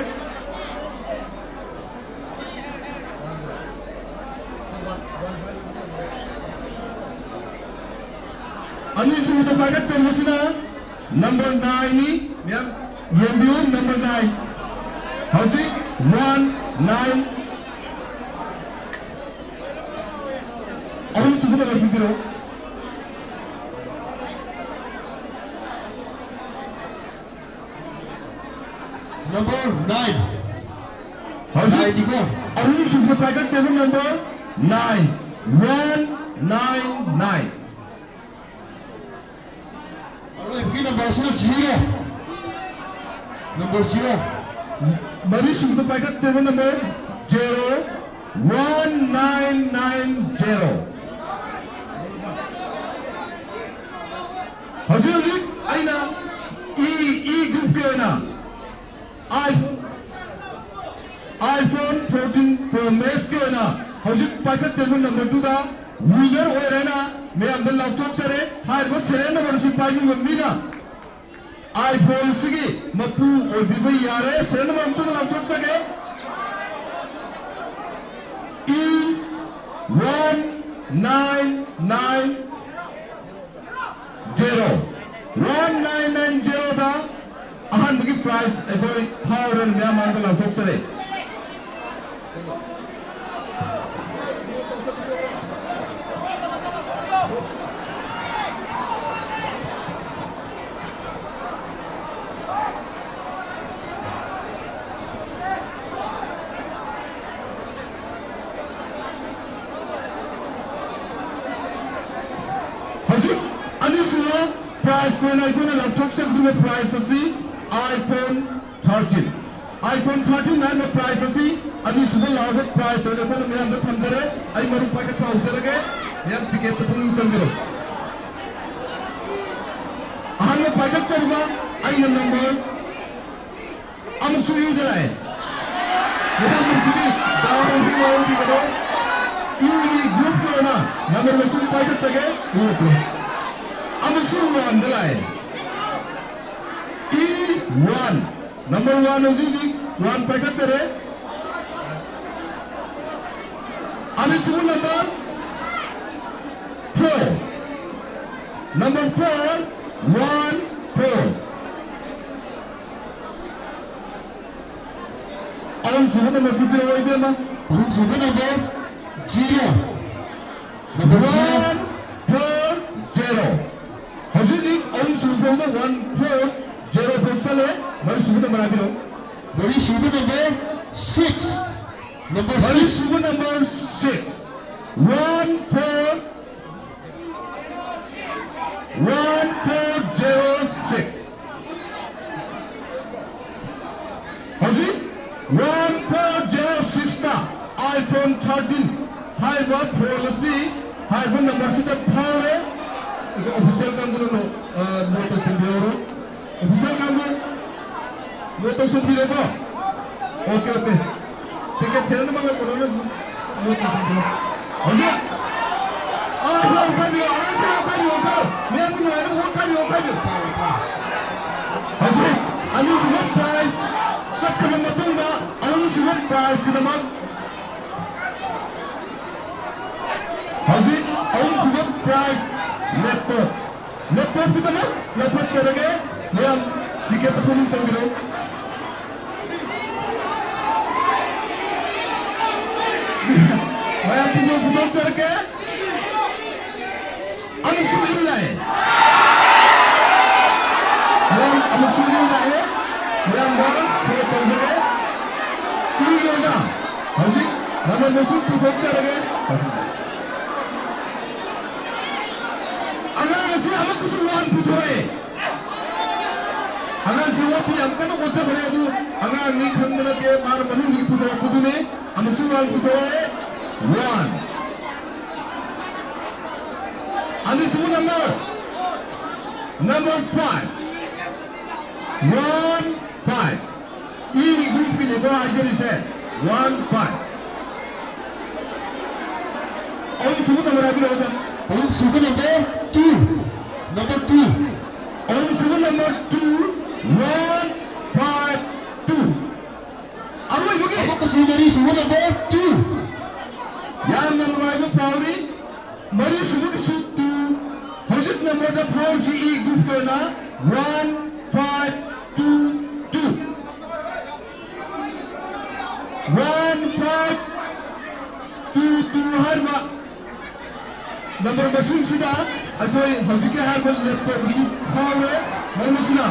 ꯑꯅꯤꯁꯨꯕꯗ ꯄꯥꯏꯈꯠꯆꯔꯤꯕꯁꯤꯅ number nine ꯅꯤ꯫ ꯃꯌꯥꯝ ꯌꯦꯡꯕꯤꯌꯨ, number nine꯫ ꯍꯧꯖꯤꯛ one nine꯫ ꯑꯍꯨꯝꯁꯨꯕ number ꯄꯤꯕꯤꯔꯛꯎ꯫ Number nine꯫ ꯍꯧꯖꯤꯛ ꯅꯥꯏꯟꯅꯤꯀꯣ꯫ ꯑꯍꯨꯝꯁꯨꯕꯗ ꯄꯥꯏꯈꯠꯆꯕ number nine, one nine nine꯫ ꯒꯤ ꯅꯝꯕꯔ ꯑꯁꯤꯅ ꯖꯤꯔꯣ꯫ Number zero. ꯃꯔꯤꯁꯨꯕꯗ ꯄꯥꯏꯈꯠꯆꯕ number zero one nine nine zero. ꯍꯧꯖꯤꯛ ꯍꯧꯖꯤꯛ ꯑꯩꯅ ꯏ ꯏ ꯒ꯭ꯔꯨꯞꯀꯤ ꯑꯣꯏꯅ ꯑꯥꯏ iPhone fourteen Pro Max ꯀꯤ ꯑꯣꯏꯅ ꯍꯧꯖꯤꯛ ꯄꯥꯏꯈꯠꯆꯔꯤꯕ ꯅꯝꯕꯔ ꯇꯨꯗ winner ꯑꯣꯏꯔꯦꯅ ꯃꯌꯥꯝꯗ ꯂꯥꯎꯊꯣꯛꯆꯔꯦ꯫ ꯍꯥꯏꯔꯤꯕ serial number ꯑꯁꯤ ꯄꯥꯏꯕꯤꯕ ꯃꯤꯅ iPhone ꯁꯤꯒꯤ ꯃꯄꯨ ꯑꯣꯏꯕꯤꯕ ꯌꯥꯔꯦ꯫ Serial number ꯑꯃꯨꯛꯇꯒ ꯂꯥꯎꯊꯣꯛꯆꯒꯦ꯫ E one nine nine zero, one nine nine zero ꯗ ꯑꯍꯥꯟꯕꯒꯤ prize ꯑꯩꯈꯣꯏ ꯐꯥꯎꯔꯦ, ꯃꯌꯥꯝ ꯃꯥꯡꯗ ꯂꯥꯎꯊꯣꯛꯆꯔꯦ꯫ ꯍꯧꯖꯤꯛ ꯑꯅꯤꯁꯨꯕ prize ꯀꯤ ꯑꯣꯏꯅ ꯑꯩꯈꯣꯏꯅ ꯂꯥꯎꯊꯣꯛꯆꯒꯗꯧꯔꯤꯕ prize ꯑꯁꯤ iPhone thirteen꯫ iPhone thirteen ꯍꯥꯏꯔꯤꯕ prize ꯑꯁꯤ ꯑꯅꯤꯁꯨꯕ ꯂꯥꯎꯕ prize ꯑꯣꯏꯅ ꯑꯩꯈꯣꯏꯅ ꯃꯌꯥꯝꯗ ꯊꯝꯖꯔꯦ꯫ ꯑꯩ ꯃꯔꯨ ꯄꯥꯏꯈꯠꯄ ꯍꯧꯖꯔꯒꯦ꯫ ꯃꯌꯥꯝ ticket ꯇ ꯄꯨꯛꯅꯤꯡ ꯆꯪꯕꯤꯔꯣ꯫ ꯑꯍꯥꯟꯕ ꯄꯥꯏꯈꯠꯆꯔꯤꯕ ꯑꯩꯅ number ꯑꯃꯨꯛꯁꯨ ꯏꯗ ꯂꯥꯛꯑꯦ꯫ ꯃꯌꯥꯝ ꯃꯁꯤꯗꯤ ꯗꯥꯎꯒꯤ ꯋꯥꯔꯧꯕꯤꯒꯅꯨ꯫ ꯏ group ꯀꯤ ꯑꯣꯏꯅ number ꯃꯁꯤꯡ ꯄꯥꯏꯈꯠꯆꯒꯦ꯫ ꯑꯃꯨꯛꯁꯨ one ꯗ ꯂꯥꯛꯑꯦ꯫ E one꯫ Number one ꯍꯧꯖꯤꯛ ꯍꯧꯖꯤꯛ one ꯄꯥꯏꯈꯠꯆꯔꯦ꯫ ꯑꯅꯤꯁꯨꯕ number four꯫ Number four, one four꯫ ꯑꯍꯨꯝꯁꯨꯕ number ꯄꯤꯕꯤꯔꯛꯑꯣ, ꯏꯕꯦꯝꯃ꯫ ꯑꯍꯨꯝꯁꯨꯕ number zero꯫ Number zero꯫ One four zero꯫ ꯍꯧꯖꯤꯛ ꯍꯧꯖꯤꯛ ꯑꯍꯨꯝꯁꯨꯕ ꯐꯥꯎꯗ one four zero ꯐꯥꯎ ꯆꯠꯂꯦ꯫ ꯃꯔꯤꯁꯨꯕ number ꯍꯥꯏꯕꯤꯔꯛꯑꯣ꯫ ꯃꯔꯤꯁꯨꯕ number six꯫ Number six꯫ ꯃꯔꯤꯁꯨꯕ number six꯫ One four, one four zero꯫ ꯑ, ꯅꯣꯠ ꯇꯧꯁꯤꯟꯕꯤꯍꯧꯔꯣ꯫ ꯑꯣꯐꯤꯁꯤꯌꯦꯜ ꯀꯥꯡꯕꯨ, ꯅꯣꯠ ꯇꯧꯁꯤꯟꯕꯤꯔꯦꯀꯣ? Okay, okay. ꯇꯤꯀꯦꯠ ꯁꯦꯟꯅꯅꯕ ꯀꯩꯅꯣꯅꯁꯨ ꯅꯣꯠ ꯇꯧꯁꯤꯟꯕꯤꯔꯣ꯫ ꯍꯧꯖꯤꯛ, ꯑ, ꯈꯔ ꯑꯣꯠꯈꯥꯏꯕꯤꯌꯨ, ꯑꯉꯥꯡꯁꯤꯡ ꯑꯣꯠꯈꯥꯏꯕꯤꯌꯨ, ꯈꯔ꯫ ꯃꯌꯥꯝꯒꯤ ꯅꯨꯡꯉꯥꯏꯅꯕ ꯑꯣꯠꯈꯥꯏꯕꯤꯌꯨ, ꯑꯣꯠꯈꯥꯏꯕꯤꯌꯨ꯫ ꯍꯧꯖꯤꯛ ꯑꯅꯤꯁꯨꯕ ꯄ꯭ꯔꯥꯏꯖ ꯆꯠꯈ꯭ꯔꯕ ꯃꯇꯨꯡꯗ, ꯑꯍꯨꯝꯁꯨꯕ ꯄ꯭ꯔꯥꯏꯖꯀꯤꯗꯃꯛ ꯍꯧꯖꯤꯛ ꯑꯍꯨꯝꯁꯨꯕ ꯄ꯭ꯔꯥꯏꯖ ꯂꯦꯞꯇꯣꯞ꯫ ꯂꯦꯞꯇꯣꯞꯀꯤꯗꯃꯛ ꯂꯧꯈꯠꯆꯔꯒꯦ꯫ ꯃꯌꯥꯝ ꯇꯤꯀꯦꯠꯇ ꯄꯨꯛꯅꯤꯡ ꯆꯪꯕꯤꯔꯣ꯫ ꯃꯌꯥꯝ ꯄꯨꯛꯅꯤꯡ ꯄꯨꯊꯣꯛꯆꯔꯒꯦ꯫ ꯑꯃꯨꯛꯁꯨ ꯏꯜ ꯂꯥꯛꯑꯦ꯫ ꯃꯌꯥꯝ ꯑꯃꯨꯛꯁꯨ ꯏꯜ ꯂꯥꯛꯑꯦ꯫ ꯃꯌꯥꯝꯗ ꯁꯦ ꯇꯧꯖꯒꯦ꯫ ꯏꯒꯤ ꯑꯣꯏꯅ ꯍꯧꯖꯤꯛ ꯃꯃꯜ ꯃꯁꯤꯡ ꯄꯨꯊꯣꯛꯆꯔꯒꯦ꯫ ꯑꯉꯥꯡ ꯑꯁꯤ ꯑꯃꯨꯛꯀꯁꯨ ꯋꯥꯟ ꯄꯨꯊꯣꯔꯛꯑꯦ꯫ ꯑꯉꯥꯡꯁꯤ ꯋꯥꯠꯇꯤ ꯌꯥꯝ ꯀꯟꯅ ꯑꯣꯠꯆꯕꯅꯦ, ꯑꯗꯨ ꯑꯉꯥꯡꯅꯤ ꯈꯪꯕ ꯅꯠꯇꯦ, ꯃꯥꯅ ꯃꯅꯨꯡꯗꯒꯤ ꯄꯨꯊꯣꯔꯛꯄꯗꯨꯅꯤ꯫ ꯑꯃꯨꯛꯁꯨ ꯋꯥꯟ ꯄꯨꯊꯣꯔꯛꯑꯦ꯫ ꯋꯥꯟ꯫ ꯑꯅꯤꯁꯨꯕ number, number five. One five. E ꯒ꯭ꯔꯨꯞꯀꯤꯅꯤꯀꯣ ꯍꯥꯏꯖꯔꯤꯁꯦ꯫ One five. ꯑꯍꯨꯝꯁꯨꯕ ꯅꯝꯕꯔ ꯍꯥꯏꯕꯤꯔꯛꯑꯣ, ꯁꯥꯔ꯫ ꯑꯍꯨꯝꯁꯨꯕ ꯅꯝꯕꯔ ꯇꯨ꯫ Number two. ꯑꯍꯨꯝꯁꯨꯕ number two, one five two. ꯑꯔꯣꯏꯕꯒꯤ꯫ ꯑꯃꯨꯛꯀꯁꯨ ꯃꯔꯤꯁꯨꯕ ꯅꯝꯕꯔ ꯇꯨ꯫ ꯌꯥꯝꯅ ꯅꯨꯡꯉꯥꯏꯕ ꯐꯥꯎꯔꯤ꯫ ꯃꯔꯤꯁꯨꯕꯒꯤꯁꯨ ꯇꯨ꯫ ꯍꯧꯖꯤꯛ ꯅꯝꯕꯔꯗ ꯐꯥꯎꯔꯤꯁꯤ ꯏ ꯒ꯭ꯔꯨꯞꯀꯤ ꯑꯣꯏꯅ one five two two. One five two two ꯍꯥꯏꯔꯤꯕ ꯅꯝꯕꯔ ꯃꯁꯤꯡꯁꯤꯗ ꯑꯩꯈꯣꯏ ꯍꯧꯖꯤꯛꯀꯤ ꯍꯥꯏꯔꯤꯕ ꯂꯦꯞꯇꯣꯞ ꯑꯁꯤ ꯐꯥꯎꯔꯦ꯫ ꯃꯔꯝ ꯑꯁꯤꯅ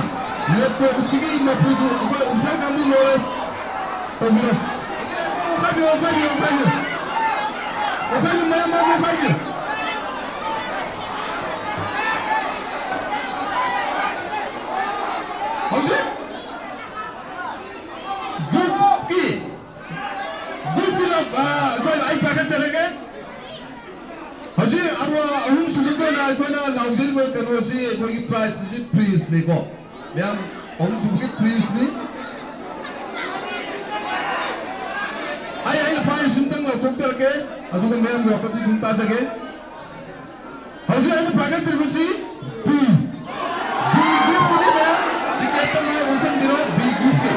ꯂꯦꯞꯇꯣꯞ ꯑꯁꯤꯒꯤ ꯃꯄꯨꯗꯨ ꯑꯩꯈꯣꯏ ꯑꯣꯐꯤꯁꯥꯔ ꯀꯥꯡꯕꯨ ꯅꯣꯂꯦꯖ ꯇꯧꯕꯤꯔꯣ꯫ ꯑꯣꯈꯥꯏꯕꯤꯌꯨ, ꯑꯣꯈꯥꯏꯕꯤꯌꯨ, ꯑꯣꯈꯥꯏꯕꯤꯌꯨ꯫ ꯑꯣꯈꯥꯏꯕꯤꯌꯨ, ꯃꯌꯥꯝ ꯃꯥꯡꯗ ꯑꯣꯈꯥꯏꯕꯤꯌꯨ꯫ ꯍꯧꯖꯤꯛ ꯒ꯭ꯔꯨꯞꯀꯤ, ꯒ꯭ꯔꯨꯞꯀꯤ ꯂꯧ-, ꯑ, ꯑꯩꯈꯣꯏ, ꯑꯩ ꯄꯥꯏꯈꯠꯆꯔꯒꯦ꯫ ꯍꯧꯖꯤꯛ ꯑꯔꯣ-, ꯑꯍꯨꯝꯁꯨꯕꯒꯤ ꯑꯣꯏꯅ ꯑꯩꯈꯣꯏꯅ ꯂꯥꯎꯖꯔꯤꯕ ꯀꯩꯅꯣꯁꯤ ꯑꯩꯈꯣꯏꯒꯤ ꯄ꯭ꯔꯥꯏꯖ ꯄ꯭ꯔꯤꯖꯅꯤꯀꯣ꯫ ꯃꯌꯥꯝ ꯑꯍꯨꯝꯁꯨꯕꯒꯤ ꯄ꯭ꯔꯤꯖꯅꯤ꯫ ꯑꯩ, ꯑꯩꯅ ꯄꯥꯏꯔꯤꯁꯤ ꯑꯝꯇꯪ ꯂꯥꯎꯊꯣꯛꯆꯔꯛꯀꯦ, ꯑꯗꯨꯒ ꯃꯌꯥꯝꯒꯤ ꯋꯥꯈꯜꯁꯨ ꯁꯨꯝ ꯇꯥꯖꯒꯦ꯫ ꯍꯧꯖꯤꯛ ꯑꯩꯅ ꯄꯥꯏꯈꯠꯆꯔꯤꯕꯁꯤ ꯕꯤ, ꯕꯤ ꯒ꯭ꯔꯨꯞꯀꯤꯅꯤ ꯃꯌꯥꯝ꯫ ꯇꯤꯀꯦꯠꯇ ꯃꯥꯏ ꯑꯣꯟꯁꯤꯟꯕꯤꯔꯣ, ꯕꯤ ꯒ꯭ꯔꯨꯞꯀꯤ꯫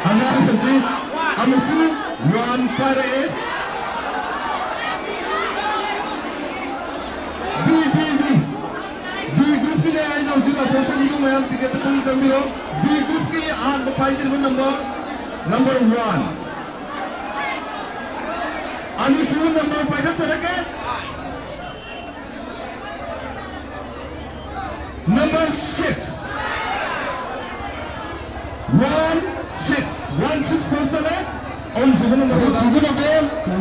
ꯑꯉꯥꯡ ꯑꯁꯤ ꯑꯃꯨꯛꯁꯨ ꯋꯥꯟ ꯄꯥꯏꯔꯛꯑꯦ꯫ B, B, B. ꯕꯤ ꯒ꯭ꯔꯨꯞꯀꯤꯅꯦ ꯑꯩꯅ ꯍꯧꯖꯤꯛ ꯂꯥꯎꯊꯣꯛꯆꯕꯤꯗꯨ ꯃꯌꯥꯝ ꯇꯤꯀꯦꯠꯇ ꯄꯨꯡ ꯆꯪꯕꯤꯔꯣ꯫ ꯕꯤ ꯒ꯭ꯔꯨꯞꯀꯤ ꯑꯍꯥꯟꯕ ꯄꯥꯏꯖꯔꯤꯕ ꯅꯝꯕꯔ, ꯅꯝꯕꯔ ꯋꯥꯟ꯫ ꯑꯅꯤꯁꯨꯕ ꯅꯝꯕꯔ ꯄꯥꯏꯈꯠꯆꯔꯛꯀꯦ꯫ Number six. One six, one six four ꯆꯠꯂꯦ꯫ ꯑꯍꯨꯝꯁꯨꯕ ꯅꯝꯕꯔ ꯑꯍꯨꯝꯁꯨꯕ ꯅꯝꯕꯔ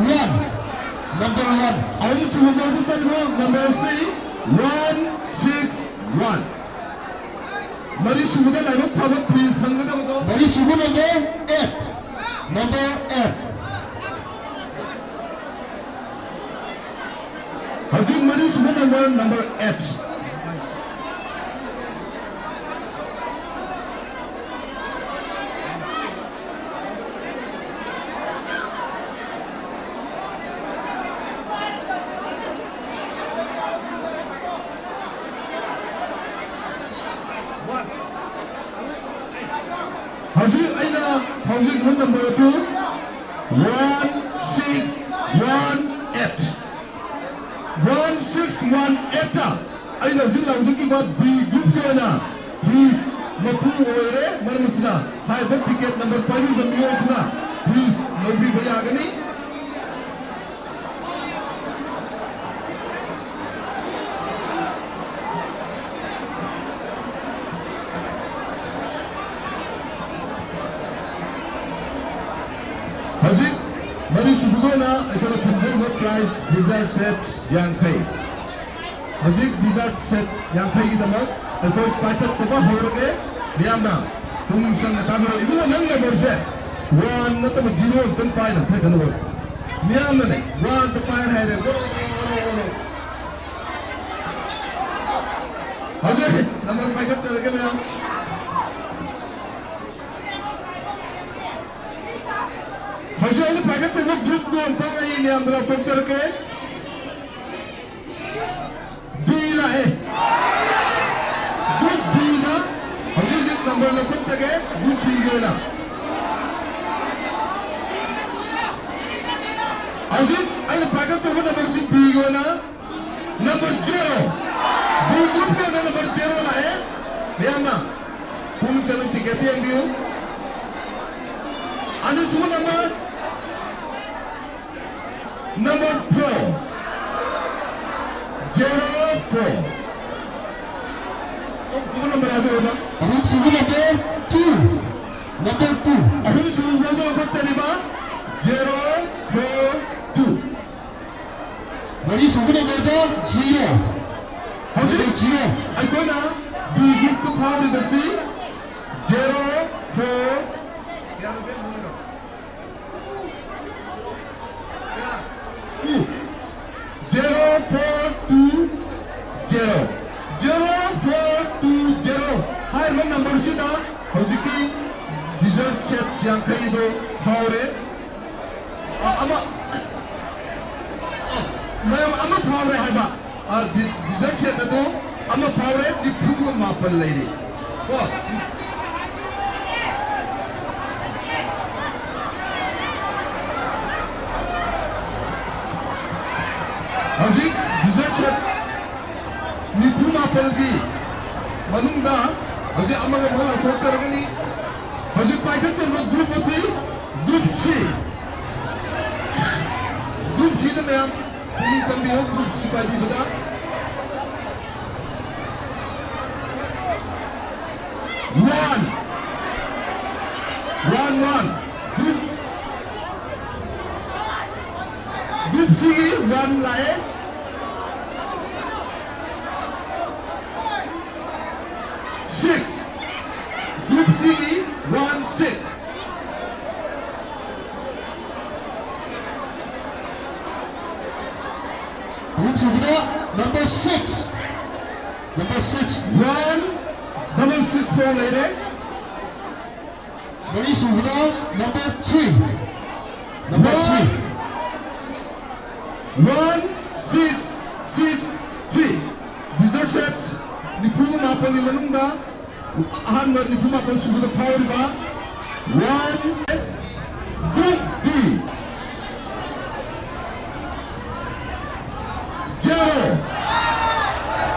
ꯋꯥꯟ꯫ Number one. ꯑꯍꯨꯝꯁꯨꯕ ꯐꯣꯔꯗ ꯆꯠꯂꯤꯕ ꯅꯝꯕꯔꯁꯤ ꯋꯥꯟ ꯁꯤꯛꯁ ꯋꯥꯟ꯫ ꯃꯔꯤꯁꯨꯕꯗ ꯂꯥꯏꯕꯛ ꯐꯕ ꯄ꯭ꯔꯤꯖ ꯐꯪꯒꯗꯕꯗꯣ꯫ ꯃꯔꯤꯁꯨꯕ ꯅꯝꯕꯔ ꯑꯦꯠ꯫ Number eight. ꯍꯧꯖꯤꯛ ꯃꯔꯤꯁꯨꯕ ꯅꯝꯕꯔ, ꯅꯝꯕꯔ ꯑꯦꯠ꯫ ꯍꯧꯖꯤꯛ ꯑꯩꯅ ꯍꯧꯖꯤꯛ ꯔꯨꯝ ꯅꯝꯕꯔ ꯑꯗꯨ one six one eight. One six one ꯑꯦꯠꯇ ꯑꯩꯅ ꯍꯧꯖꯤꯛ ꯂꯥꯎꯖꯈꯤꯕ ꯕꯤ ꯒ꯭ꯔꯨꯞꯀꯤ ꯑꯣꯏꯅ ꯄ꯭ꯔꯤꯖ ꯃꯄꯨ ꯑꯣꯏꯔꯦ꯫ ꯃꯔꯝ ꯑꯁꯤꯅ ꯍꯥꯏꯔꯤꯕ ꯇꯤꯀꯦꯠ ꯅꯝꯕꯔ ꯄꯥꯏꯕꯤꯕ ꯃꯤꯑꯣꯏ ꯑꯗꯨꯅ ꯄ꯭ꯔꯤꯖ ꯂꯧꯕꯤꯕ ꯌꯥꯒꯅꯤ꯫ ꯍꯧꯖꯤꯛ ꯃꯔꯤꯁꯨꯕꯒꯤ ꯑꯣꯏꯅ ꯑꯩꯈꯣꯏꯅ ꯊꯝꯖꯔꯤꯕ ꯄ꯭ꯔꯥꯏꯖ ꯗꯤꯖꯔꯠ ꯁꯦꯠ ꯌꯥꯡꯈꯩ꯫ ꯍꯧꯖꯤꯛ ꯗꯤꯖꯔꯠ ꯁꯦꯠ ꯌꯥꯡꯈꯩꯒꯤꯗꯃꯛ ꯑꯩꯈꯣꯏ ꯄꯥꯏꯈꯠꯆꯕ ꯍꯧꯔꯒꯦ꯫ ꯃꯤꯌꯥꯝꯅ ꯄꯨꯛꯅꯤꯡ ꯆꯪꯅ ꯇꯥꯕꯤꯔꯣ꯫ ꯏꯕꯨꯡꯉꯣ, ꯅꯪ ꯅꯝꯕꯔꯁꯦ ꯋꯥꯟ ꯅꯠꯇꯕ ꯖꯤꯔꯣ ꯑꯝꯇꯪ ꯄꯥꯏꯅ ꯈꯔ ꯀꯩꯅꯣ ꯑꯣꯏ꯫ ꯃꯤꯌꯥꯝꯅꯅꯦ ꯋꯥꯟꯗ ꯄꯥꯏꯔ ꯍꯥꯏꯔꯦ, ꯑꯣꯔꯣ, ꯑꯣꯔꯣ, ꯑꯣꯔꯣ, ꯑꯣꯔꯣ꯫ ꯍꯧꯖꯤꯛ ꯅꯝꯕꯔ ꯄꯥꯏꯈꯠꯆꯔꯒꯦ ꯃꯌꯥꯝ꯫ ꯍꯧꯖꯤꯛ ꯑꯩꯅ ꯄꯥꯏꯈꯠꯆꯔꯤꯕ groupꯇꯣ ꯑꯝꯇꯪ ꯑꯩ ꯃꯌꯥꯝꯗ ꯂꯥꯎꯊꯣꯛꯆꯔꯛꯀꯦ꯫ B ꯂꯥꯛꯑꯦ꯫ Group Bꯗ ꯍꯧꯖꯤꯛ ꯍꯧꯖꯤꯛ ꯅꯝꯕꯔ ꯂꯧꯈꯠꯆꯒꯦ, Group Bꯒꯤ ꯑꯣꯏꯅ꯫ ꯍꯧꯖꯤꯛ ꯑꯩꯅ ꯄꯥꯏꯈꯠꯆꯔꯤꯕ ꯅꯝꯕꯔꯁꯤ Bꯒꯤ ꯑꯣꯏꯅ number zero꯫ B groupꯀꯤ ꯑꯣꯏꯅ number zero ꯂꯥꯛꯑꯦ꯫ ꯃꯌꯥꯝꯅ ꯄꯨꯛꯅꯤꯡ ꯆꯪꯅ ticket ꯌꯦꯡꯕꯤꯌꯨ꯫ ꯑꯅꯤꯁꯨꯕ number, number four, zero four꯫ ꯑꯍꯨꯝꯁꯨꯕ number ꯍꯥꯏꯕꯤꯔꯣꯗ꯫ ꯑꯍꯨꯝꯁꯨꯕ number two, number two꯫ ꯑꯍꯨꯝꯁꯨꯕ ꯐꯥꯎꯗ ꯂꯧꯈꯠꯆꯔꯤꯕ zero four two꯫ ꯃꯔꯤꯁꯨꯕ numberꯗ zero꯫ ꯍꯧꯖꯤꯛ number zero꯫ ꯑꯩꯈꯣꯏꯅ B groupꯇ ꯐꯥꯎꯔꯤꯕꯁꯤ zero four, ꯀꯌꯥꯅꯣ ꯏꯕꯦꯝ ꯅꯪꯒꯤꯗꯣ? Two꯫ Zero four two zero꯫ Zero four two zero ꯍꯥꯏꯔꯤꯕ numberꯁꯤꯗ ꯍꯧꯖꯤꯛꯀꯤ dessert set ꯌꯥꯡꯈꯩꯗꯣ ꯐꯥꯎꯔꯦ꯫ ꯑ, ꯑꯃ, ꯑ, ꯃꯌꯥꯝ ꯑꯃ ꯐꯥꯎꯔꯦ ꯍꯥꯏꯕ꯫ ꯑ, ꯗꯤ-, dessert set ꯑꯗꯨ ꯑꯃ ꯐꯥꯎꯔꯦ, ꯅꯤꯐꯨꯒ ꯃꯥꯄꯜ ꯂꯩꯔꯤ꯫ ꯀꯣ? ꯍꯧꯖꯤꯛ dessert set ꯅꯤꯐꯨ ꯃꯥꯄꯜꯒꯤ ꯃꯅꯨꯡꯗ ꯍꯧꯖꯤꯛ ꯑꯃꯒ ꯑꯃꯒ ꯂꯥꯎꯊꯣꯛꯆꯔꯒꯅꯤ꯫ ꯍꯧꯖꯤꯛ ꯄꯥꯏꯈꯠꯆꯔꯤꯕ group ꯑꯁꯤ group C꯫ Group Cꯗ ꯃꯌꯥꯝ ꯄꯨꯛꯅꯤꯡ ꯆꯪꯕꯤꯌꯨ, group C ꯄꯥꯏꯕꯤꯕꯗ꯫ One, one, one꯫ Group, group Cꯒꯤ one ꯂꯥꯛꯑꯦ꯫ Six꯫ Group Cꯒꯤ one six꯫ ꯑꯍꯨꯝꯁꯨꯕꯗ number six꯫ Number six. One double six four ꯂꯩꯔꯦ꯫ ꯃꯔꯤ ꯁꯨꯕꯗ number three. Number three. One six six three. Dessert set ꯅꯤꯐꯨ ꯃꯥꯄꯜꯒꯤ ꯃꯅꯨꯡꯗ ꯑꯍꯥꯟꯕ ꯅꯤꯐꯨ ꯃꯥꯄꯜ ꯁꯨꯕꯗ ꯐꯥꯎꯔꯤꯕ one group D. Zero.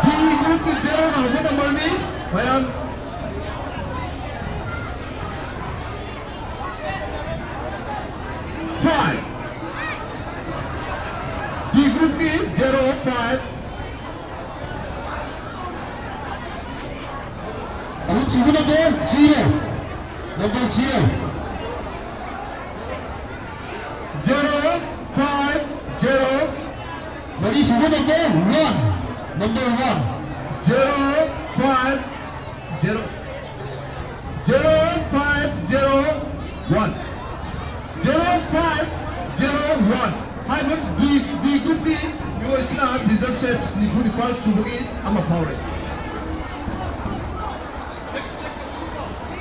D groupꯀꯤ zeroꯅ ꯍꯧꯕ numberꯅꯤ꯫ ꯃꯌꯥꯝ five. D groupꯀꯤ zero five. ꯑꯍꯨꯝꯁꯨꯕ number zero. Number zero. Zero five zero. ꯃꯔꯤꯁꯨꯕ number one. Number one. Zero five zero. Zero five zero one. Zero five zero one. ꯍꯥꯏꯕ D, D groupꯀꯤ ꯃꯤꯑꯣꯏꯁꯤꯅ dessert set ꯅꯤꯐꯨ ꯅꯤꯄꯥꯜ ꯁꯨꯕꯒꯤ ꯑꯃ ꯐꯥꯎꯔꯦ꯫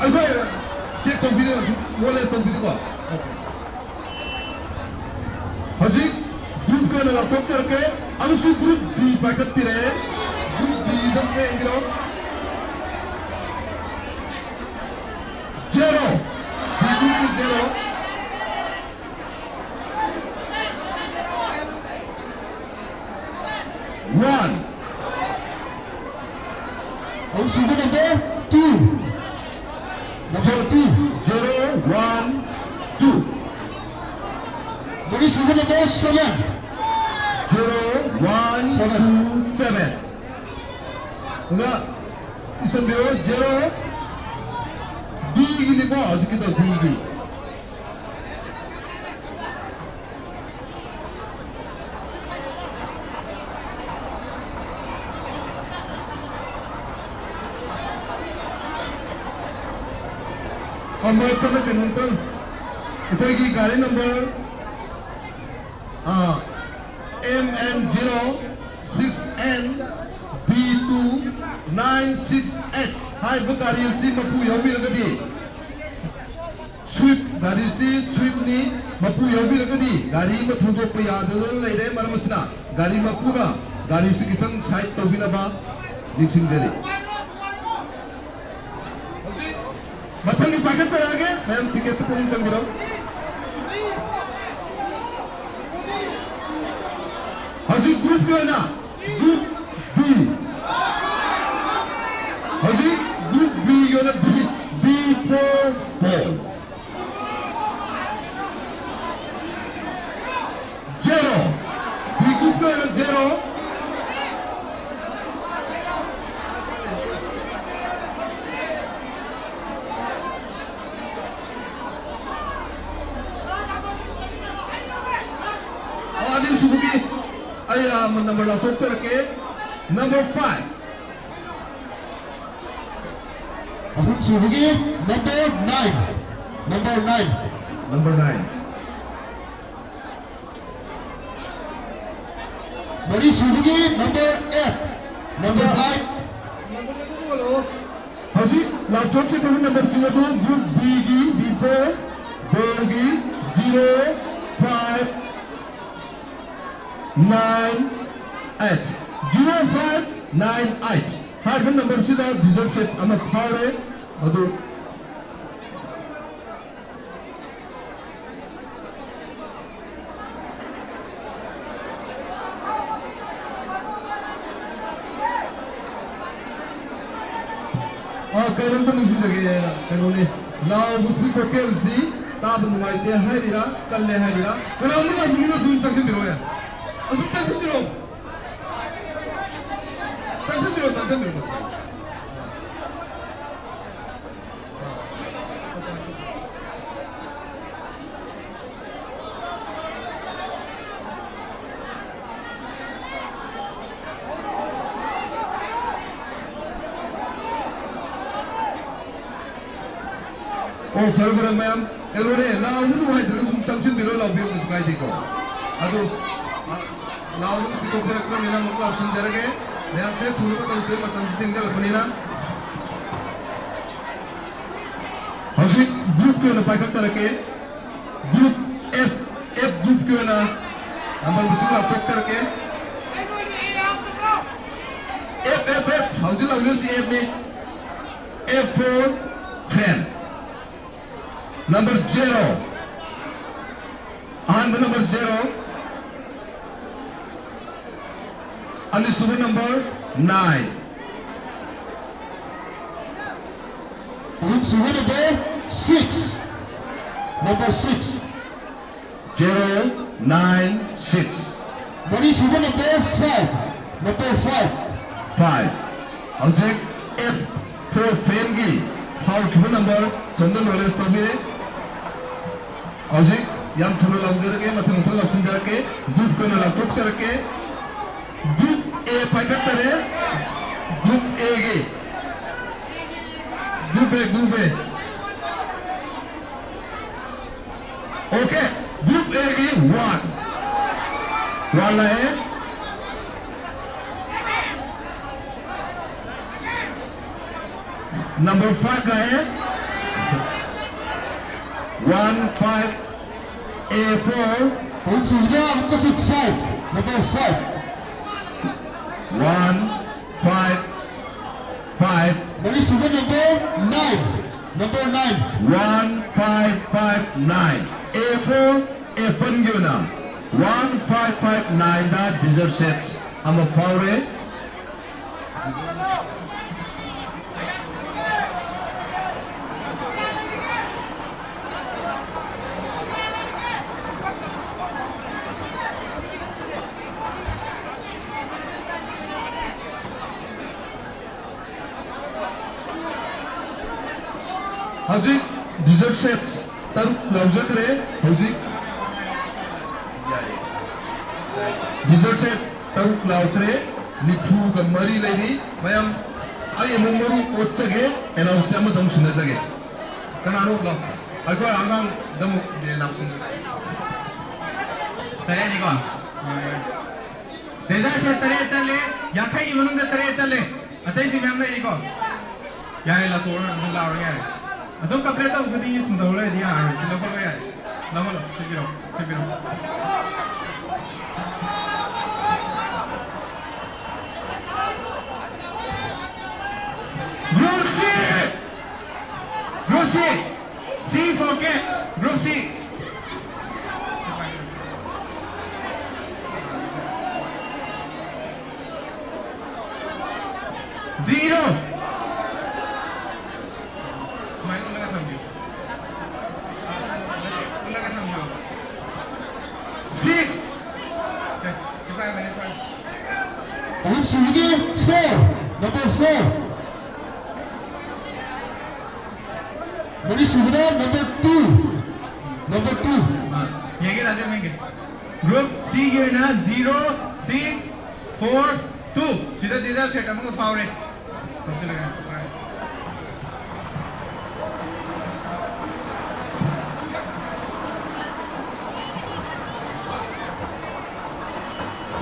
ꯑꯩꯈꯣꯏ check ꯇꯧꯕꯤꯔꯒ ꯁꯨꯝ knowledge ꯇꯧꯕꯤꯔꯤꯀꯣ꯫ ꯍꯧꯖꯤꯛ groupꯀꯤ ꯑꯣꯏꯅ ꯂꯥꯎꯊꯣꯛꯆꯔꯛꯀꯦ꯫ ꯑꯃꯨꯛꯁꯨ group D ꯄꯥꯏꯈꯠꯄꯤꯔꯛꯑꯦ꯫ Group D ꯗ ꯑꯃꯨꯛꯀ ꯌꯦꯡꯕꯤꯔꯣ꯫ Zero. D groupꯀꯤ zero. One. ꯑꯍꯨꯝꯁꯨꯕ number two. Number two. Zero one two. ꯃꯔꯤꯁꯨꯕ number seven. Zero one two seven. ꯑꯣꯖꯥ, ꯏꯁꯟꯕꯤꯔꯣ, zero D ꯒꯤꯅꯤꯀꯣ, ꯍꯧꯖꯤꯛꯀꯤꯗꯣ D ꯒꯤ꯫ ꯑ, ꯃꯔꯛ ꯊꯠꯅ ꯀꯩꯅꯣꯝꯇꯪ, ꯑꯩꯈꯣꯏꯒꯤ ꯒꯥꯔꯤ number, ꯑ, M N zero six N B two nine six eight ꯍꯥꯏꯕ ꯒꯥꯔꯤ ꯑꯁꯤ ꯃꯄꯨ ꯌꯥꯎꯕꯤꯔꯒꯗꯤ, Swift, ꯒꯥꯔꯤꯁꯤ Swiftꯅꯤ, ꯃꯄꯨ ꯌꯥꯎꯕꯤꯔꯒꯗꯤ ꯒꯥꯔꯤ ꯑꯃ ꯊꯧꯗꯣꯛꯄ ꯌꯥꯗꯗꯨꯅ ꯂꯩꯔꯦ꯫ ꯃꯔꯝ ꯑꯁꯤꯅ ꯒꯥꯔꯤ ꯃꯄꯨꯅ ꯒꯥꯔꯤꯁꯤ ꯈꯤꯇꯪ side ꯇꯧꯕꯤꯅꯕ ꯅꯤꯡꯁꯤꯡꯖꯔꯤ꯫ ꯍꯧꯖꯤꯛ ꯃꯊꯪꯒꯤ ꯄꯥꯏꯈꯠꯆꯔꯛꯑꯒꯦ, ꯃꯌꯥꯝ ticketꯇ ꯄꯨꯛꯅꯤꯡ ꯆꯪꯕꯤꯔꯣ꯫ ꯍꯧꯖꯤꯛ groupꯀꯤ ꯑꯣꯏꯅ group B, ꯍꯧꯖꯤꯛ group Bꯒꯤ ꯑꯣꯏꯅ B, B for ball, zero, B groupꯀꯤ ꯑꯣꯏꯅ zero꯫ ꯑꯣ, ꯑꯅꯤꯁꯨꯕꯒꯤ ꯑꯩ, ꯑ, number ꯂꯥꯎꯊꯣꯛꯆꯔꯛꯀꯦ, number five꯫ ꯑꯍꯨꯝꯁꯨꯕꯒꯤ number nine, number nine꯫ Number nine꯫ ꯃꯔꯤꯁꯨꯕꯒꯤ number eight, number eight꯫ Number eight ꯑꯗꯨ ꯑꯣꯜꯂꯛꯑꯣ꯫ ꯍꯧꯖꯤꯛ ꯂꯥꯎꯊꯣꯛꯆꯈ꯭ꯔꯕ numberꯁꯤꯡ ꯑꯗꯨ group Bꯒꯤ, B for ballꯒꯤ zero five nine eight, zero five nine eight ꯍꯥꯏꯔꯤꯕ numberꯁꯤꯗ dessert set ꯑꯃ ꯐꯥꯎꯔꯦ꯫ ꯃꯗꯨ ꯑ, ꯀꯩꯅꯣꯝꯇ ꯅꯤꯡꯁꯤꯡꯖꯒꯦ, ꯀꯩꯅꯣꯅꯦ, ꯂꯥꯎꯕꯁꯤ vocalꯁꯤ ꯇꯥꯕ ꯅꯨꯡꯉꯥꯏꯇꯦ ꯍꯥꯏꯔꯤꯔꯥ, ꯀꯜꯂꯦ ꯍꯥꯏꯔꯤꯔꯥ, ꯀꯅꯥꯒꯨꯝꯕ ꯂꯥꯎꯅꯤꯡꯉꯒꯁꯨ ꯑꯗꯨꯝ ꯆꯪꯁꯤꯟꯕꯤꯔꯛꯑꯣ ꯌꯥꯏ꯫ ꯑꯁꯨꯝ ꯆꯪꯁꯤꯟꯕꯤꯔꯛꯑꯣ꯫ ꯆꯪꯁꯤꯟꯕꯤꯔꯛꯑꯣ, ꯆꯪꯁꯤꯟꯕꯤꯔꯛꯑꯣ꯫ ꯑꯣ, ꯐꯔꯦ, ꯐꯔꯦ, ꯃꯌꯥꯝ, ꯀꯩꯅꯣꯅꯦ, ꯂꯥꯎꯕ ꯅꯨꯡꯉꯥꯏꯇ꯭ꯔꯒꯁꯨ ꯁꯨꯝ ꯆꯪꯁꯤꯟꯕꯤꯔꯣ, ꯂꯥꯎꯕꯤꯌꯣ, ꯀꯩꯁꯨ ꯀꯥꯏꯗꯦꯀꯣ꯫ ꯑꯗꯨ, ꯑ, ꯂꯥꯎꯅꯕꯁꯨ ꯊꯣꯛꯄꯤꯔꯛꯇ꯭ꯔꯕꯅꯤꯅ ꯑꯃꯨꯛ ꯂꯥꯎꯁꯤꯟꯖꯔꯒꯦ꯫ ꯃꯌꯥꯝ ꯈꯔ ꯊꯨꯅꯕ ꯇꯧꯁꯦ, ꯃꯇꯝꯁꯤ ꯊꯦꯡꯖꯜꯂꯛꯄꯅꯤꯅ꯫ ꯍꯧꯖꯤꯛ groupꯀꯤ ꯑꯣꯏꯅ ꯄꯥꯏꯈꯠꯆꯔꯛꯀꯦ꯫ Group F, F groupꯀꯤ ꯑꯣꯏꯅ number ꯃꯁꯤꯡ ꯂꯥꯎꯊꯣꯛꯆꯔꯛꯀꯦ꯫ F, F, F, ꯍꯧꯖꯤꯛ ꯂꯥꯎꯖꯔꯤꯁꯤ Fꯅꯤ꯫ F for fan꯫ Number zero꯫ ꯑꯍꯥꯟꯕ number zero꯫ ꯑꯅꯤꯁꯨꯕ number nine꯫ ꯑꯍꯨꯝꯁꯨꯕ number six꯫ Number six꯫ Zero nine six꯫ ꯃꯔꯤꯁꯨꯕ number five꯫ Number five꯫ Five꯫ ꯍꯧꯖꯤꯛ F for fanꯒꯤ ꯐꯥꯎꯈꯤꯕ number ꯁꯣꯝꯗ ꯂꯣꯏꯔꯦꯁ ꯇꯧꯕꯤꯔꯦ꯫ ꯍꯧꯖꯤꯛ ꯌꯥꯝ ꯊꯨꯅ ꯂꯥꯎꯖꯔꯒꯦ, ꯃꯊꯪ ꯃꯊꯪ ꯂꯥꯎꯁꯤꯟꯖꯔꯛꯀꯦ꯫ Groupꯀꯤ ꯑꯣꯏꯅ ꯂꯥꯎꯊꯣꯛꯆꯔꯛꯀꯦ꯫ Group A ꯄꯥꯏꯈꯠꯆꯔꯦ꯫ Group Aꯒꯤ꯫ Group A, Group A꯫ Okay, Group Aꯒꯤ one꯫ One ꯂꯥꯛꯑꯦ꯫ Number five ꯂꯥꯛꯑꯦ꯫ One five A four꯫ ꯑꯍꯨꯝꯁꯨꯕꯗ ꯑꯃꯨꯛꯀꯁꯨ five, number five꯫ One five five꯫ ꯃꯔꯤꯁꯨꯕ number nine, number nine꯫ One five five nine꯫ A four F oneꯒꯤ ꯑꯣꯏꯅ one five five nineꯗ dessert set ꯑꯃ ꯐꯥꯎꯔꯦ꯫ ꯍꯧꯖꯤꯛ dessert set ꯇꯔꯨꯛ ꯂꯥꯎꯖꯈ꯭ꯔꯦ꯫ ꯍꯧꯖꯤꯛ dessert set ꯇꯔꯨꯛ ꯂꯥꯎꯈ꯭ꯔꯦ꯫ ꯅꯤꯐꯨꯒ ꯃꯔꯤ ꯂꯩꯔꯤ꯫ ꯃꯌꯥꯝ, ꯑꯩ ꯑꯃꯨꯛ ꯃꯔꯨ ꯑꯣꯠꯆꯒꯦ, announce ꯑꯃꯗ ꯑꯃꯨꯛ ꯁꯤꯟꯅꯖꯒꯦ꯫ ꯀꯅꯥꯅꯣ ꯂꯥꯎ? ꯑꯩꯈꯣꯏ ꯑꯉꯥꯡꯗ ꯑꯃꯨꯛ announce ꯁꯤꯟꯅꯖꯒꯦ꯫ ꯇꯔꯦꯠꯅꯤꯀꯣ? Dessert set ꯇꯔꯦꯠ ꯆꯠꯂꯦ, ꯌꯥꯡꯈꯩꯒꯤ ꯃꯅꯨꯡꯗ ꯇꯔꯦꯠ ꯆꯠꯂꯦ꯫ ꯑꯇꯩꯁꯨ ꯃꯌꯥꯝ ꯂꯩꯔꯤꯀꯣ? ꯌꯥꯔꯦ, ꯂꯥꯊꯣꯛꯑꯣ, ꯑꯗꯨꯝ ꯂꯥꯎꯔꯣ, ꯌꯥꯔꯦ꯫ ꯑꯗꯨꯝ complain ꯇꯧꯕ ꯈꯨꯗꯤꯡꯒꯤ ꯁꯨꯝ ꯇꯧ ꯂꯩꯔꯗꯤ ꯌꯥꯔꯔꯣꯏ, ꯁꯤ ꯂꯧꯈꯠꯂꯣ, ꯌꯥꯔꯦ꯫ ꯂꯧꯈꯠꯂꯣ, ꯁꯤ ꯄꯤꯔꯣ, ꯁꯤ ꯄꯤꯔꯣ꯫ Group C! Group C! C for cat! Group C! Zero! ꯁꯨꯃꯥꯏꯅ ꯎꯠꯂꯒ ꯊꯝꯕꯤꯌꯨ꯫ ꯎꯠꯂꯒ ꯊꯝꯕꯤꯌꯨ꯫ Six! ꯁꯦ, ꯁꯤ ꯄꯥꯏꯌꯨ, ꯃꯅꯤꯁ ꯄꯥꯏꯌꯨ꯫ ꯑꯍꯨꯝꯁꯨꯕꯒꯤ four, number four꯫ ꯃꯔꯤꯁꯨꯕꯗ number two, number two꯫ ꯑꯥ, ꯌꯦꯡꯒꯦ, ꯗꯥ ꯖꯦꯝ, ꯌꯦꯡꯒꯦ꯫ Group C ꯒꯤ ꯑꯣꯏꯅ zero, six, four, two꯫ ꯁꯤꯗ dessert set ꯑꯃꯒ ꯐꯥꯎꯔꯦ꯫ ꯂꯧꯁꯤꯜꯂꯒꯦ꯫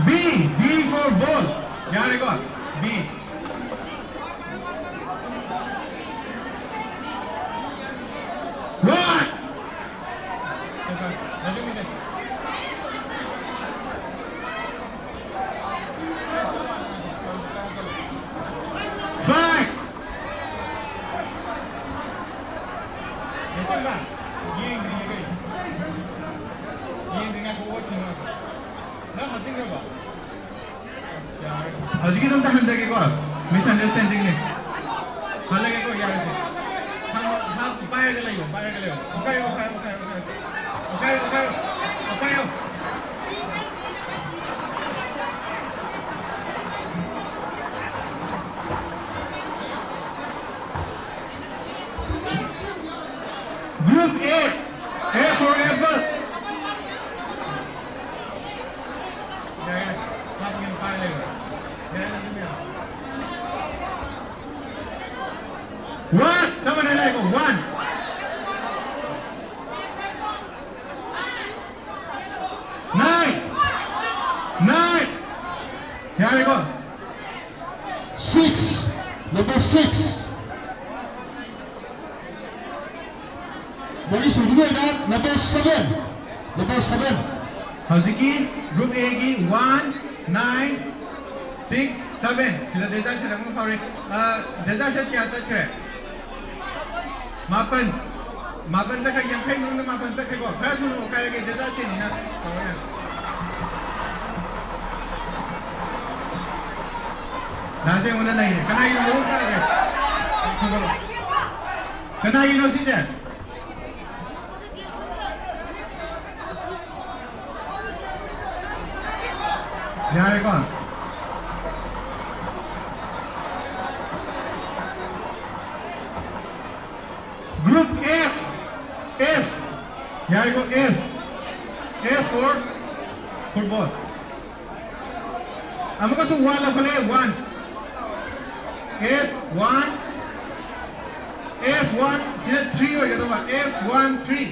B, B for ball. ꯌꯥꯔꯦꯀꯣ? B. One. Five. ꯌꯦꯡꯗ꯭ꯔꯤꯌꯦ ꯀꯩꯅꯣ꯫ ꯌꯦꯡꯗ꯭ꯔꯤ, ꯉꯥꯏꯈꯣ, ꯑꯣꯠꯈꯤꯅꯨ, ꯉꯥꯏꯈꯣ꯫ ꯅꯪ ꯍꯥꯞꯆꯤꯟꯈ꯭ꯔꯕꯣ? ꯑꯁ, ꯌꯥꯔꯦ꯫ ꯍꯧꯖꯤꯛꯀꯤꯗꯣ ꯑꯝꯇ ꯍꯟꯖꯒꯦꯀꯣ, misunderstanding ꯅꯦ꯫ ꯍꯜꯂꯒꯦꯀꯣ, ꯌꯥꯔꯦꯁꯦ꯫ ꯍꯥꯞ, ꯍꯥꯞ, ꯄꯥꯏꯔꯒ ꯂꯩꯌꯣ, ꯄꯥꯏꯔꯒ ꯂꯩꯌꯣ꯫ ꯑꯣꯈꯥꯏꯌꯣ, ꯑꯣꯈꯥꯏꯌꯣ, ꯑꯣꯈꯥꯏꯌꯣ, ꯑꯣꯈꯥꯏꯌꯣ꯫ ꯑꯣꯈꯥꯏꯌꯣ, ꯑꯣꯈꯥꯏꯌꯣ, ꯑꯣꯈꯥꯏꯌꯣ꯫ Group A, A for apple. One, someone like one. Nine, nine. Six, number six. ꯃꯔꯤ ꯁꯨꯕꯒꯤ ꯑꯣꯏꯅ number seven, number seven. ꯍꯧꯖꯤꯛꯀꯤ group A ꯒꯤ one, nine, six, seven ꯁꯤꯗ desertion ꯑꯃ ꯐꯥꯎꯔꯦ꯫ ꯑ, desertion ꯀꯌꯥ ꯆꯠꯈ꯭ꯔꯦ? ꯃꯥꯄꯟ꯫ ꯃꯥꯄꯟ ꯆꯠꯈ꯭ꯔꯦ, ꯌꯥꯡꯈꯩ ꯃꯅꯨꯡꯗ ꯃꯥꯄꯟ ꯆꯠꯈ꯭ꯔꯦꯀꯣ꯫ ꯈꯔ ꯊꯨꯅ ꯑꯣꯛꯈꯥꯏꯔꯒꯦ, desertion ꯅꯤꯅ ꯇꯧꯔꯣ ꯌꯥꯔꯦ꯫ ꯂꯥꯁ ꯑꯩꯉꯣꯟꯗ ꯅꯩꯔꯦ꯫ ꯀꯅꯥꯒꯤꯅꯣ ꯃꯑꯣꯡ ꯇꯥꯒꯦ? ꯀꯅꯥꯒꯤꯅꯣ ꯁꯤꯁꯦ? ꯌꯥꯔꯦꯀꯣ? Group F, F. ꯌꯥꯔꯦꯀꯣ? F, F for football. ꯑꯃꯨꯛꯀꯁꯨ one ꯂꯧꯈꯠꯂꯦ, one. F one, F one ꯁꯤꯅ three ꯑꯣꯏꯒꯗꯧꯕ, F one three.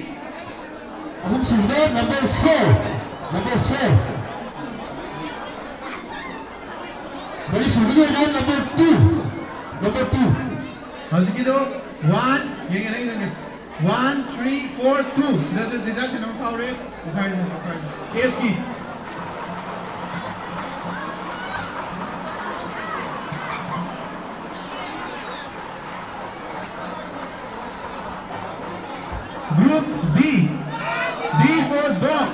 ꯑꯍꯨꯝꯁꯨꯕꯗ number four, number four. ꯃꯔꯤꯁꯨꯕꯒꯤ ꯑꯣꯏꯅ number two, number two. ꯍꯧꯖꯤꯛꯀꯤꯗꯣ one, ꯌꯦꯡꯒꯦ ꯅꯪꯒꯤꯗꯣ ꯌꯦꯡꯒꯦ꯫ One, three, four, two. ꯁꯤꯗ desertion ꯑꯃ ꯐꯥꯎꯔꯦ꯫ ꯑꯣꯈꯥꯏꯔꯁꯦ, ꯑꯣꯈꯥꯏꯔꯁꯦ꯫ F ꯀꯤ꯫ Group D. D for dog.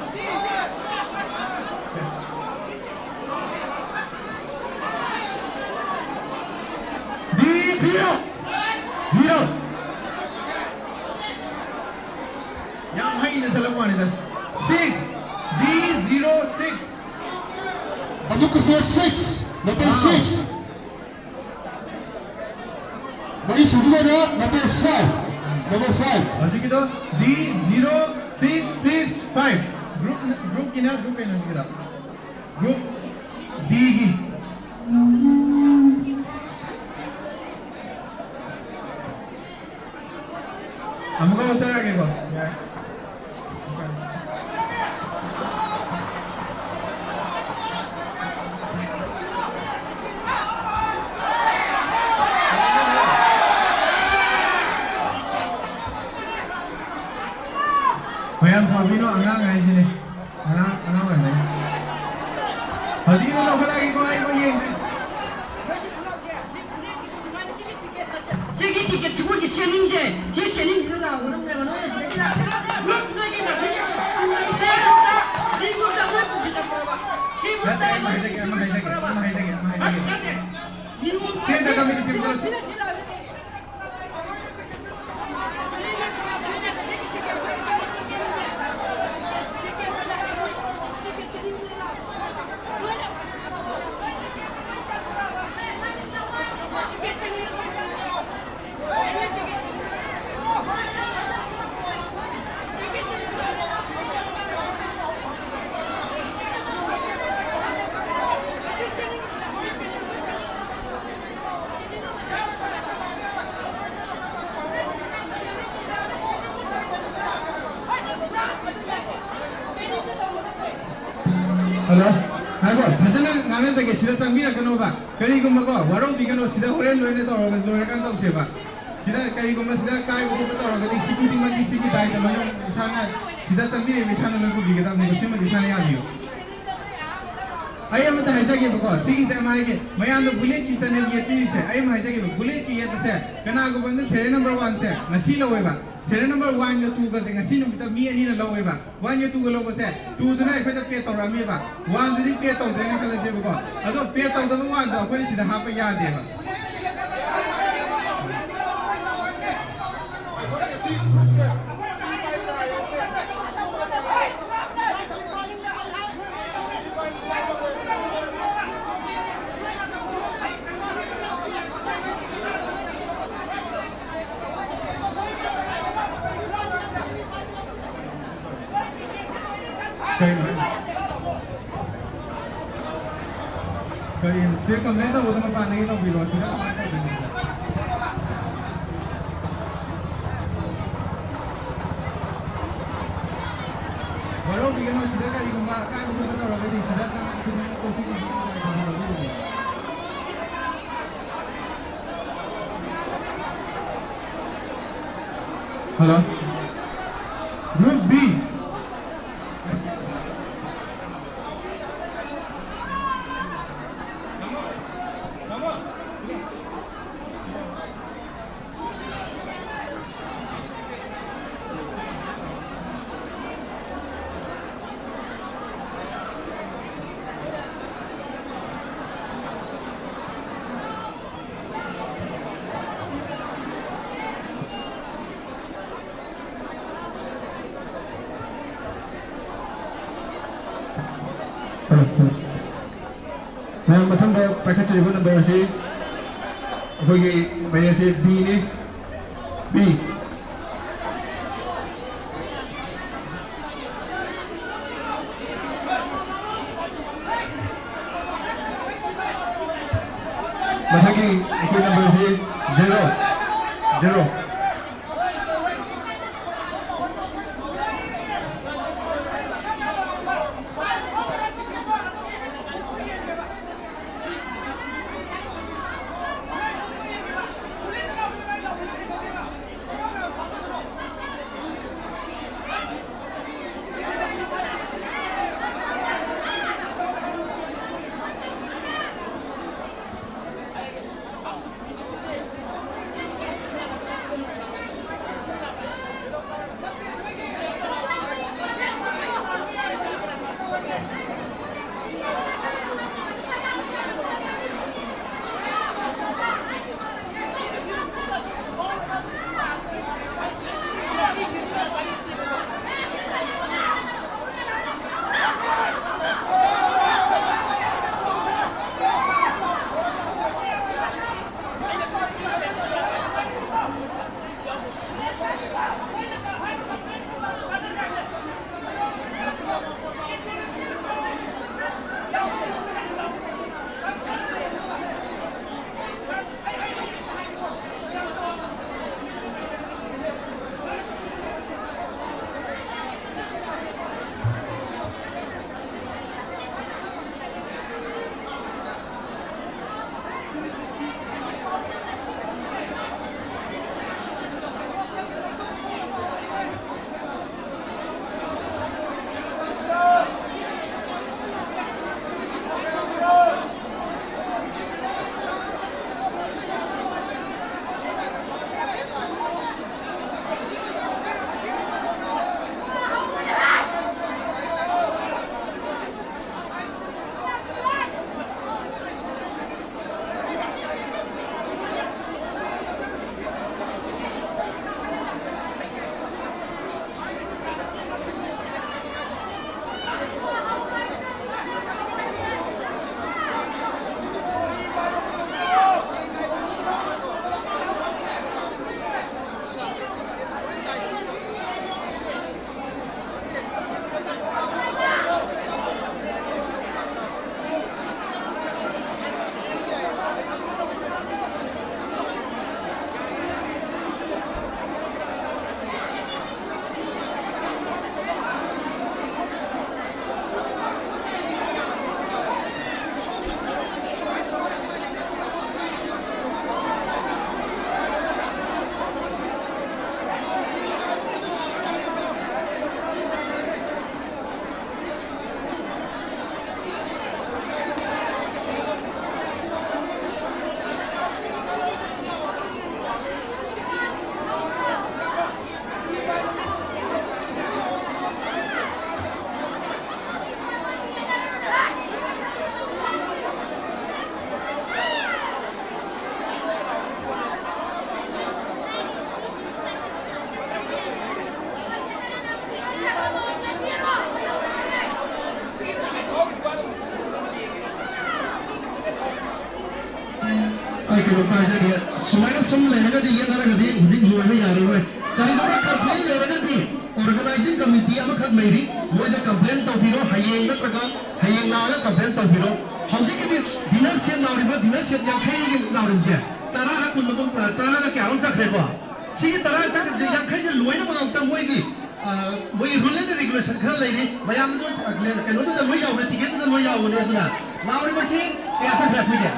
D zero. Zero. ꯌꯥꯝ ꯍꯩꯅ ꯁꯜꯂꯛꯄ ꯋꯥꯅꯤꯗ꯫ Six. D zero six. ꯑꯃꯨꯛꯀꯁꯨ six, number six. ꯃꯔꯤ ꯁꯨꯕꯗꯅ number five, number five. ꯍꯧꯖꯤꯛꯀꯤꯗꯣ D zero six six five. Group, group ꯀꯤꯅ group ꯀꯩꯅꯣ ꯍꯧꯖꯤꯛꯀꯤꯗꯣ? Group D ꯒꯤ꯫ ꯑꯃꯨꯛꯀ ꯍꯣꯠꯆꯔꯛꯑꯒꯦꯀꯣ꯫ ꯌꯥꯔꯦ꯫ ꯁꯥꯎꯕꯤꯅꯣ, ꯑꯉꯥꯡ ꯍꯥꯏꯁꯤꯅꯦ꯫ ꯑꯉꯥꯡ, ꯑꯉꯥꯡ ꯑꯣꯏꯔꯝꯒꯅꯤ꯫ ꯍꯧꯖꯤꯛꯀꯤꯗꯣ ꯂꯧꯈꯠꯂꯛꯑꯒꯦꯀꯣ, ꯑꯩ ꯃꯣꯏ ꯌꯦꯡꯗ꯭ꯔꯤ꯫ ꯁꯤꯒꯤ ꯇꯤꯀꯦꯠꯁꯤ ꯃꯣꯏꯒꯤ ꯁꯦꯝꯅꯤꯡꯁꯦ, ꯁꯤ ꯁꯦꯝꯅꯤꯡꯁꯤꯅ ꯂꯥꯎꯒꯗꯕꯅꯦꯕ꯫ ꯅꯣꯏꯅ ꯁꯤꯗꯩꯁꯤꯗ ꯒ꯭ꯔꯨꯞ ꯅꯣꯏꯒꯤ ꯃꯁꯤꯡ ꯒ꯭ꯔꯨꯞꯇ ꯅꯣꯏ ꯄꯨꯟꯁꯤ ꯆꯠꯄ꯭ꯔꯕ? ꯁꯤ ꯒ꯭ꯔꯨꯞꯇ ꯅꯠꯇꯦ, ꯑꯩ ꯑꯃ ꯍꯥꯏꯖꯒꯦ, ꯑꯃ ꯍꯥꯏꯖꯒꯦ, ꯑꯃ ꯍꯥꯏꯖꯒꯦ, ꯑꯃ ꯍꯥꯏꯖꯒꯦ꯫ ꯅꯠꯇꯦ꯫ ꯁꯤ ꯍꯟꯗꯛ ꯀꯃꯤꯇꯤ ꯇꯤꯝꯗꯨꯅ ꯁꯤ ꯍꯜꯂꯣ, ꯉꯥꯏꯈꯣ, ꯐꯖꯅ ꯉꯥꯡꯅꯖꯒꯦ, ꯁꯤꯗ ꯆꯪꯕꯤꯔꯛꯀꯅꯣꯕ꯫ ꯀꯔꯤꯒꯨꯝꯕꯀꯣ, ꯋꯥꯔꯧꯕꯤꯒꯅꯣ, ꯁꯤꯗ ꯍꯣꯔꯦꯟ ꯂꯣꯏꯅ ꯇꯧꯔꯒ, ꯂꯣꯏꯔꯀꯥꯟꯗ ꯇꯧꯁꯦꯕ꯫ ꯁꯤꯗ ꯀꯔꯤꯒꯨꯝꯕ ꯁꯤꯗ ꯀꯥꯏꯕ ꯈꯣꯠꯄ ꯇꯧꯔꯒꯗꯤ, ꯁꯤ ꯈꯨꯗꯤꯡꯃꯛꯀꯤ ꯁꯤꯒꯤ ꯗꯥꯏꯇ ꯂꯣꯏꯅ ꯏꯁꯥꯅ, ꯁꯤꯗ ꯆꯪꯕꯤꯔꯤꯕ ꯏꯁꯥꯅ ꯂꯣꯏ ꯄꯨꯕꯤꯒꯗꯕꯅꯤꯀꯣ, ꯁꯤꯃꯗꯤ ꯏꯁꯥꯅ ꯌꯥꯕꯤꯌꯨ꯫ ꯑꯩ ꯑꯃꯇ ꯍꯥꯏꯖꯒꯦꯕꯀꯣ, ꯁꯤꯒꯤꯁꯦ ꯑꯃ ꯍꯥꯏꯒꯦ, ꯃꯌꯥꯝꯗ ꯕꯨꯂꯦꯠꯀꯤ ꯁꯤꯗꯅꯦ ꯌꯦꯠꯄꯤꯔꯤꯁꯦ꯫ ꯑꯩ ꯑꯃ ꯍꯥꯏꯖꯒꯦꯕ, ꯕꯨꯂꯦꯠꯀꯤ ꯌꯦꯠꯄꯁꯦ, ꯀꯅꯥꯒꯨꯝꯕ ꯑꯃꯅ serial number one ꯁꯦ ꯉꯁꯤ ꯂꯧꯋꯦꯕ, serial number one ꯒ two ꯒꯁꯦ ꯉꯁꯤ ꯅꯨꯃꯤꯠꯇ ꯃꯤ ꯑꯅꯤꯅ ꯂꯧꯋꯦꯕ꯫ One ꯒ two ꯒ ꯂꯧꯕꯁꯦ, two ꯗꯨꯅ ꯑꯩꯈꯣꯏꯗ pay ꯇꯧꯔꯛꯑꯝꯃꯦꯕ, one ꯗꯨꯗꯤ pay ꯇꯧꯗ꯭ꯔꯦꯅ ꯈꯜꯂꯁꯦꯕꯀꯣ꯫ ꯑꯗꯣ pay ꯇꯧꯗꯕ one ꯗꯣ ꯑꯩꯈꯣꯏꯅ ꯁꯤꯗ ꯍꯥꯞꯄ ꯌꯥꯗꯦꯕ꯫ ꯀꯩꯅꯣ? ꯀꯔꯤ? ꯁꯤ complain ꯇꯧꯕꯗꯣ ꯃꯄꯥꯟꯗꯒꯤ ꯇꯧꯕꯤꯔꯣ, ꯁꯤꯗ ꯀꯃꯥꯏꯅ ꯇꯧꯗꯣꯏꯅꯣ ꯁꯤꯗ? ꯋꯥꯔꯧꯕꯤꯒꯅꯨ, ꯁꯤꯗ ꯀꯔꯤꯒꯨꯝꯕ ꯑꯀꯥꯏꯕ ꯈꯣꯠꯄ ꯇꯧꯔꯒꯗꯤ ꯁꯤꯗ ꯆꯪꯉꯛꯄ ꯈꯨꯗꯤꯡꯃꯛ ꯀꯣꯛꯁꯤ ꯀꯣꯛꯁꯤ ꯀꯣꯛꯁꯤ ꯀꯣꯛꯁꯤ꯫ Hello? Group B. ꯃꯌꯥꯝ, ꯃꯊꯪꯗ ꯄꯥꯏꯈꯠꯆꯔꯤꯕ ꯅꯝꯕꯔ ꯑꯁꯤ ꯑꯩꯈꯣꯏꯒꯤ ꯃꯌꯦꯛꯁꯦ ꯕꯤꯅꯤ꯫ ꯕꯤ꯫ ꯃꯊꯪꯒꯤ ꯑꯩꯈꯣꯏ ꯅꯝꯕꯔꯁꯤ ꯖꯦꯔꯣ, ꯖꯦꯔꯣ꯫ ꯀꯩꯅꯣꯝꯇ ꯍꯥꯏꯖꯒꯦ, ꯁꯨꯃꯥꯏꯅ ꯁꯨꯝ ꯂꯩꯔꯒꯗꯤ, ꯌꯦꯠꯅꯔꯒꯗꯤ ꯍꯧꯖꯤꯛ ꯂꯣꯏꯕ ꯌꯥꯔꯔꯣꯏ꯫ ꯀꯔꯤꯒꯨꯝꯕ complain ꯂꯩꯔꯒꯗꯤ organizing committee ꯑꯃꯈꯛ ꯂꯩꯔꯤ, ꯃꯣꯏꯗ complain ꯇꯧꯕꯤꯔꯣ꯫ ꯍꯌꯦꯡ ꯅꯠꯇ꯭ꯔꯒ ꯍꯌꯦꯡ ꯂꯥꯛꯑꯒ complain ꯇꯧꯕꯤꯔꯣ꯫ ꯍꯧꯖꯤꯛꯀꯤꯗꯤ dinner set ꯂꯥꯎꯔꯤꯕ, dinner set ꯌꯥꯡꯈꯩꯒꯤ ꯂꯥꯎꯔꯤꯕꯁꯦ ꯇꯔꯥꯔ ꯀꯨꯟ ꯑꯃ, ꯇꯔꯥꯔ ꯀꯌꯥꯔꯣꯝ ꯆꯠꯈ꯭ꯔꯦꯀꯣ꯫ ꯁꯤꯒꯤ ꯇꯔꯥ ꯆꯠꯈ꯭ꯔꯤꯕꯁꯦ ꯌꯥꯡꯈꯩꯁꯦ ꯂꯣꯏꯅꯃꯛ ꯑꯝꯇ ꯃꯣꯏꯒꯤ, ꯑ, ꯃꯣꯏꯒꯤ rule and regulation ꯈꯔ ꯂꯩꯔꯤ, ꯃꯌꯥꯝꯗꯁꯨ, ꯑ, ꯀꯩꯅꯣꯗꯨꯗ ꯂꯣꯏ ꯌꯥꯎꯕꯅꯦ, ticketꯇꯨꯗ ꯂꯣꯏ ꯌꯥꯎꯕꯅꯦ꯫ ꯑꯗꯨꯅ ꯂꯥꯎꯔꯤꯕꯁꯤ ꯀꯌꯥ ꯆꯠꯈ꯭ꯔꯦ ꯑꯩꯈꯣꯏꯒꯤ?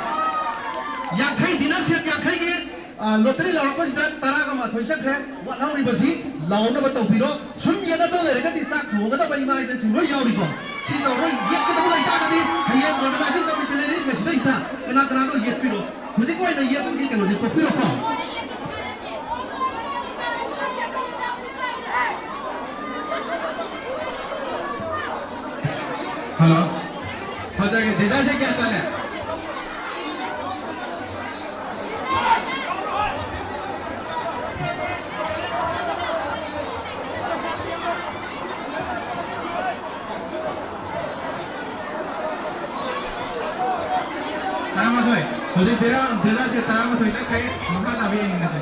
ꯌꯥꯡꯈꯩ, dinner set ꯌꯥꯡꯈꯩꯒꯤ, ꯑ, lottery ꯂꯥꯎꯔꯛꯄꯁꯤꯗ ꯇꯔꯥꯒ ꯃꯥꯊꯣꯏ ꯆꯠꯈ꯭ꯔꯦ꯫ ꯋꯥꯠꯍꯧꯔꯤꯕꯁꯤ ꯂꯥꯎꯅꯕ ꯇꯧꯕꯤꯔꯣ꯫ ꯁꯨꯝ ꯌꯦꯠꯅꯗꯧ ꯂꯩꯔꯒꯗꯤ ꯆꯥꯛ ꯊꯣꯡꯒꯗꯕ ꯏꯃꯥ ꯏꯕꯦꯟꯁꯤꯡ ꯂꯣꯏ ꯌꯥꯎꯔꯤꯀꯣ꯫ ꯁꯤ ꯇꯧꯔꯣꯏ, ꯌꯦꯠꯀꯗꯕ ꯂꯩꯇꯥꯔꯒꯗꯤ ꯍꯌꯦꯡ organizing committee ꯂꯩꯔꯤ, ꯃꯁꯤꯗꯩꯁꯤꯗ ꯀꯅꯥ ꯀꯅꯥꯅꯣ ꯌꯦꯠꯄꯤꯔꯣ꯫ ꯍꯧꯖꯤꯛꯀꯤ ꯑꯣꯏꯅ ꯌꯦꯠꯄꯒꯤ ꯀꯩꯅꯣꯁꯦ ꯇꯣꯛꯄꯤꯔꯣꯀꯣ꯫ ꯍꯜꯂꯣ꯫ ꯐꯖꯔꯒꯦ, ꯗꯦꯖꯥꯔꯠꯁꯦ ꯀꯌꯥ ꯆꯠꯂꯦ? ꯇꯔꯥꯃꯥꯊꯣꯏ꯫ ꯍꯧꯖꯤꯛ ꯗꯦꯖꯥꯔꯠꯁꯦ ꯇꯔꯥꯃꯥꯊꯣꯏ ꯆꯠꯈ꯭ꯔꯦ꯫ ꯃꯈꯥ ꯇꯥꯕ ꯌꯦꯡꯃꯤꯟꯅꯁꯦ꯫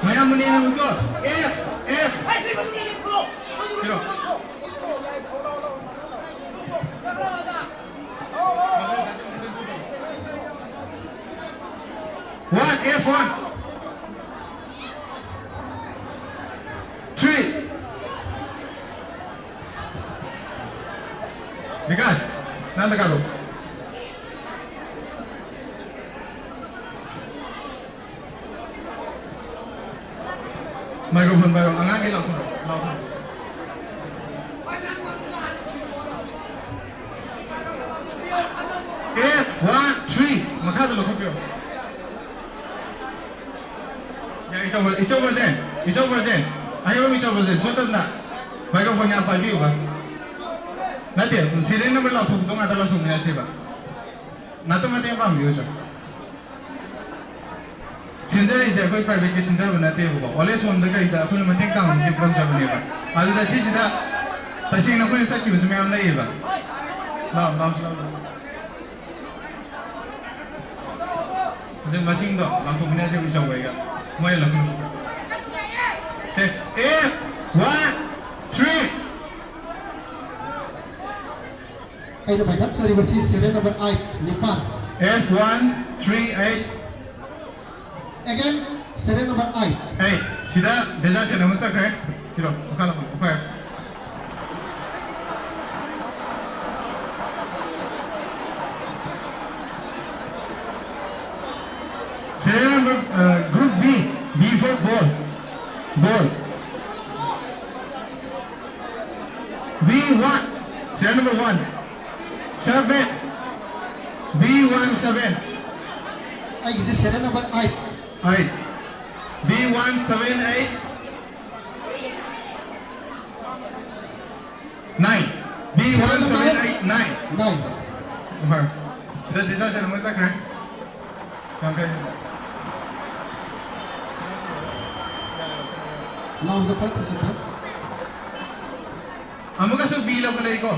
ꯃꯌꯥꯝ ꯃꯨꯟꯅ ꯌꯦꯡꯉꯨꯀꯣ꯫ F, F꯫ ꯄꯤꯔꯣ꯫ One, F one. Three. Vikas, ꯅꯪ ꯑꯝꯇ ꯀꯥꯔꯛꯑꯣ꯫ Microphone ꯄꯥꯏꯔꯣ, ꯑꯉꯥꯡꯒꯤ ꯂꯥꯎꯊꯣꯔꯛꯑꯣ, ꯂꯥꯎꯊꯣꯔꯛꯑꯣ꯫ Eight, one, three, ꯃꯈꯥꯗ ꯂꯧꯈꯠꯄꯤꯔꯣ꯫ ꯌꯥ, ꯏꯆꯧ, ꯏꯆꯧ ꯕ꯭ꯔꯖꯦꯟ, ꯏꯆꯧ ꯕ꯭ꯔꯖꯦꯟ, ꯑꯍꯩꯕꯝ ꯏꯆꯧ ꯕ꯭ꯔꯖꯦꯟ, ꯁꯣꯝꯗ ꯑꯝꯇ microphone ꯌꯥꯝ ꯄꯥꯏꯕꯤꯌꯨꯕ꯫ ꯅꯠꯇꯦ, serial number ꯂꯥꯎꯊꯣꯛꯄꯗꯣ ꯉꯥꯛꯇ ꯂꯥꯎꯊꯣꯛꯃꯤꯟꯅꯁꯦꯕ꯫ ꯉꯥꯛꯇ ꯃꯇꯦꯡ ꯄꯥꯡꯕꯤꯌꯨ, ꯁꯥꯔ꯫ ꯁꯤꯟꯖꯔꯤꯁꯦ ꯑꯩꯈꯣꯏ ꯄ꯭ꯔꯥꯏꯚꯦꯠꯀꯤ ꯁꯤꯟꯖꯕ ꯅꯠꯇꯦꯕꯀꯣ, ꯑꯣꯜ ꯑꯦꯖ ꯍꯣꯝꯗ ꯀꯩꯗ ꯑꯩꯈꯣꯏꯅ ꯃꯇꯦꯡ ꯄꯥꯡꯕꯒꯤ ꯄ꯭ꯔꯣꯒ꯭ꯔꯥꯝꯅꯦꯕ꯫ ꯑꯗꯨꯗ ꯁꯤꯁꯤꯗ ꯇꯁꯦꯡꯅ ꯑꯩꯈꯣꯏꯅ ꯆꯠꯈꯤꯕꯁꯨ ꯃꯌꯥꯝ ꯂꯩꯌꯦꯕ꯫ ꯂꯥꯎ, ꯂꯥꯎ, ꯂꯥꯎ, ꯂꯥꯎ꯫ ꯍꯧꯖꯤꯛ ꯃꯁꯤꯡꯗꯣ ꯂꯥꯎꯊꯣꯛꯄꯅꯦ, ꯑꯁꯦꯡꯕ ꯏꯆꯧꯕ ꯑꯩꯒ ꯃꯣꯏꯅ ꯂꯧꯈꯠꯂꯛꯄꯗꯣ꯫ ꯁꯦ, ꯑꯦ, ꯋꯥꯟ, ꯊ꯭ꯔꯤ꯫ ꯑꯩꯅ ꯄꯥꯏꯈꯠꯆꯔꯤꯕꯁꯤ serial number eight, ꯅꯤꯄꯥꯟ꯫ F one three eight꯫ Again, serial number eight꯫ ꯑꯩ ꯁꯤꯗ ꯗꯦꯖꯥꯔꯠ ꯁꯦꯠ ꯑꯃ ꯆꯠꯈ꯭ꯔꯦ꯫ ꯍꯤꯔꯣ, ꯃꯈꯥ ꯂꯥꯛꯑꯣ, ꯃꯈꯥ꯫ Serial number, uh, group B, B for ball, ball. B one, serial number one, seven, B one seven꯫ ꯑꯩꯒꯤꯁꯦ serial number eight꯫ Eight, B one seven eight, nine, B one seven eight nine꯫ Nine꯫ ꯍꯣꯏ꯫ ꯁꯤꯗ ꯗꯤꯁꯀꯁꯟ ꯑꯃ ꯆꯠꯈ꯭ꯔꯦ꯫ ꯌꯥꯡꯈꯩ꯫ ꯂꯥꯎꯗ ꯈꯔ ꯊꯨꯖꯤꯟꯈ꯭ꯔꯦ꯫ ꯑꯃꯨꯛꯀꯁꯨ B ꯂꯧꯈꯠꯂꯛꯏꯀꯣ꯫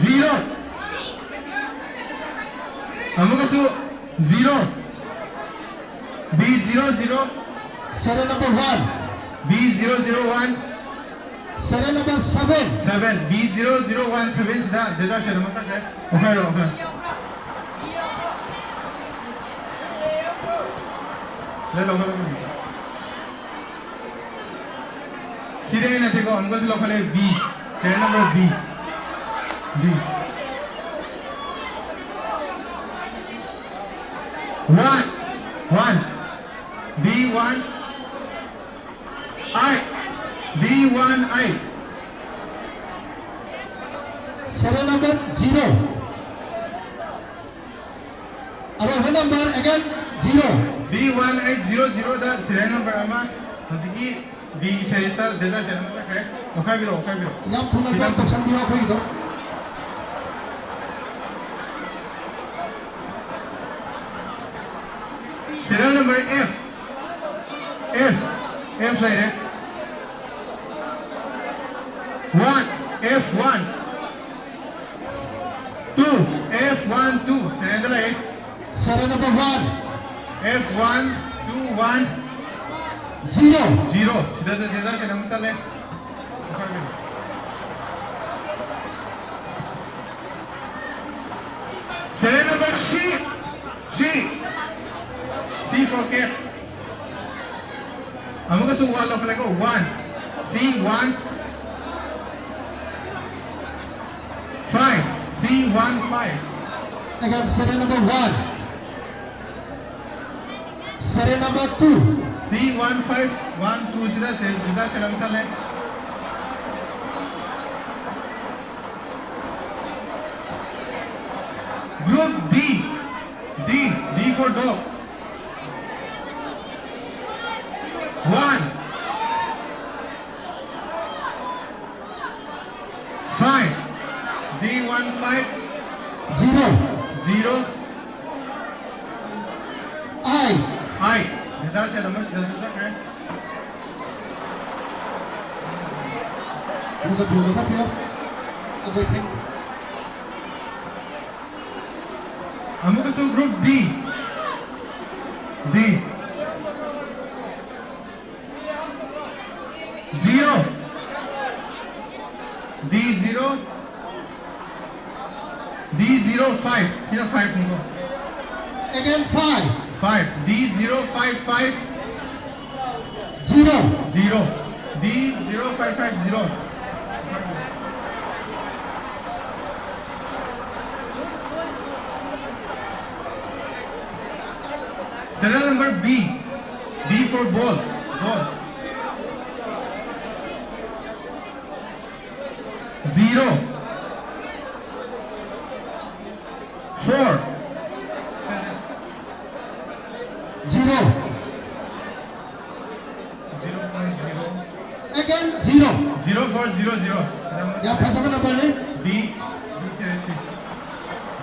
Zero꯫ ꯑꯃꯨꯛꯀꯁꯨ zero꯫ B zero zero꯫ Serial number one꯫ B zero zero one꯫ Serial number seven꯫ Seven, B zero zero one seven ꯁꯤꯗ ꯗꯦꯖꯥꯔꯠ ꯁꯦꯠ ꯑꯃ ꯆꯠꯈ꯭ꯔꯦ꯫ ꯑꯣꯈꯥꯏꯔꯣ, ꯑꯣꯈꯥꯏꯔꯣ꯫ ꯂꯩ, ꯂꯧꯈꯠꯂꯣ, ꯂꯧꯈꯠꯂꯣ, ꯁꯤꯗꯤ ꯑꯩ ꯅꯠꯇꯦꯀꯣ, ꯑꯃꯨꯛꯀꯁꯨ ꯂꯧꯈꯠꯂꯦ, B, serial number B, B꯫ One, one, B one eight, B one eight꯫ Serial number zero꯫ ꯑꯔꯣꯏꯕ number again zero꯫ B one eight zero zero ꯗ serial number ꯑꯃ ꯍꯧꯖꯤꯛꯀꯤ B ꯒꯤ series ꯇ ꯗꯦꯖꯥꯔꯠ ꯁꯦꯠ ꯑꯃ ꯆꯠꯈ꯭ꯔꯦ꯫ ꯑꯣꯈꯥꯏꯕꯤꯔꯛꯑꯣ, ꯑꯣꯈꯥꯏꯕꯤꯔꯛꯑꯣ꯫ ꯌꯥꯝ ꯊꯨꯅ ꯈꯤꯇꯪ ꯇꯧꯁꯟꯕꯤꯌꯣ ꯑꯩꯈꯣꯏꯒꯤꯗꯣ꯫ Serial number F. F. F ꯂꯩꯔꯦ. One. F one. Two. F one two. Serial ꯗ ꯂꯩ. Serial number one. F one two one. Zero. Zero. ꯁꯤꯗ ꯖꯦꯖꯥꯔ ꯁꯦꯟ ꯑꯃ ꯆꯠꯂꯦ꯫ Serial number C. C. C for cat. ꯑꯃꯨꯛꯀꯁꯨ one ꯂꯧꯈꯠꯂꯦꯀꯣ꯫ One. C one. Five. C one five. Again, serial number one. Serial number two. C one five one two ꯁꯤꯗ ꯖꯦꯖꯥꯔ ꯁꯦꯟ ꯑꯃ ꯆꯠꯂꯦ꯫ Group D. D. D for dog. One. Five. D one five. Zero. Zero. I. I. ꯖꯦꯖꯥꯔ ꯁꯦꯟ ꯑꯃ ꯁꯤꯗꯁꯨ ꯆꯠꯈ꯭ꯔꯦ꯫ ꯑꯃꯨꯛꯀ ꯊꯦꯡ꯫ ꯑꯃꯨꯛꯀꯁꯨ group D. D. Zero. D zero. D zero five. Zero five ꯅꯤꯀꯣ꯫ Again, five. Five. D zero five five. Zero. Zero. D zero five five zero. Serial number B. B for ball. Ball. Zero. Four. Zero. Zero four zero. Again, zero. Zero four zero zero. ꯌꯥꯝ ꯐꯖꯕ number ꯅꯤ꯫ B. B series ꯅꯤ꯫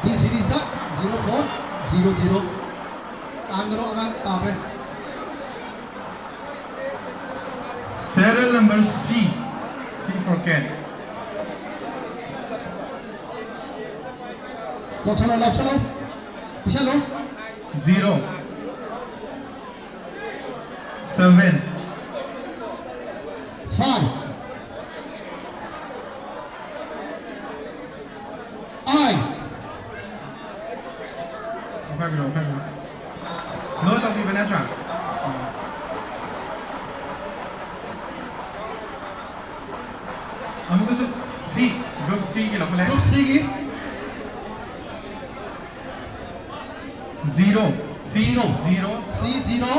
B series ꯗ zero four zero zero꯫ ꯇꯥꯟꯒꯅꯨ, ꯑꯉꯥꯡ ꯇꯥꯕ꯫ Serial number C, C for cat. ꯂꯧꯁꯜꯂꯣ, ꯂꯧꯁꯜꯂꯣ꯫ ꯄꯤꯁꯜꯂꯣ꯫ Zero. Seven. Five. I. ꯂꯧꯈꯥꯏꯕꯤꯔꯣ, ꯂꯧꯈꯥꯏꯕꯤꯔꯣ꯫ ꯅꯣ ꯇꯧꯕꯤꯕ ꯅꯠꯇ꯭ꯔꯥ? ꯑꯃꯨꯛꯀꯁꯨ C, group C ꯒꯤ ꯂꯧꯈꯠꯂꯦ꯫ Group C ꯒꯤ꯫ Zero, C, zero. Zero. C, zero.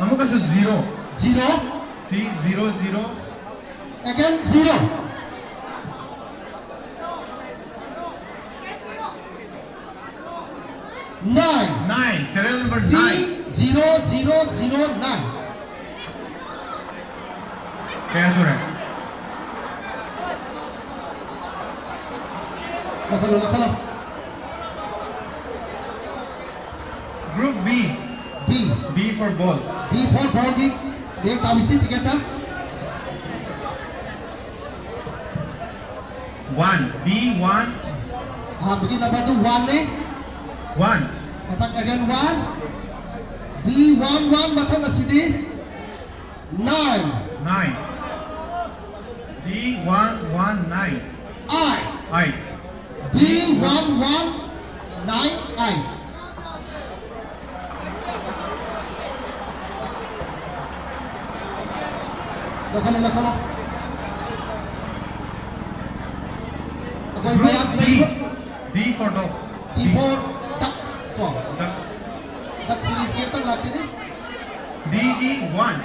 ꯑꯃꯨꯛꯀꯁꯨ zero. Zero. C, zero, zero. Again, zero. Nine. Nine, serial number nine. C zero zero zero nine. ꯀꯌꯥ ꯁꯨꯔꯦ? ꯂꯧꯈꯠꯂꯣ, ꯂꯧꯈꯠꯂꯣ꯫ Group B. B. B for ball. B for ball ꯒꯤ ꯂꯦꯡ ꯇꯥꯕꯤꯁꯤ ꯇꯤꯀꯦꯠꯇ꯫ One, B one. ꯑꯍꯥꯟꯕꯒꯤ number ꯗꯨ one ꯅꯤ꯫ One. ꯃꯊꯪ again one. B one one, ꯃꯊꯪ ꯑꯁꯤꯗꯤ nine. Nine. B one one nine. I. I. B one one nine I. ꯂꯧꯈꯠꯂꯣ, ꯂꯧꯈꯠꯂꯣ꯫ ꯑꯩꯈꯣꯏ Group ꯃꯌꯥꯝ D. ꯂꯩꯕ D for dog. D D. For duck ꯀꯣ꯫ Duck. Duck series ꯒꯤ ꯑꯝꯇꯪ ꯂꯥꯛꯀꯅꯤ꯫ D ꯒꯤ one.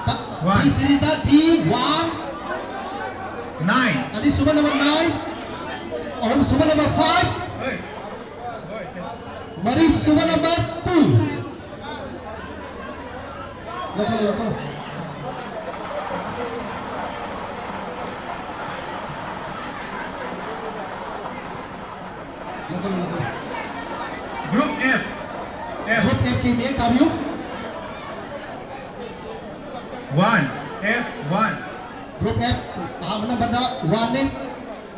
Duck. One. D series ꯗ D one. Nine. ꯑꯅꯤꯁꯨꯕ number nine. ꯑꯍꯨꯝꯁꯨꯕ number five. ꯍꯣꯏ꯫ ꯍꯣꯏ, ꯁꯦ꯫ ꯃꯔꯤꯁꯨꯕ number two. ꯂꯧꯈꯠꯂꯣ, ꯂꯧꯈꯠꯂꯣ꯫ ꯂꯧꯈꯠꯂꯣ, ꯂꯧꯈꯠꯂꯣ꯫ Group F. ꯃꯌꯦꯛ ꯇꯥꯕꯤꯌꯨ꯫ One, F one꯫ Group F, ꯑꯍꯥꯟꯕ numberꯗ one ꯅꯤ꯫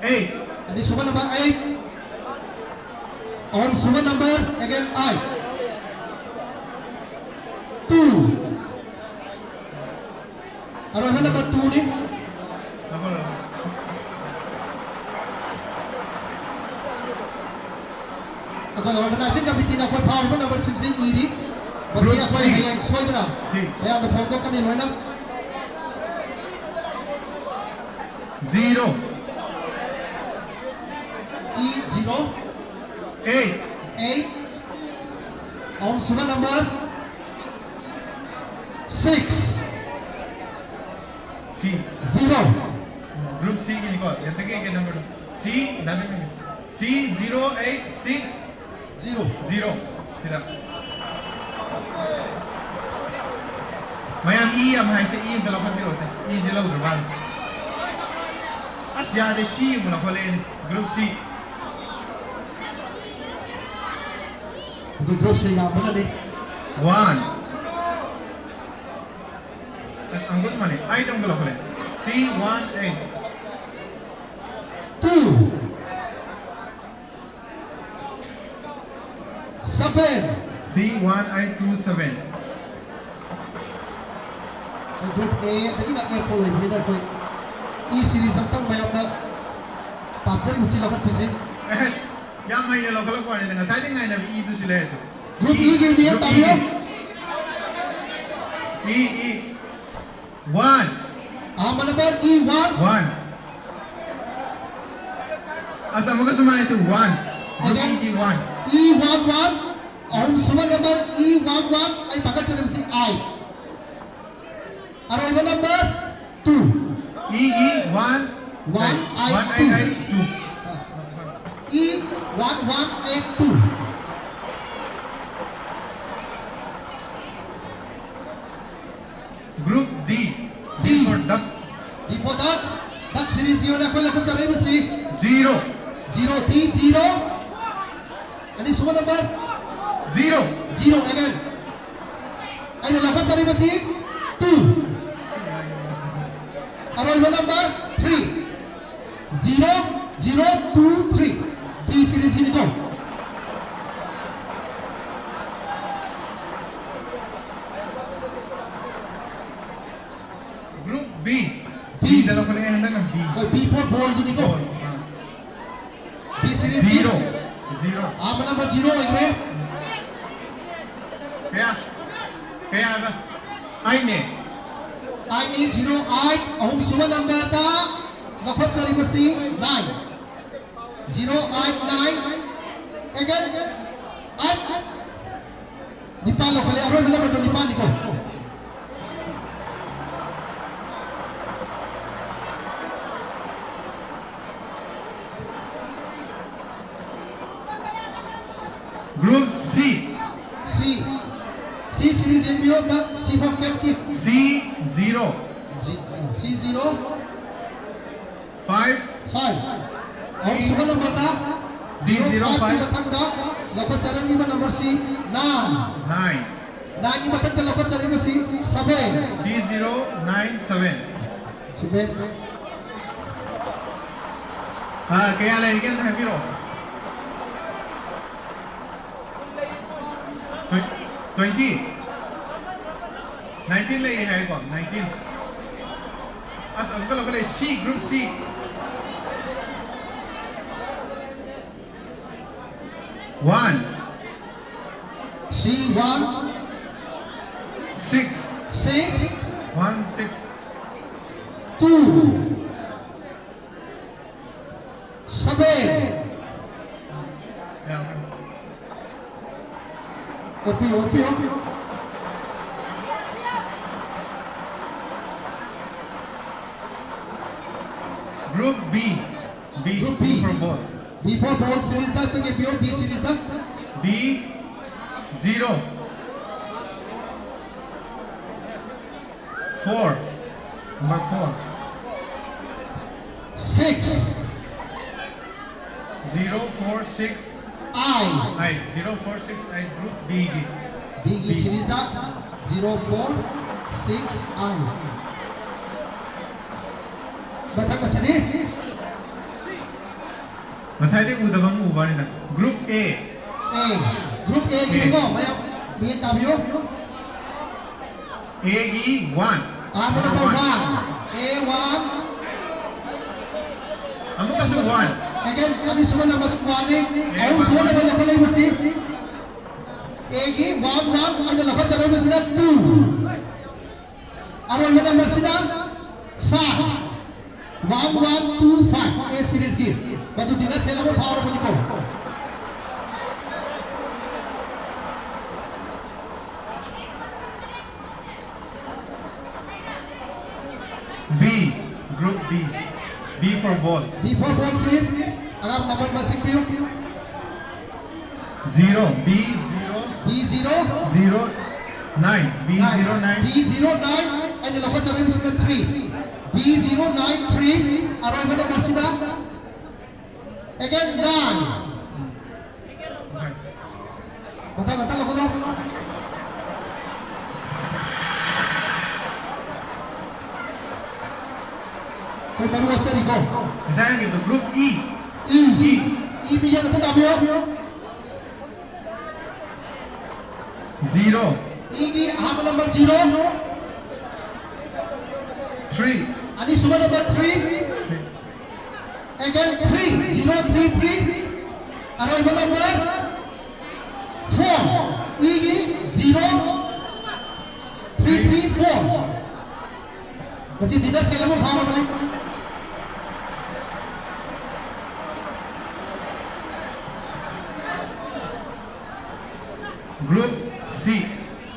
Eight꯫ ꯑꯅꯤꯁꯨꯕ number eight꯫ ꯑꯍꯨꯝꯁꯨꯕ number again I꯫ Two꯫ ꯑꯔꯣꯏꯕ number two ꯅꯤ꯫ ꯑꯩꯈꯣꯏ organizing committeeꯅ ꯑꯩꯈꯣꯏ ꯐꯥꯎꯔꯤꯕ numberꯁꯤꯡꯁꯤ ꯏꯔꯤ꯫ ꯃꯁꯤ Group ꯑꯩꯈꯣꯏ C꯫ ꯍꯌꯦꯡ ꯁꯣꯏꯗꯅ C꯫ ꯃꯌꯥꯝꯗ ꯐꯣꯡꯗꯣꯛꯀꯅꯤ ꯂꯣꯏꯅ꯫ Zero꯫ E zero꯫ Eight꯫ Eight꯫ ꯑꯍꯨꯝꯁꯨꯕ number six꯫ C꯫ Zero꯫ Group Cꯒꯤꯅꯤꯀꯣ, ꯌꯦꯟꯇꯛꯀꯤ ꯑꯦꯀꯦ numberꯗꯣ꯫ C, ꯗꯥ ꯁꯦꯝꯕꯒꯤ꯫ C zero eight six꯫ Zero꯫ Zero꯫ ꯁꯤꯗ꯫ ꯃꯌꯥꯝ E ꯌꯥꯝ ꯍꯥꯏꯁꯦ, E ꯑꯝꯇ ꯂꯧꯈꯠꯄꯤꯔꯛꯑꯣꯁꯦ꯫ Eꯁꯦ ꯂꯧꯗ꯭ꯔ ꯃꯥꯜꯂꯦ꯫ ꯑꯁ, ꯌꯥꯗꯦ, C ꯑꯃꯨꯛ ꯂꯧꯈꯠꯂꯛꯑꯦꯅꯦ꯫ Group C꯫ ꯑꯗꯨ groupꯁꯦ ꯌꯥꯝꯕꯅꯅꯤ꯫ One꯫ ꯑꯪꯒꯨꯜ ꯃꯥꯅꯦ, eight ꯑꯃꯨꯛ ꯂꯧꯈꯠꯂꯦ꯫ C one eight꯫ Two꯫ Seven꯫ C one eight two seven꯫ Group A ꯗꯒꯤꯅ F ꯐꯥꯎ ꯂꯩꯕꯅꯤꯅ ꯑꯩꯈꯣꯏ E series ꯑꯝꯇꯪ ꯃꯌꯥꯝꯅ ꯄꯥꯝꯖꯔꯤꯕꯁꯤ ꯂꯧꯈꯠꯄꯤꯁꯤ꯫ ꯑꯦꯁ, ꯌꯥꯝ ꯍꯩꯅ ꯂꯧꯈꯠꯂꯛꯄ ꯋꯥꯅꯤꯗ, ꯉꯁꯥꯏꯗꯩ ꯉꯥꯏꯅꯕ E ꯗꯨ ꯁꯤ ꯂꯩꯔꯦ ꯇꯨ꯫ Group E ꯒꯤ ꯃꯤꯌꯦꯡ Group E ꯇꯥꯕꯤꯌꯨ꯫ ꯒꯤ꯫ E, E꯫ One꯫ ꯑꯍꯥꯟꯕ number E one꯫ One꯫ ꯑꯁ, ꯑꯃꯨꯛꯀꯁꯨ ꯃꯥꯟꯅꯩ ꯇꯨ, one꯫ Group E ꯒꯤ one꯫ E one one꯫ ꯑꯍꯨꯝꯁꯨꯕ number E one one꯫ ꯑꯩ ꯄꯥꯈꯠꯆꯔꯤꯕꯁꯤ I꯫ ꯑꯔꯣꯏꯕ number two꯫ E ꯒꯤ one꯫ One, I, one, two꯫ I, I, two꯫ E one one eight two꯫ Group D, D D for duck꯫ D for duck, duck series ꯒꯤ ꯑꯣꯏꯅ ꯑꯩꯈꯣꯏ ꯂꯧꯈꯠꯆꯔꯛꯏꯕꯁꯤ꯫ Zero꯫ Zero, D zero꯫ ꯑꯅꯤꯁꯨꯕ number꯫ Zero꯫ Zero again. ꯑꯩꯅ ꯂꯧꯈꯠꯆꯔꯤꯕꯁꯤ two. ꯑꯔꯣꯏꯕ number three. Zero zero two three. B series ꯅꯤꯀꯣ. Group B. B. B ꯗ ꯂꯧꯈꯠꯂꯛꯑꯦ ꯍꯟꯗꯛꯅ B. ꯍꯣꯏ, B for ball ꯗꯨꯅꯤꯀꯣ. Ball. B series Zero. Zero. Ah number zero ꯑꯣꯏꯈ꯭ꯔꯦ. ꯀꯌꯥ? ꯀꯌꯥ ꯍꯥꯏꯕ? ꯑꯩꯅꯦ. ꯑꯥꯏꯠꯅꯤ, zero eight. ꯑꯍꯨꯝꯁꯨꯕ number ꯗ ꯂꯧꯈꯠꯆꯔꯤꯕꯁꯤ nine. Zero eight nine. Again. Eight. ꯅꯤꯄꯥꯟ ꯂꯧꯈꯠꯂꯦ, ꯑꯔꯣꯏꯕ number ꯗꯣ ꯅꯤꯄꯥꯟꯅꯤꯀꯣ. Group C. C. C series ꯌꯦꯡꯕꯤꯌꯨ ꯑꯝꯇ. C for cat ꯀꯤ. C zero. G-, C zero. Five. Five. ꯑꯍꯨꯝꯁꯨꯕ number ꯗ. C zero five. ꯀꯤ ꯃꯊꯪꯗ ꯂꯧꯈꯠꯆꯔꯛꯂꯤꯕ number ꯁꯤ nine. Nine. Nine ꯒꯤ ꯃꯊꯪꯗ ꯂꯧꯈꯠꯆꯔꯛꯂꯤꯕꯁꯤ seven. C zero nine seven. Seven. ꯑꯥ, ꯀꯌꯥ ꯂꯩꯔꯤꯒꯦ ꯑꯝꯇ ꯍꯥꯏꯕꯤꯔꯛꯑꯣ꯫ Twen-, twenty. Nineteen ꯂꯩꯔꯤ ꯍꯥꯏꯀꯣ, nineteen. ꯑꯁ, ꯑꯃꯨꯛꯀ ꯂꯧꯈꯠꯂꯦ, C, group C. One. C one. Six. Six. One six. Two. Seven. Yeah. Open, open, open. Group B. B. Group B. B for ball. B for ball series ꯗ ꯑꯝꯇ ꯌꯦꯡꯕꯤꯌꯨ, B series the. B zero. Four. Number four. Six. Zero four six. I. I, zero four six I, group B ꯒꯤ꯫ B ꯒꯤ B. Series the zero four six I꯫ ꯃꯊꯪ ꯑꯁꯤꯗꯤ? ꯉꯁꯥꯏꯗꯤ ꯎꯗꯕ ꯑꯃ ꯎꯕ ꯋꯥꯅꯤꯗ꯫ Group A꯫ A꯫ Group A ꯒꯤꯅꯤꯀꯣ, A꯫ ꯃꯌꯥꯝ ꯃꯤꯠꯌꯦꯡ ꯇꯥꯕꯤꯌꯨ꯫ A ꯒꯤ one꯫ ꯑꯍꯥꯟꯕ number one꯫ A one꯫ ꯑꯃꯨꯛꯀꯁꯨ one꯫ Again, ꯑꯅꯤꯁꯨꯕ number one ꯅꯤ꯫ A ꯑꯍꯨꯝꯁꯨꯕ one꯫ Number ꯂꯧꯈꯠꯂꯛꯏꯕꯁꯤ꯫ A ꯒꯤ one one ꯑꯩꯅ ꯂꯧꯈꯠꯆꯔꯛꯏꯕꯁꯤꯅ two꯫ ꯑꯔꯣꯏꯕ number ꯁꯤꯅ five꯫ One one two five, A series ꯒꯤ꯫ ꯃꯗꯨꯗꯤ ꯅ ꯁꯦꯜ ꯑꯃ ꯐꯥꯎꯔꯕꯅꯤꯀꯣ꯫ B, group B, B for ball. B for ball series, ꯑꯉꯥꯡ number ꯃꯁꯤꯡ ꯄꯤꯌꯨ꯫ Zero, B zero, B zero, zero nine, B zero nine. B zero nine, ꯑꯩꯅ ꯂꯧꯈꯠꯆꯔꯛꯏꯕꯁꯤꯅ three꯫ B zero nine three, ꯑꯔꯣꯏꯕ number ꯁꯤꯗ꯫ Again, nine꯫ ꯃꯊꯪ, ꯃꯊꯪ ꯂꯧꯈꯠꯂꯣ꯫ ꯑꯩꯈꯣꯏ ꯃꯔꯨ ꯍꯥꯞꯆꯔꯤꯀꯣ꯫ ꯉꯁꯥꯏ ꯍꯪꯈꯤꯕꯗꯣ group E꯫ E꯫ E꯫ E ꯃꯤꯡꯖꯦꯜ ꯑꯝꯇ ꯇꯥꯕꯤꯌꯣ꯫ Zero꯫ E ꯒꯤ ꯑꯍꯥꯟꯕ number zero꯫ Three꯫ ꯑꯅꯤꯁꯨꯕ number three꯫ Three꯫ Again, three, zero three three꯫ ꯑꯔꯣꯏꯕ number four꯫ E ꯒꯤ zero three three four꯫ ꯃꯁꯤ ꯗꯤꯅꯔ ꯁꯦꯠ ꯑꯃ ꯐꯥꯎꯔꯕꯅꯤ꯫ Group C꯫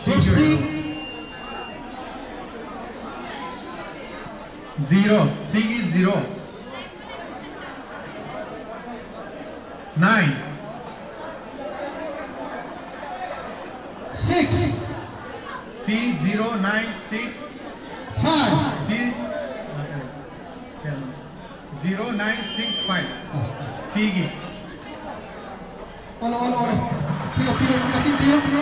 Group C꯫ Zero꯫ C ꯒꯤ zero꯫ Nine꯫ Six꯫ C zero nine six five꯫ C zero nine six five꯫ C ꯒꯤ꯫ ꯑꯣꯜꯂꯣ, ꯑꯣꯜꯂꯣ, ꯑꯣꯜꯂꯣ꯫ ꯄꯤꯌꯣ, ꯄꯤꯌꯣ, ꯃꯁꯤꯡ ꯄꯤꯌꯣ, ꯄꯤꯌꯣ꯫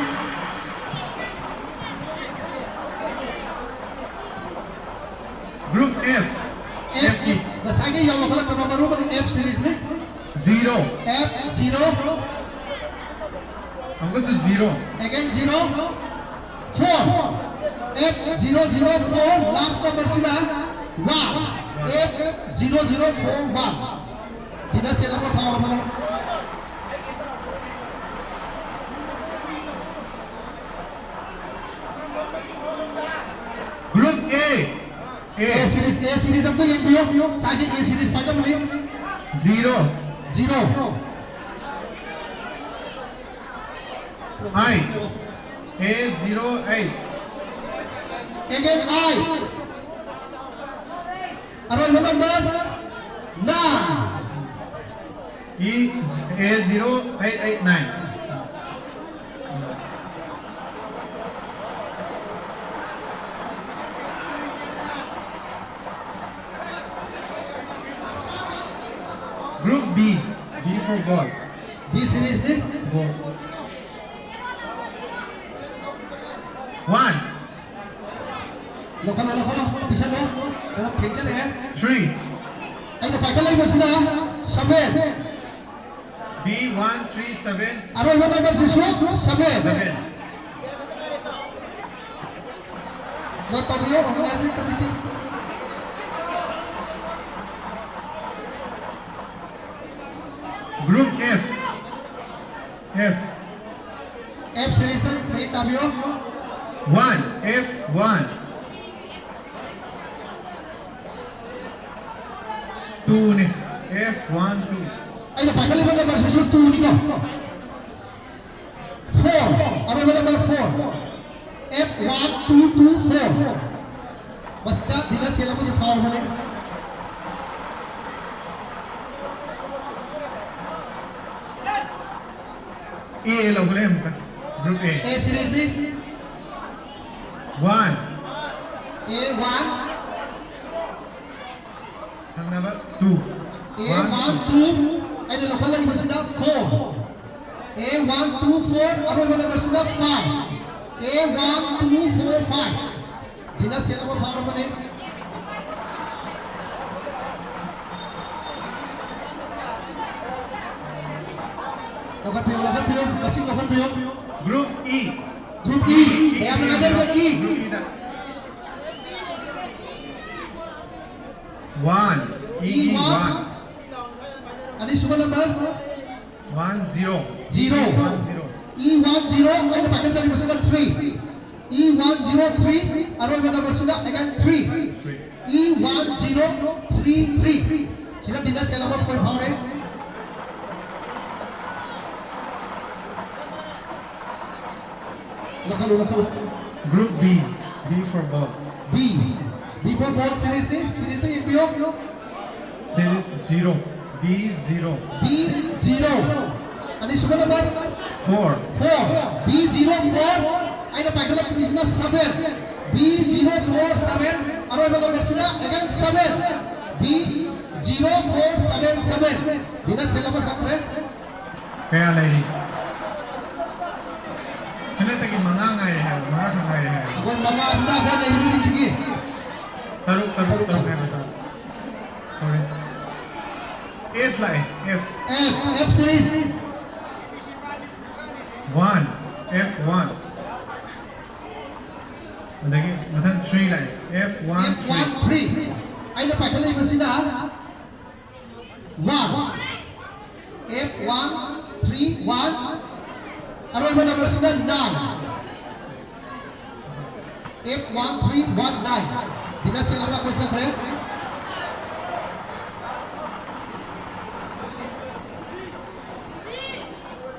Group F. F, F ꯀꯤ ꯉꯁꯥꯏꯒꯤ ꯌꯥꯝ ꯂꯧꯈꯠꯂꯛꯇꯕ ꯃꯔꯨ ꯑꯃꯗꯤ F series ꯅꯤ꯫ Zero. F zero, ꯑꯃꯨꯛꯀꯁꯨ zero. Again zero, four. F zero zero four, last number ꯁꯤꯅ one. F zero zero four one. Dinner set ꯑꯃ ꯐꯥꯎꯔꯕꯅꯤ꯫ Group A. A series, A series ꯑꯝꯇ ꯌꯦꯡꯕꯤꯌꯨ꯫ ꯁꯥꯏꯁꯦ A series ꯄꯥꯏꯔꯝꯕꯅꯤ꯫ Zero. Zero. I. A zero eight. Again I. ꯑꯔꯣꯏꯕ number nine. E, A zero eight eight nine. Group B. B for ball. B series ꯅꯤ꯫ Ball. One. ꯂꯧꯈꯠꯂꯣ, ꯂꯧꯈꯠꯂꯣ, ꯄꯤꯁꯜꯂꯣ꯫ ꯑꯣ, ꯊꯦꯡꯖꯜꯂꯛꯑꯦ꯫ Three. ꯑꯩꯅ ꯄꯥꯏꯈꯠꯂꯛꯏꯕꯁꯤꯅ seven. B one three seven. ꯑꯔꯣꯏꯕ number ꯁꯤꯁꯨ seven. Seven. Note ꯇꯧꯕꯤꯌꯨ, organizing committee. Group F. F. F series ꯇ ꯃꯌꯦꯛ ꯇꯥꯕꯤꯌꯨ꯫ One. F one. Two ꯅꯤ. F one two. ꯑꯩꯅ ꯄꯥꯏꯈꯠꯂꯤꯕ number ꯁꯤꯁꯨ two ꯅꯤꯀꯣ꯫ Four, ꯑꯔꯣꯏꯕ number four. F one two two four. ꯃꯁꯤꯗ ꯗꯤꯅꯔ ꯁꯦꯠ ꯑꯃꯁꯨ ꯐꯥꯎꯔꯕꯅꯤ꯫ A ꯂꯧꯈꯠꯂꯦ ꯑꯃꯨꯛꯀ꯫ Group A. A series ꯅꯤ꯫ One. A one. ꯊꯪꯅꯕ two. A one two. ꯑꯩꯅ ꯂꯧꯈꯠꯂꯛꯏꯕꯁꯤꯅ four. A one two four, ꯑꯔꯣꯏꯕ number ꯁꯤꯅ five꯫ A one two four five꯫ ꯗꯤꯅ set ꯑꯃ ꯐꯥꯎꯔꯕꯅꯤ꯫ ꯂꯧꯈꯠꯄꯤꯌꯨ, ꯂꯧꯈꯠꯄꯤꯌꯨ, ꯃꯁꯤꯡ ꯂꯧꯈꯠꯄꯤꯌꯨ꯫ Group E꯫ Group E꯫ ꯃꯌꯥꯝꯅ ꯉꯥꯏꯅꯔꯤꯕ E꯫ Group E ꯗ꯫ One꯫ E E one꯫ One꯫ ꯑꯅꯤꯁꯨꯕ number꯫ One zero꯫ Zero꯫ One zero꯫ E one zero, ꯑꯩꯅ ꯄꯥꯏꯈꯠꯆꯔꯤꯕꯁꯤꯅ three꯫ E one zero three, ꯑꯔꯣꯏꯕ number ꯁꯤꯅ again three꯫ Three꯫ E one zero three three꯫ ꯁꯤꯗ ꯗꯤꯅ set ꯑꯃ ꯐꯥꯎꯔꯦ꯫ ꯂꯧꯈꯠꯂꯨ, ꯂꯧꯈꯠꯂꯨ꯫ Group B, B for ball꯫ B, B for ball series ꯅꯤ, series ꯇ ꯌꯦꯡꯕꯤꯌꯨ꯫ Series zero, B zero꯫ B zero꯫ ꯑꯅꯤꯁꯨꯕ number꯫ Four꯫ Four꯫ B zero four꯫ ꯑꯩꯅ ꯄꯥꯏꯈꯠꯂꯛꯇ꯭ꯔꯤꯁꯤꯅ seven꯫ B zero four seven꯫ ꯑꯔꯣꯏꯕ number ꯁꯤꯅ again seven꯫ B zero four seven seven꯫ ꯗꯤꯅ set ꯑꯃ ꯆꯠꯈ꯭ꯔꯦ꯫ ꯀꯌꯥ ꯂꯩꯔꯤ? ꯁꯤꯅꯠꯇꯒꯤ ꯃꯉꯥ ꯉꯥꯏꯔꯦ ꯍꯥꯏꯕ, ꯃꯉꯥ ꯈꯛ ꯉꯥꯏꯔꯦ ꯍꯥꯏꯕ꯫ ꯑꯩꯈꯣꯏ ꯃꯉꯥꯁꯤꯗ ꯑꯩꯈꯣꯏ ꯂꯩꯔꯤꯕꯁꯤꯡꯁꯤꯒꯤ ꯇꯔꯨꯛ, ꯇꯔꯨꯛ, ꯇꯔꯨꯛ ꯍꯥꯏꯕ ꯇꯔꯨꯛ꯫ Sorry꯫ F ꯂꯥꯛꯑꯦ, F꯫ F, F series꯫ One, F one꯫ ꯑꯗꯒꯤ ꯃꯊꯪ three ꯂꯥꯛꯑꯦ, F one three꯫ F one three꯫ ꯑꯩꯅ ꯄꯥꯏꯈꯠꯂꯛꯏꯕꯁꯤꯅ one꯫ F one three one꯫ ꯑꯔꯣꯏꯕ number ꯁꯤꯅ nine꯫ F one three one nine꯫ ꯗꯤꯅ set ꯑꯃ ꯑꯩꯈꯣꯏ ꯆꯠꯈ꯭ꯔꯦ꯫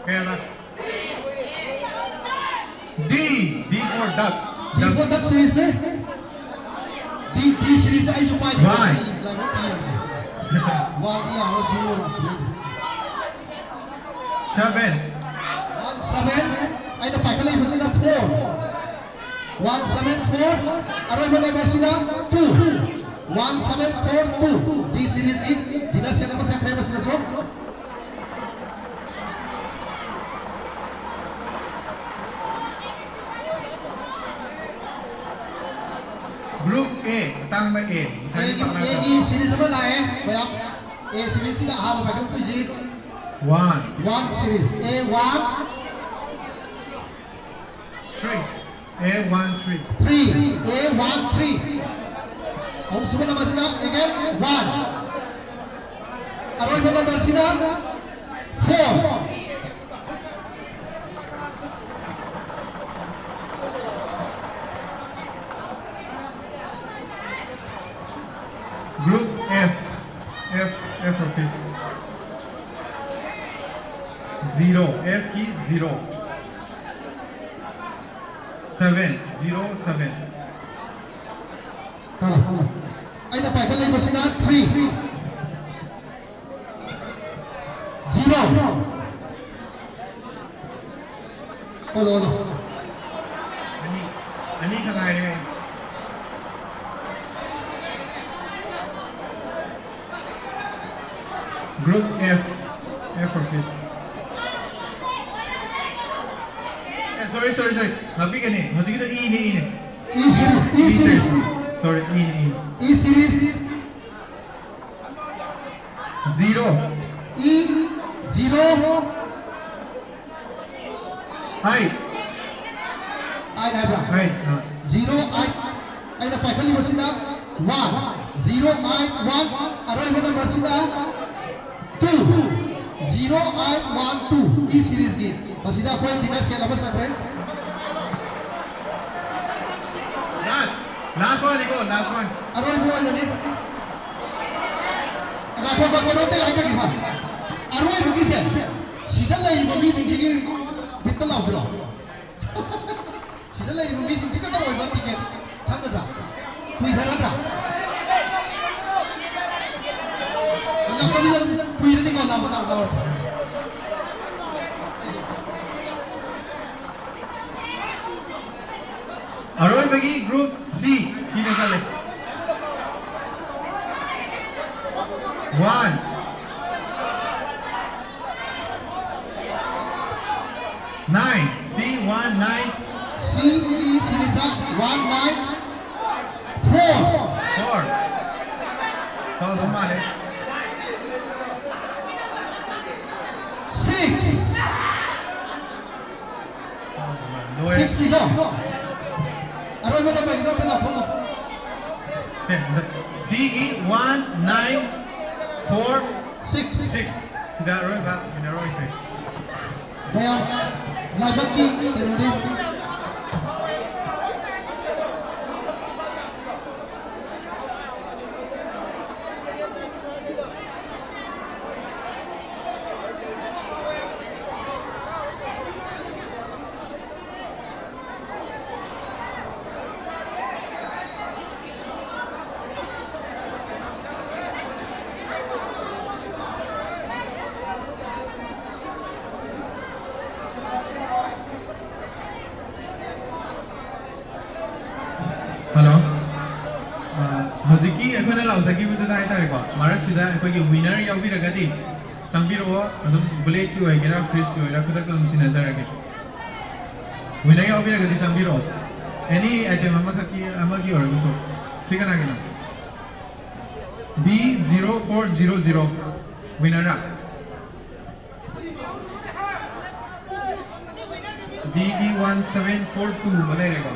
ꯀꯌꯥꯅ? D, D for duck꯫ D for duck series ꯅꯦ꯫ D, D series ꯑꯩꯁꯨ ꯄꯥꯏꯗꯦ꯫ Why? ꯑꯩ ꯂꯥꯏꯕꯛ ꯊꯤ ꯌꯥꯗꯦ꯫ One ꯗꯤ ꯌꯥꯔꯣꯏ, zero ꯂꯥꯛꯄꯅꯦ꯫ Seven꯫ One seven꯫ ꯑꯩꯅ ꯄꯥꯏꯈꯠꯂꯛꯏꯕꯁꯤꯅ four꯫ One seven four꯫ ꯑꯔꯣꯏꯕ number ꯁꯤꯅ two꯫ One seven four two꯫ D series ꯒꯤ ꯗꯤꯅ set ꯑꯃ ꯆꯠꯈ꯭ꯔꯦ ꯃꯁꯤꯗꯁꯨ꯫ Group A, ꯑꯇꯥꯡꯕ A, ꯉꯁꯥꯏ ꯑꯦꯒꯤ ꯄꯥꯛꯅ ꯑꯦꯒꯤ ꯁꯤꯔꯤꯁ ꯑꯃ ꯂꯥꯛꯑꯦ ꯃꯌꯥꯝ꯫ ꯑꯦ ꯁꯤꯔꯤꯁꯁꯤꯗ ꯑꯍꯥꯟꯕ ꯄꯥꯏꯈꯠꯂꯛꯇꯣꯏꯁꯤ One, one series, A one, three, A one three. Three, A one three. ꯑꯍꯨꯝꯁꯨꯕ ꯅꯝꯕꯔꯁꯤꯅ ꯑꯦꯒꯦꯟ ꯋꯥꯟ꯫ ꯑꯔꯣꯏꯕ ꯅꯝꯕꯔꯁꯤꯅ four. Group F, F, F office. Zero, F ꯀꯤ zero. Seven, zero seven. ꯑꯩꯅ ꯄꯥꯏꯈꯠꯂꯛꯏꯕꯁꯤꯅ ꯊ꯭ꯔꯤ꯫ ꯖꯤꯔꯣ꯫ ꯑꯣꯜꯂꯣ, ꯑꯣꯜꯂꯣ꯫ ꯑꯅꯤ, ꯑꯅꯤꯈꯛ ꯉꯥꯏꯔꯦ꯫ Group F, F office. ꯑꯦ, sorry, sorry, sorry. ꯉꯥꯛꯄꯤꯒꯅꯤ꯫ ꯍꯧꯖꯤꯛꯀꯤꯗꯣ E ꯅꯦ, E ꯅꯦ꯫ E series, E E series, series. Sorry, E ꯅꯦ, E ꯅꯦ꯫ E series. Zero. E zero. Eight. Eight ꯍꯥꯏꯕ꯭ꯔꯥ? Eight. ꯑꯥ꯫ Zero eight. ꯑꯩꯅ ꯄꯥꯏꯈꯠꯂꯤꯕꯁꯤꯅ ꯋꯥꯟ꯫ Zero eight one. ꯑꯔꯣꯏꯕ ꯅꯝꯕꯔꯁꯤꯅ two. Zero eight one two. E series ꯀꯤ꯫ ꯃꯁꯤꯗ ꯑꯩꯈꯣꯏ dinner set ꯑꯃ ꯆꯠꯈ꯭ꯔꯦ꯫ Last. Last one ꯅꯤꯀꯣ, last one. ꯑꯔꯣꯏꯕ ꯑꯣꯏꯅꯅꯤ꯫ ꯉꯥꯏꯈꯣ, ꯉꯥꯏꯈꯣ, ꯀꯩꯅꯣꯝꯇ ꯍꯥꯏꯖꯒꯦꯕ꯫ ꯑꯔꯣꯏꯕꯒꯤꯁꯦ ꯁꯤꯗ ꯂꯩꯔꯤꯕ ꯃꯤꯁꯤꯡꯁꯤꯒꯤ ꯕꯤꯠꯇ ꯂꯥꯎꯁꯤꯔꯣ? ꯁꯤꯗ ꯂꯩꯔꯤꯕ ꯃꯤꯁꯤꯡꯁꯤ ꯈꯛꯇ ꯑꯣꯏꯕ ꯇꯤꯀꯦꯠ ꯈꯪꯒꯗ꯭ꯔꯥ? ꯀꯨꯏꯊꯔꯗ꯭ꯔꯥ? ꯂꯥꯛꯇꯕꯤꯗ ꯀꯨꯏꯔꯅꯤꯀꯣ, ꯂꯥꯛꯄ ꯂꯥꯛ ꯂꯥꯎꯔꯁꯤ꯫ ꯑꯔꯣꯏꯕꯒꯤ group C, ꯁꯤꯗ ꯆꯠꯂꯦ꯫ One. Nine, C one nine. C E series ꯗ one nine. Four. Four. Foul ꯑꯗꯨꯝ ꯃꯥꯜꯂꯦ꯫ Six. Foul ꯑꯗꯨꯝ ꯃꯥꯜꯂꯦ꯫ ꯂꯣꯏꯔꯦ꯫ Six ꯅꯤꯀꯣ꯫ ꯑꯔꯣꯏꯕ number ꯒꯤꯗꯣ ꯑꯝꯇ ꯂꯥꯎꯊꯣꯛꯂꯣ꯫ ꯁꯦ, ꯁꯤꯒꯤ one nine four six꯫ Six꯫ ꯁꯤꯗ ꯑꯔꯣꯏꯕ winner ꯑꯣꯏꯈ꯭ꯔꯦ꯫ ꯃꯌꯥꯝ ꯂꯥꯏꯕꯛꯀꯤ ꯀꯩꯅꯣꯅꯤ꯫ Hello꯫ ꯑ, ꯍꯧꯖꯤꯛꯀꯤ ꯑꯩꯈꯣꯏꯅ ꯂꯥꯎꯖꯈꯤꯕꯗꯨꯗ ꯍꯥꯏꯇꯥꯔꯦꯀꯣ, ꯃꯔꯛꯁꯤꯗ ꯑꯩꯈꯣꯏꯒꯤ winner ꯌꯥꯎꯕꯤꯔꯒꯗꯤ ꯆꯪꯕꯤꯔꯛꯑꯣ, ꯑꯗꯨꯝ bullet ꯀꯤ ꯑꯣꯏꯒꯦꯔꯥ, fridge ꯀꯤ ꯑꯣꯏꯒꯦꯔꯥ, ꯈꯨꯗꯛꯇ ꯑꯗꯨꯝ ꯁꯤꯟꯅꯖꯔꯒꯦ꯫ Winner ꯌꯥꯎꯕꯤꯔꯒꯗꯤ ꯆꯪꯕꯤꯔꯛꯑꯣ, any item ꯑꯃꯈꯛꯀꯤ, ꯑꯃꯒꯤ ꯑꯣꯏꯔꯒꯁꯨ꯫ ꯁꯤ ꯀꯅꯥꯒꯤꯅꯣ? B zero four zero zero winner ꯔ? D D one seven four two ꯑꯃ ꯂꯩꯔꯦꯀꯣ꯫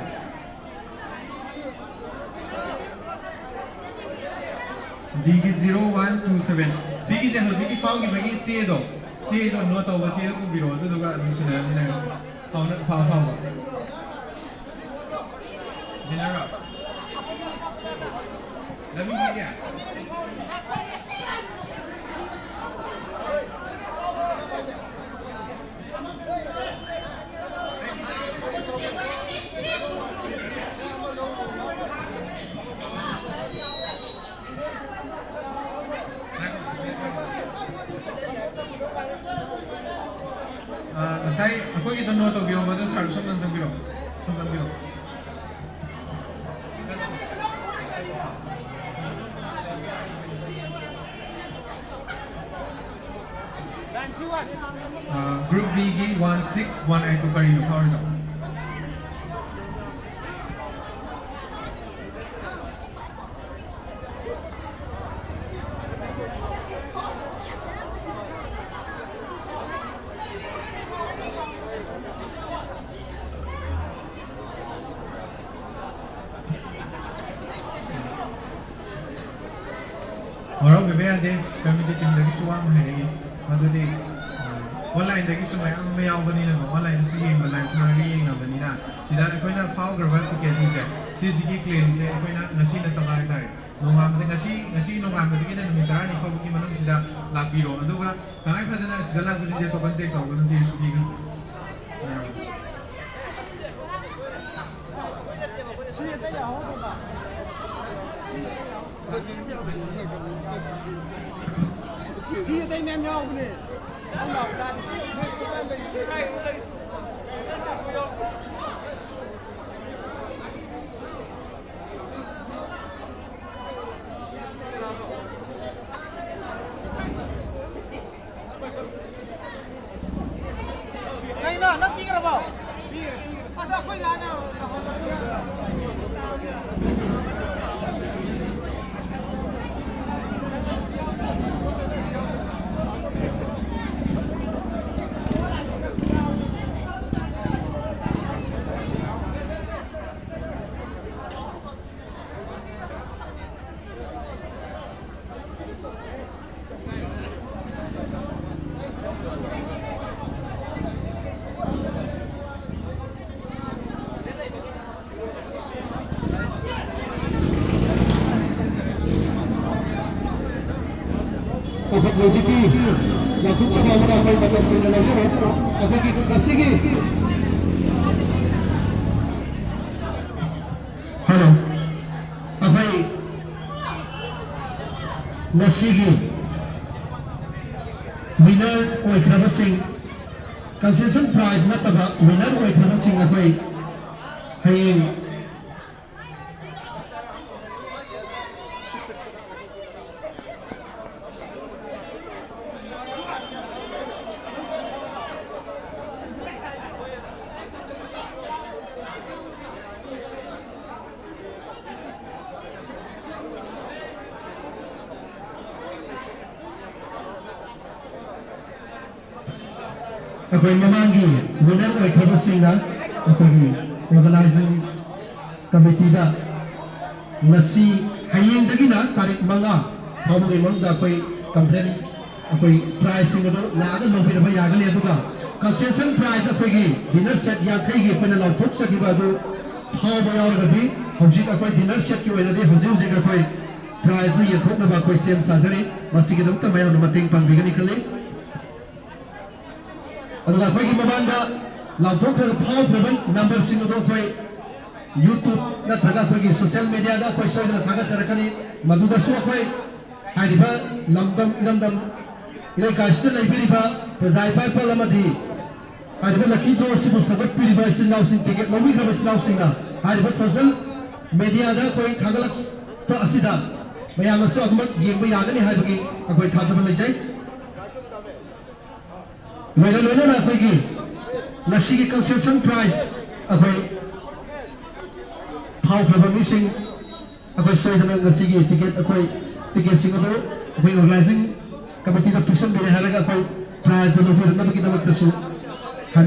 D ꯒꯤ zero one two seven꯫ ꯁꯤꯒꯤꯁꯦ ꯍꯧꯖꯤꯛꯀꯤ ꯐꯥꯎꯈꯤꯕꯒꯤ ꯆꯦꯗꯣ, ꯆꯦꯗꯣ note ꯇꯧꯕ, ꯆꯦꯗꯣ ꯄꯨꯕꯤꯔꯛꯑꯣ, ꯑꯗꯨꯗꯨꯒ ꯑꯗꯨꯝ ꯁꯤꯟꯅꯔꯝꯃꯤꯟꯅꯔꯁꯤ꯫ ꯐꯥꯎꯅ-, ꯐꯥꯎ-, ꯐꯥꯎꯕ꯫ Dinner ꯔꯣ? ꯂꯃꯤꯡꯗꯤ ꯀꯌꯥ? ꯑ, ꯉꯁꯥꯏ ꯑꯩꯈꯣꯏꯒꯤꯗꯣ note ꯇꯧꯕꯤꯔꯣ, ꯃꯗꯨ sir ꯁꯣꯝꯗ ꯆꯪꯕꯤꯔꯣ, ꯁꯣꯝ ꯆꯪꯕꯤꯔꯣ꯫ ꯑ, group B ꯒꯤ one six one eight two ꯀꯔꯤꯅꯣ ꯐꯥꯎꯔꯤꯗꯣ? ꯋꯥꯔꯧꯕꯤꯕ ꯌꯥꯗꯦ, ꯀꯃꯤꯇꯤ ꯇꯤꯝꯗꯒꯤꯁꯨ ꯋꯥ ꯑꯃ ꯍꯥꯏꯔꯛꯏ꯫ ꯃꯗꯨꯗꯤ ꯑꯣꯟꯂꯥꯏꯟꯗꯒꯤꯁꯨ ꯃꯌꯥꯝ ꯑꯃ ꯌꯥꯎꯕꯅꯤꯅꯀꯣ, ꯑꯣꯟꯂꯥꯏꯟꯗꯁꯨ ꯌꯦꯡꯕ, ꯂꯥꯏꯚ ꯊꯥꯔꯒ ꯌꯦꯡꯅꯕꯅꯤꯅ, ꯁꯤꯗ ꯑꯩꯈꯣꯏꯅ ꯐꯥꯎꯈ꯭ꯔꯕ ꯇꯤꯀꯦꯠꯁꯤꯡꯁꯦ, ꯁꯤꯁꯤꯒꯤ ꯀ꯭ꯂꯦꯝꯁꯦ ꯑꯩꯈꯣꯏꯅ ꯉꯁꯤ ꯅꯠꯇꯕ ꯍꯥꯏꯇꯥꯔꯦ, ꯅꯣꯡꯉꯥꯟꯕꯗ, ꯉꯁꯤ, ꯉꯁꯤ ꯅꯣꯡꯉꯥꯟꯕꯗꯒꯤꯅ ꯅꯨꯃꯤꯠ ꯇꯔꯥꯅꯤ ꯐꯥꯎꯕꯒꯤ ꯃꯅꯨꯡꯁꯤꯗ ꯂꯥꯛꯄꯤꯔꯣ꯫ ꯑꯗꯨꯒ ꯇꯉꯥꯏ ꯐꯗꯅ ꯁꯤꯗ ꯂꯥꯛꯄꯁꯤꯡꯁꯦ ꯇꯣꯀꯟ ꯆꯦꯛ ꯇꯧꯔꯒ ꯑꯗꯨꯝ ꯄꯤꯔꯁꯨ ꯄꯤꯈ꯭ꯔꯁꯨ꯫ ꯁꯤ ꯑꯇꯩ ꯃꯌꯥꯝ ꯌꯥꯎꯕꯅꯦ꯫ ꯀꯩꯅꯣ, ꯅꯪ ꯄꯤꯈ꯭ꯔꯕꯣ? ꯄꯤꯈ꯭ꯔꯦ, ꯄꯤꯈ꯭ꯔꯦ꯫ ꯑꯗꯣ ꯑꯩꯈꯣꯏ ꯌꯥꯅꯤ꯫ ꯍꯧꯖꯤꯛꯀꯤ ꯂꯥꯎꯊꯣꯛꯆꯕ ꯑꯃꯅ ꯑꯩꯈꯣꯏ ꯃꯇꯝ ꯀꯨꯏꯅ ꯂꯧꯖꯔꯣꯏ꯫ ꯑꯩꯈꯣꯏꯒꯤ ꯉꯁꯤꯒꯤ ꯍꯜꯂꯣ, ꯑꯩꯈꯣꯏ ꯉꯁꯤꯒꯤ ꯋꯤꯅꯔ ꯑꯣꯏꯈ꯭ꯔꯕꯁꯤꯡ, ꯀꯟꯁꯦꯁꯟ ꯄ꯭ꯔꯥꯏꯖ ꯅꯠꯇꯕ ꯋꯤꯅꯔ ꯑꯣꯏꯈ꯭ꯔꯕꯁꯤꯡ ꯑꯩꯈꯣꯏ ꯍꯌꯦꯡ ꯑꯩꯈꯣꯏ ꯃꯃꯥꯡꯒꯤ ꯋꯤꯅꯔ ꯑꯣꯏꯈ꯭ꯔꯕꯁꯤꯡꯅ ꯑꯩꯈꯣꯏꯒꯤ ꯑꯣꯔꯒꯅꯥꯏꯖꯤꯡ ꯀꯃꯤꯇꯤꯗ ꯉꯁꯤ, ꯍꯌꯦꯡꯗꯒꯤꯅ ꯇꯥꯔꯤꯛ ꯃꯉꯥ, ꯐꯥꯎꯕꯒꯤ ꯃꯅꯨꯡꯗ ꯑꯩꯈꯣꯏ ꯀꯝꯄ꯭ꯂꯦꯟ, ꯑꯩꯈꯣꯏ ꯄ꯭ꯔꯥꯏꯖꯁꯤꯡ ꯑꯗꯨ ꯂꯥꯛꯑꯒ ꯂꯧꯕꯤꯔꯕ ꯌꯥꯒꯅꯤ꯫ ꯑꯗꯨꯒ ꯀꯟꯁꯦꯁꯟ ꯄ꯭ꯔꯥꯏꯖ ꯑꯩꯈꯣꯏꯒꯤ ꯗꯤꯅꯔ ꯁꯦꯠ ꯌꯥꯡꯈꯩꯒꯤ ꯑꯩꯈꯣꯏꯅ ꯂꯥꯎꯊꯣꯛꯆꯈꯤꯕ ꯑꯗꯨ ꯐꯥꯎꯕ ꯌꯥꯎꯔꯒꯗꯤ ꯍꯧꯖꯤꯛ ꯑꯩꯈꯣꯏ ꯗꯤꯅꯔ ꯁꯦꯠꯀꯤ ꯑꯣꯏꯅꯗꯤ ꯍꯧꯖꯤꯛ ꯍꯧꯖꯤꯛ ꯑꯩꯈꯣꯏ ꯄ꯭ꯔꯥꯏꯖꯇꯨ ꯌꯦꯟꯊꯣꯛꯅꯕ ꯑꯩꯈꯣꯏ ꯁꯦꯝ ꯁꯥꯖꯔꯤ꯫ ꯃꯁꯤꯒꯤꯗꯃꯛꯇ ꯃꯌꯥꯝꯅ ꯃꯇꯦꯡ ꯄꯥꯡꯕꯤꯒꯅꯤ ꯈꯜꯂꯤ꯫ ꯑꯗꯨꯒ ꯑꯩꯈꯣꯏꯒꯤ ꯃꯃꯥꯡꯗ ꯂꯥꯎꯊꯣꯛꯈ꯭ꯔꯒ ꯐꯥꯎꯈ꯭ꯔꯕ ꯅꯝꯕꯔꯁꯤꯡ ꯑꯗꯨ ꯑꯩꯈꯣꯏ YouTube ꯅꯠꯇ꯭ꯔꯒ ꯑꯩꯈꯣꯏꯒꯤ ꯁꯣꯁꯤꯌꯦꯜ ꯃꯦꯗꯤꯌꯥꯗ ꯑꯩꯈꯣꯏ ꯁꯣꯏꯗꯅ ꯊꯥꯒꯠꯆꯔꯛꯀꯅꯤ꯫ ꯃꯗꯨꯗꯁꯨ ꯑꯩꯈꯣꯏ ꯍꯥꯏꯔꯤꯕ ꯂꯝꯗꯝ ꯏꯔꯝꯗꯝ ꯏꯔꯩꯀꯥꯏꯁꯤꯗ ꯂꯩꯕꯤꯔꯤꯕ ꯄ꯭ꯔꯖꯥ ꯏꯄꯥ ꯏꯄꯥꯜ ꯑꯃꯗꯤ ꯍꯥꯏꯔꯤꯕ ꯂꯛꯀꯤ ꯗ꯭ꯔꯣ ꯑꯁꯤꯕꯨ ꯁꯧꯒꯠꯄꯤꯔꯤꯕ ꯏꯆꯤꯜ ꯏꯅꯥꯎꯁꯤꯡ, ꯇꯤꯀꯦꯠ ꯂꯧꯕꯤꯈ꯭ꯔꯕ ꯏꯆꯤꯜ ꯏꯅꯥꯎꯁꯤꯡꯅ ꯍꯥꯏꯔꯤꯕ ꯁꯣꯁꯤꯌꯦꯜ ꯃꯦꯗꯤꯌꯥꯗ ꯑꯩꯈꯣꯏ ꯊꯥꯒꯠꯂꯛꯄ ꯑꯁꯤꯗ ꯃꯌꯥꯝꯅꯁꯨ ꯑꯗꯨꯃꯛ ꯌꯦꯡꯕ ꯌꯥꯒꯅꯤ ꯍꯥꯏꯕꯒꯤ ꯑꯩꯈꯣꯏ ꯊꯥꯖꯕ ꯂꯩꯖꯩ꯫ ꯂꯣꯏꯅ ꯂꯣꯏꯅꯅ ꯑꯩꯈꯣꯏꯒꯤ ꯉꯁꯤꯒꯤ ꯀꯟꯁꯦꯁꯟ ꯄ꯭ꯔꯥꯏꯖ ꯑꯩꯈꯣꯏ ꯐꯥꯎꯈ꯭ꯔꯕ ꯃꯤꯁꯤꯡ ꯑꯩꯈꯣꯏ ꯁꯣꯏꯗꯅ ꯉꯁꯤꯒꯤ ꯇꯤꯀꯦꯠ ꯑꯩꯈꯣꯏ ꯇꯤꯀꯦꯠꯁꯤꯡ ꯑꯗꯨ ꯑꯩꯈꯣꯏ ꯑꯣꯔꯒꯅꯥꯏꯖꯤꯡ ꯀꯃꯤꯇꯤꯗ ꯄꯤꯁꯟꯕꯤꯔꯦ ꯍꯥꯏꯔꯒ ꯑꯩꯈꯣꯏ ꯄ꯭ꯔꯥꯏꯖ ꯑꯗꯨ ꯄꯤꯔꯛꯅꯕꯒꯤꯗꯃꯛꯇꯁꯨ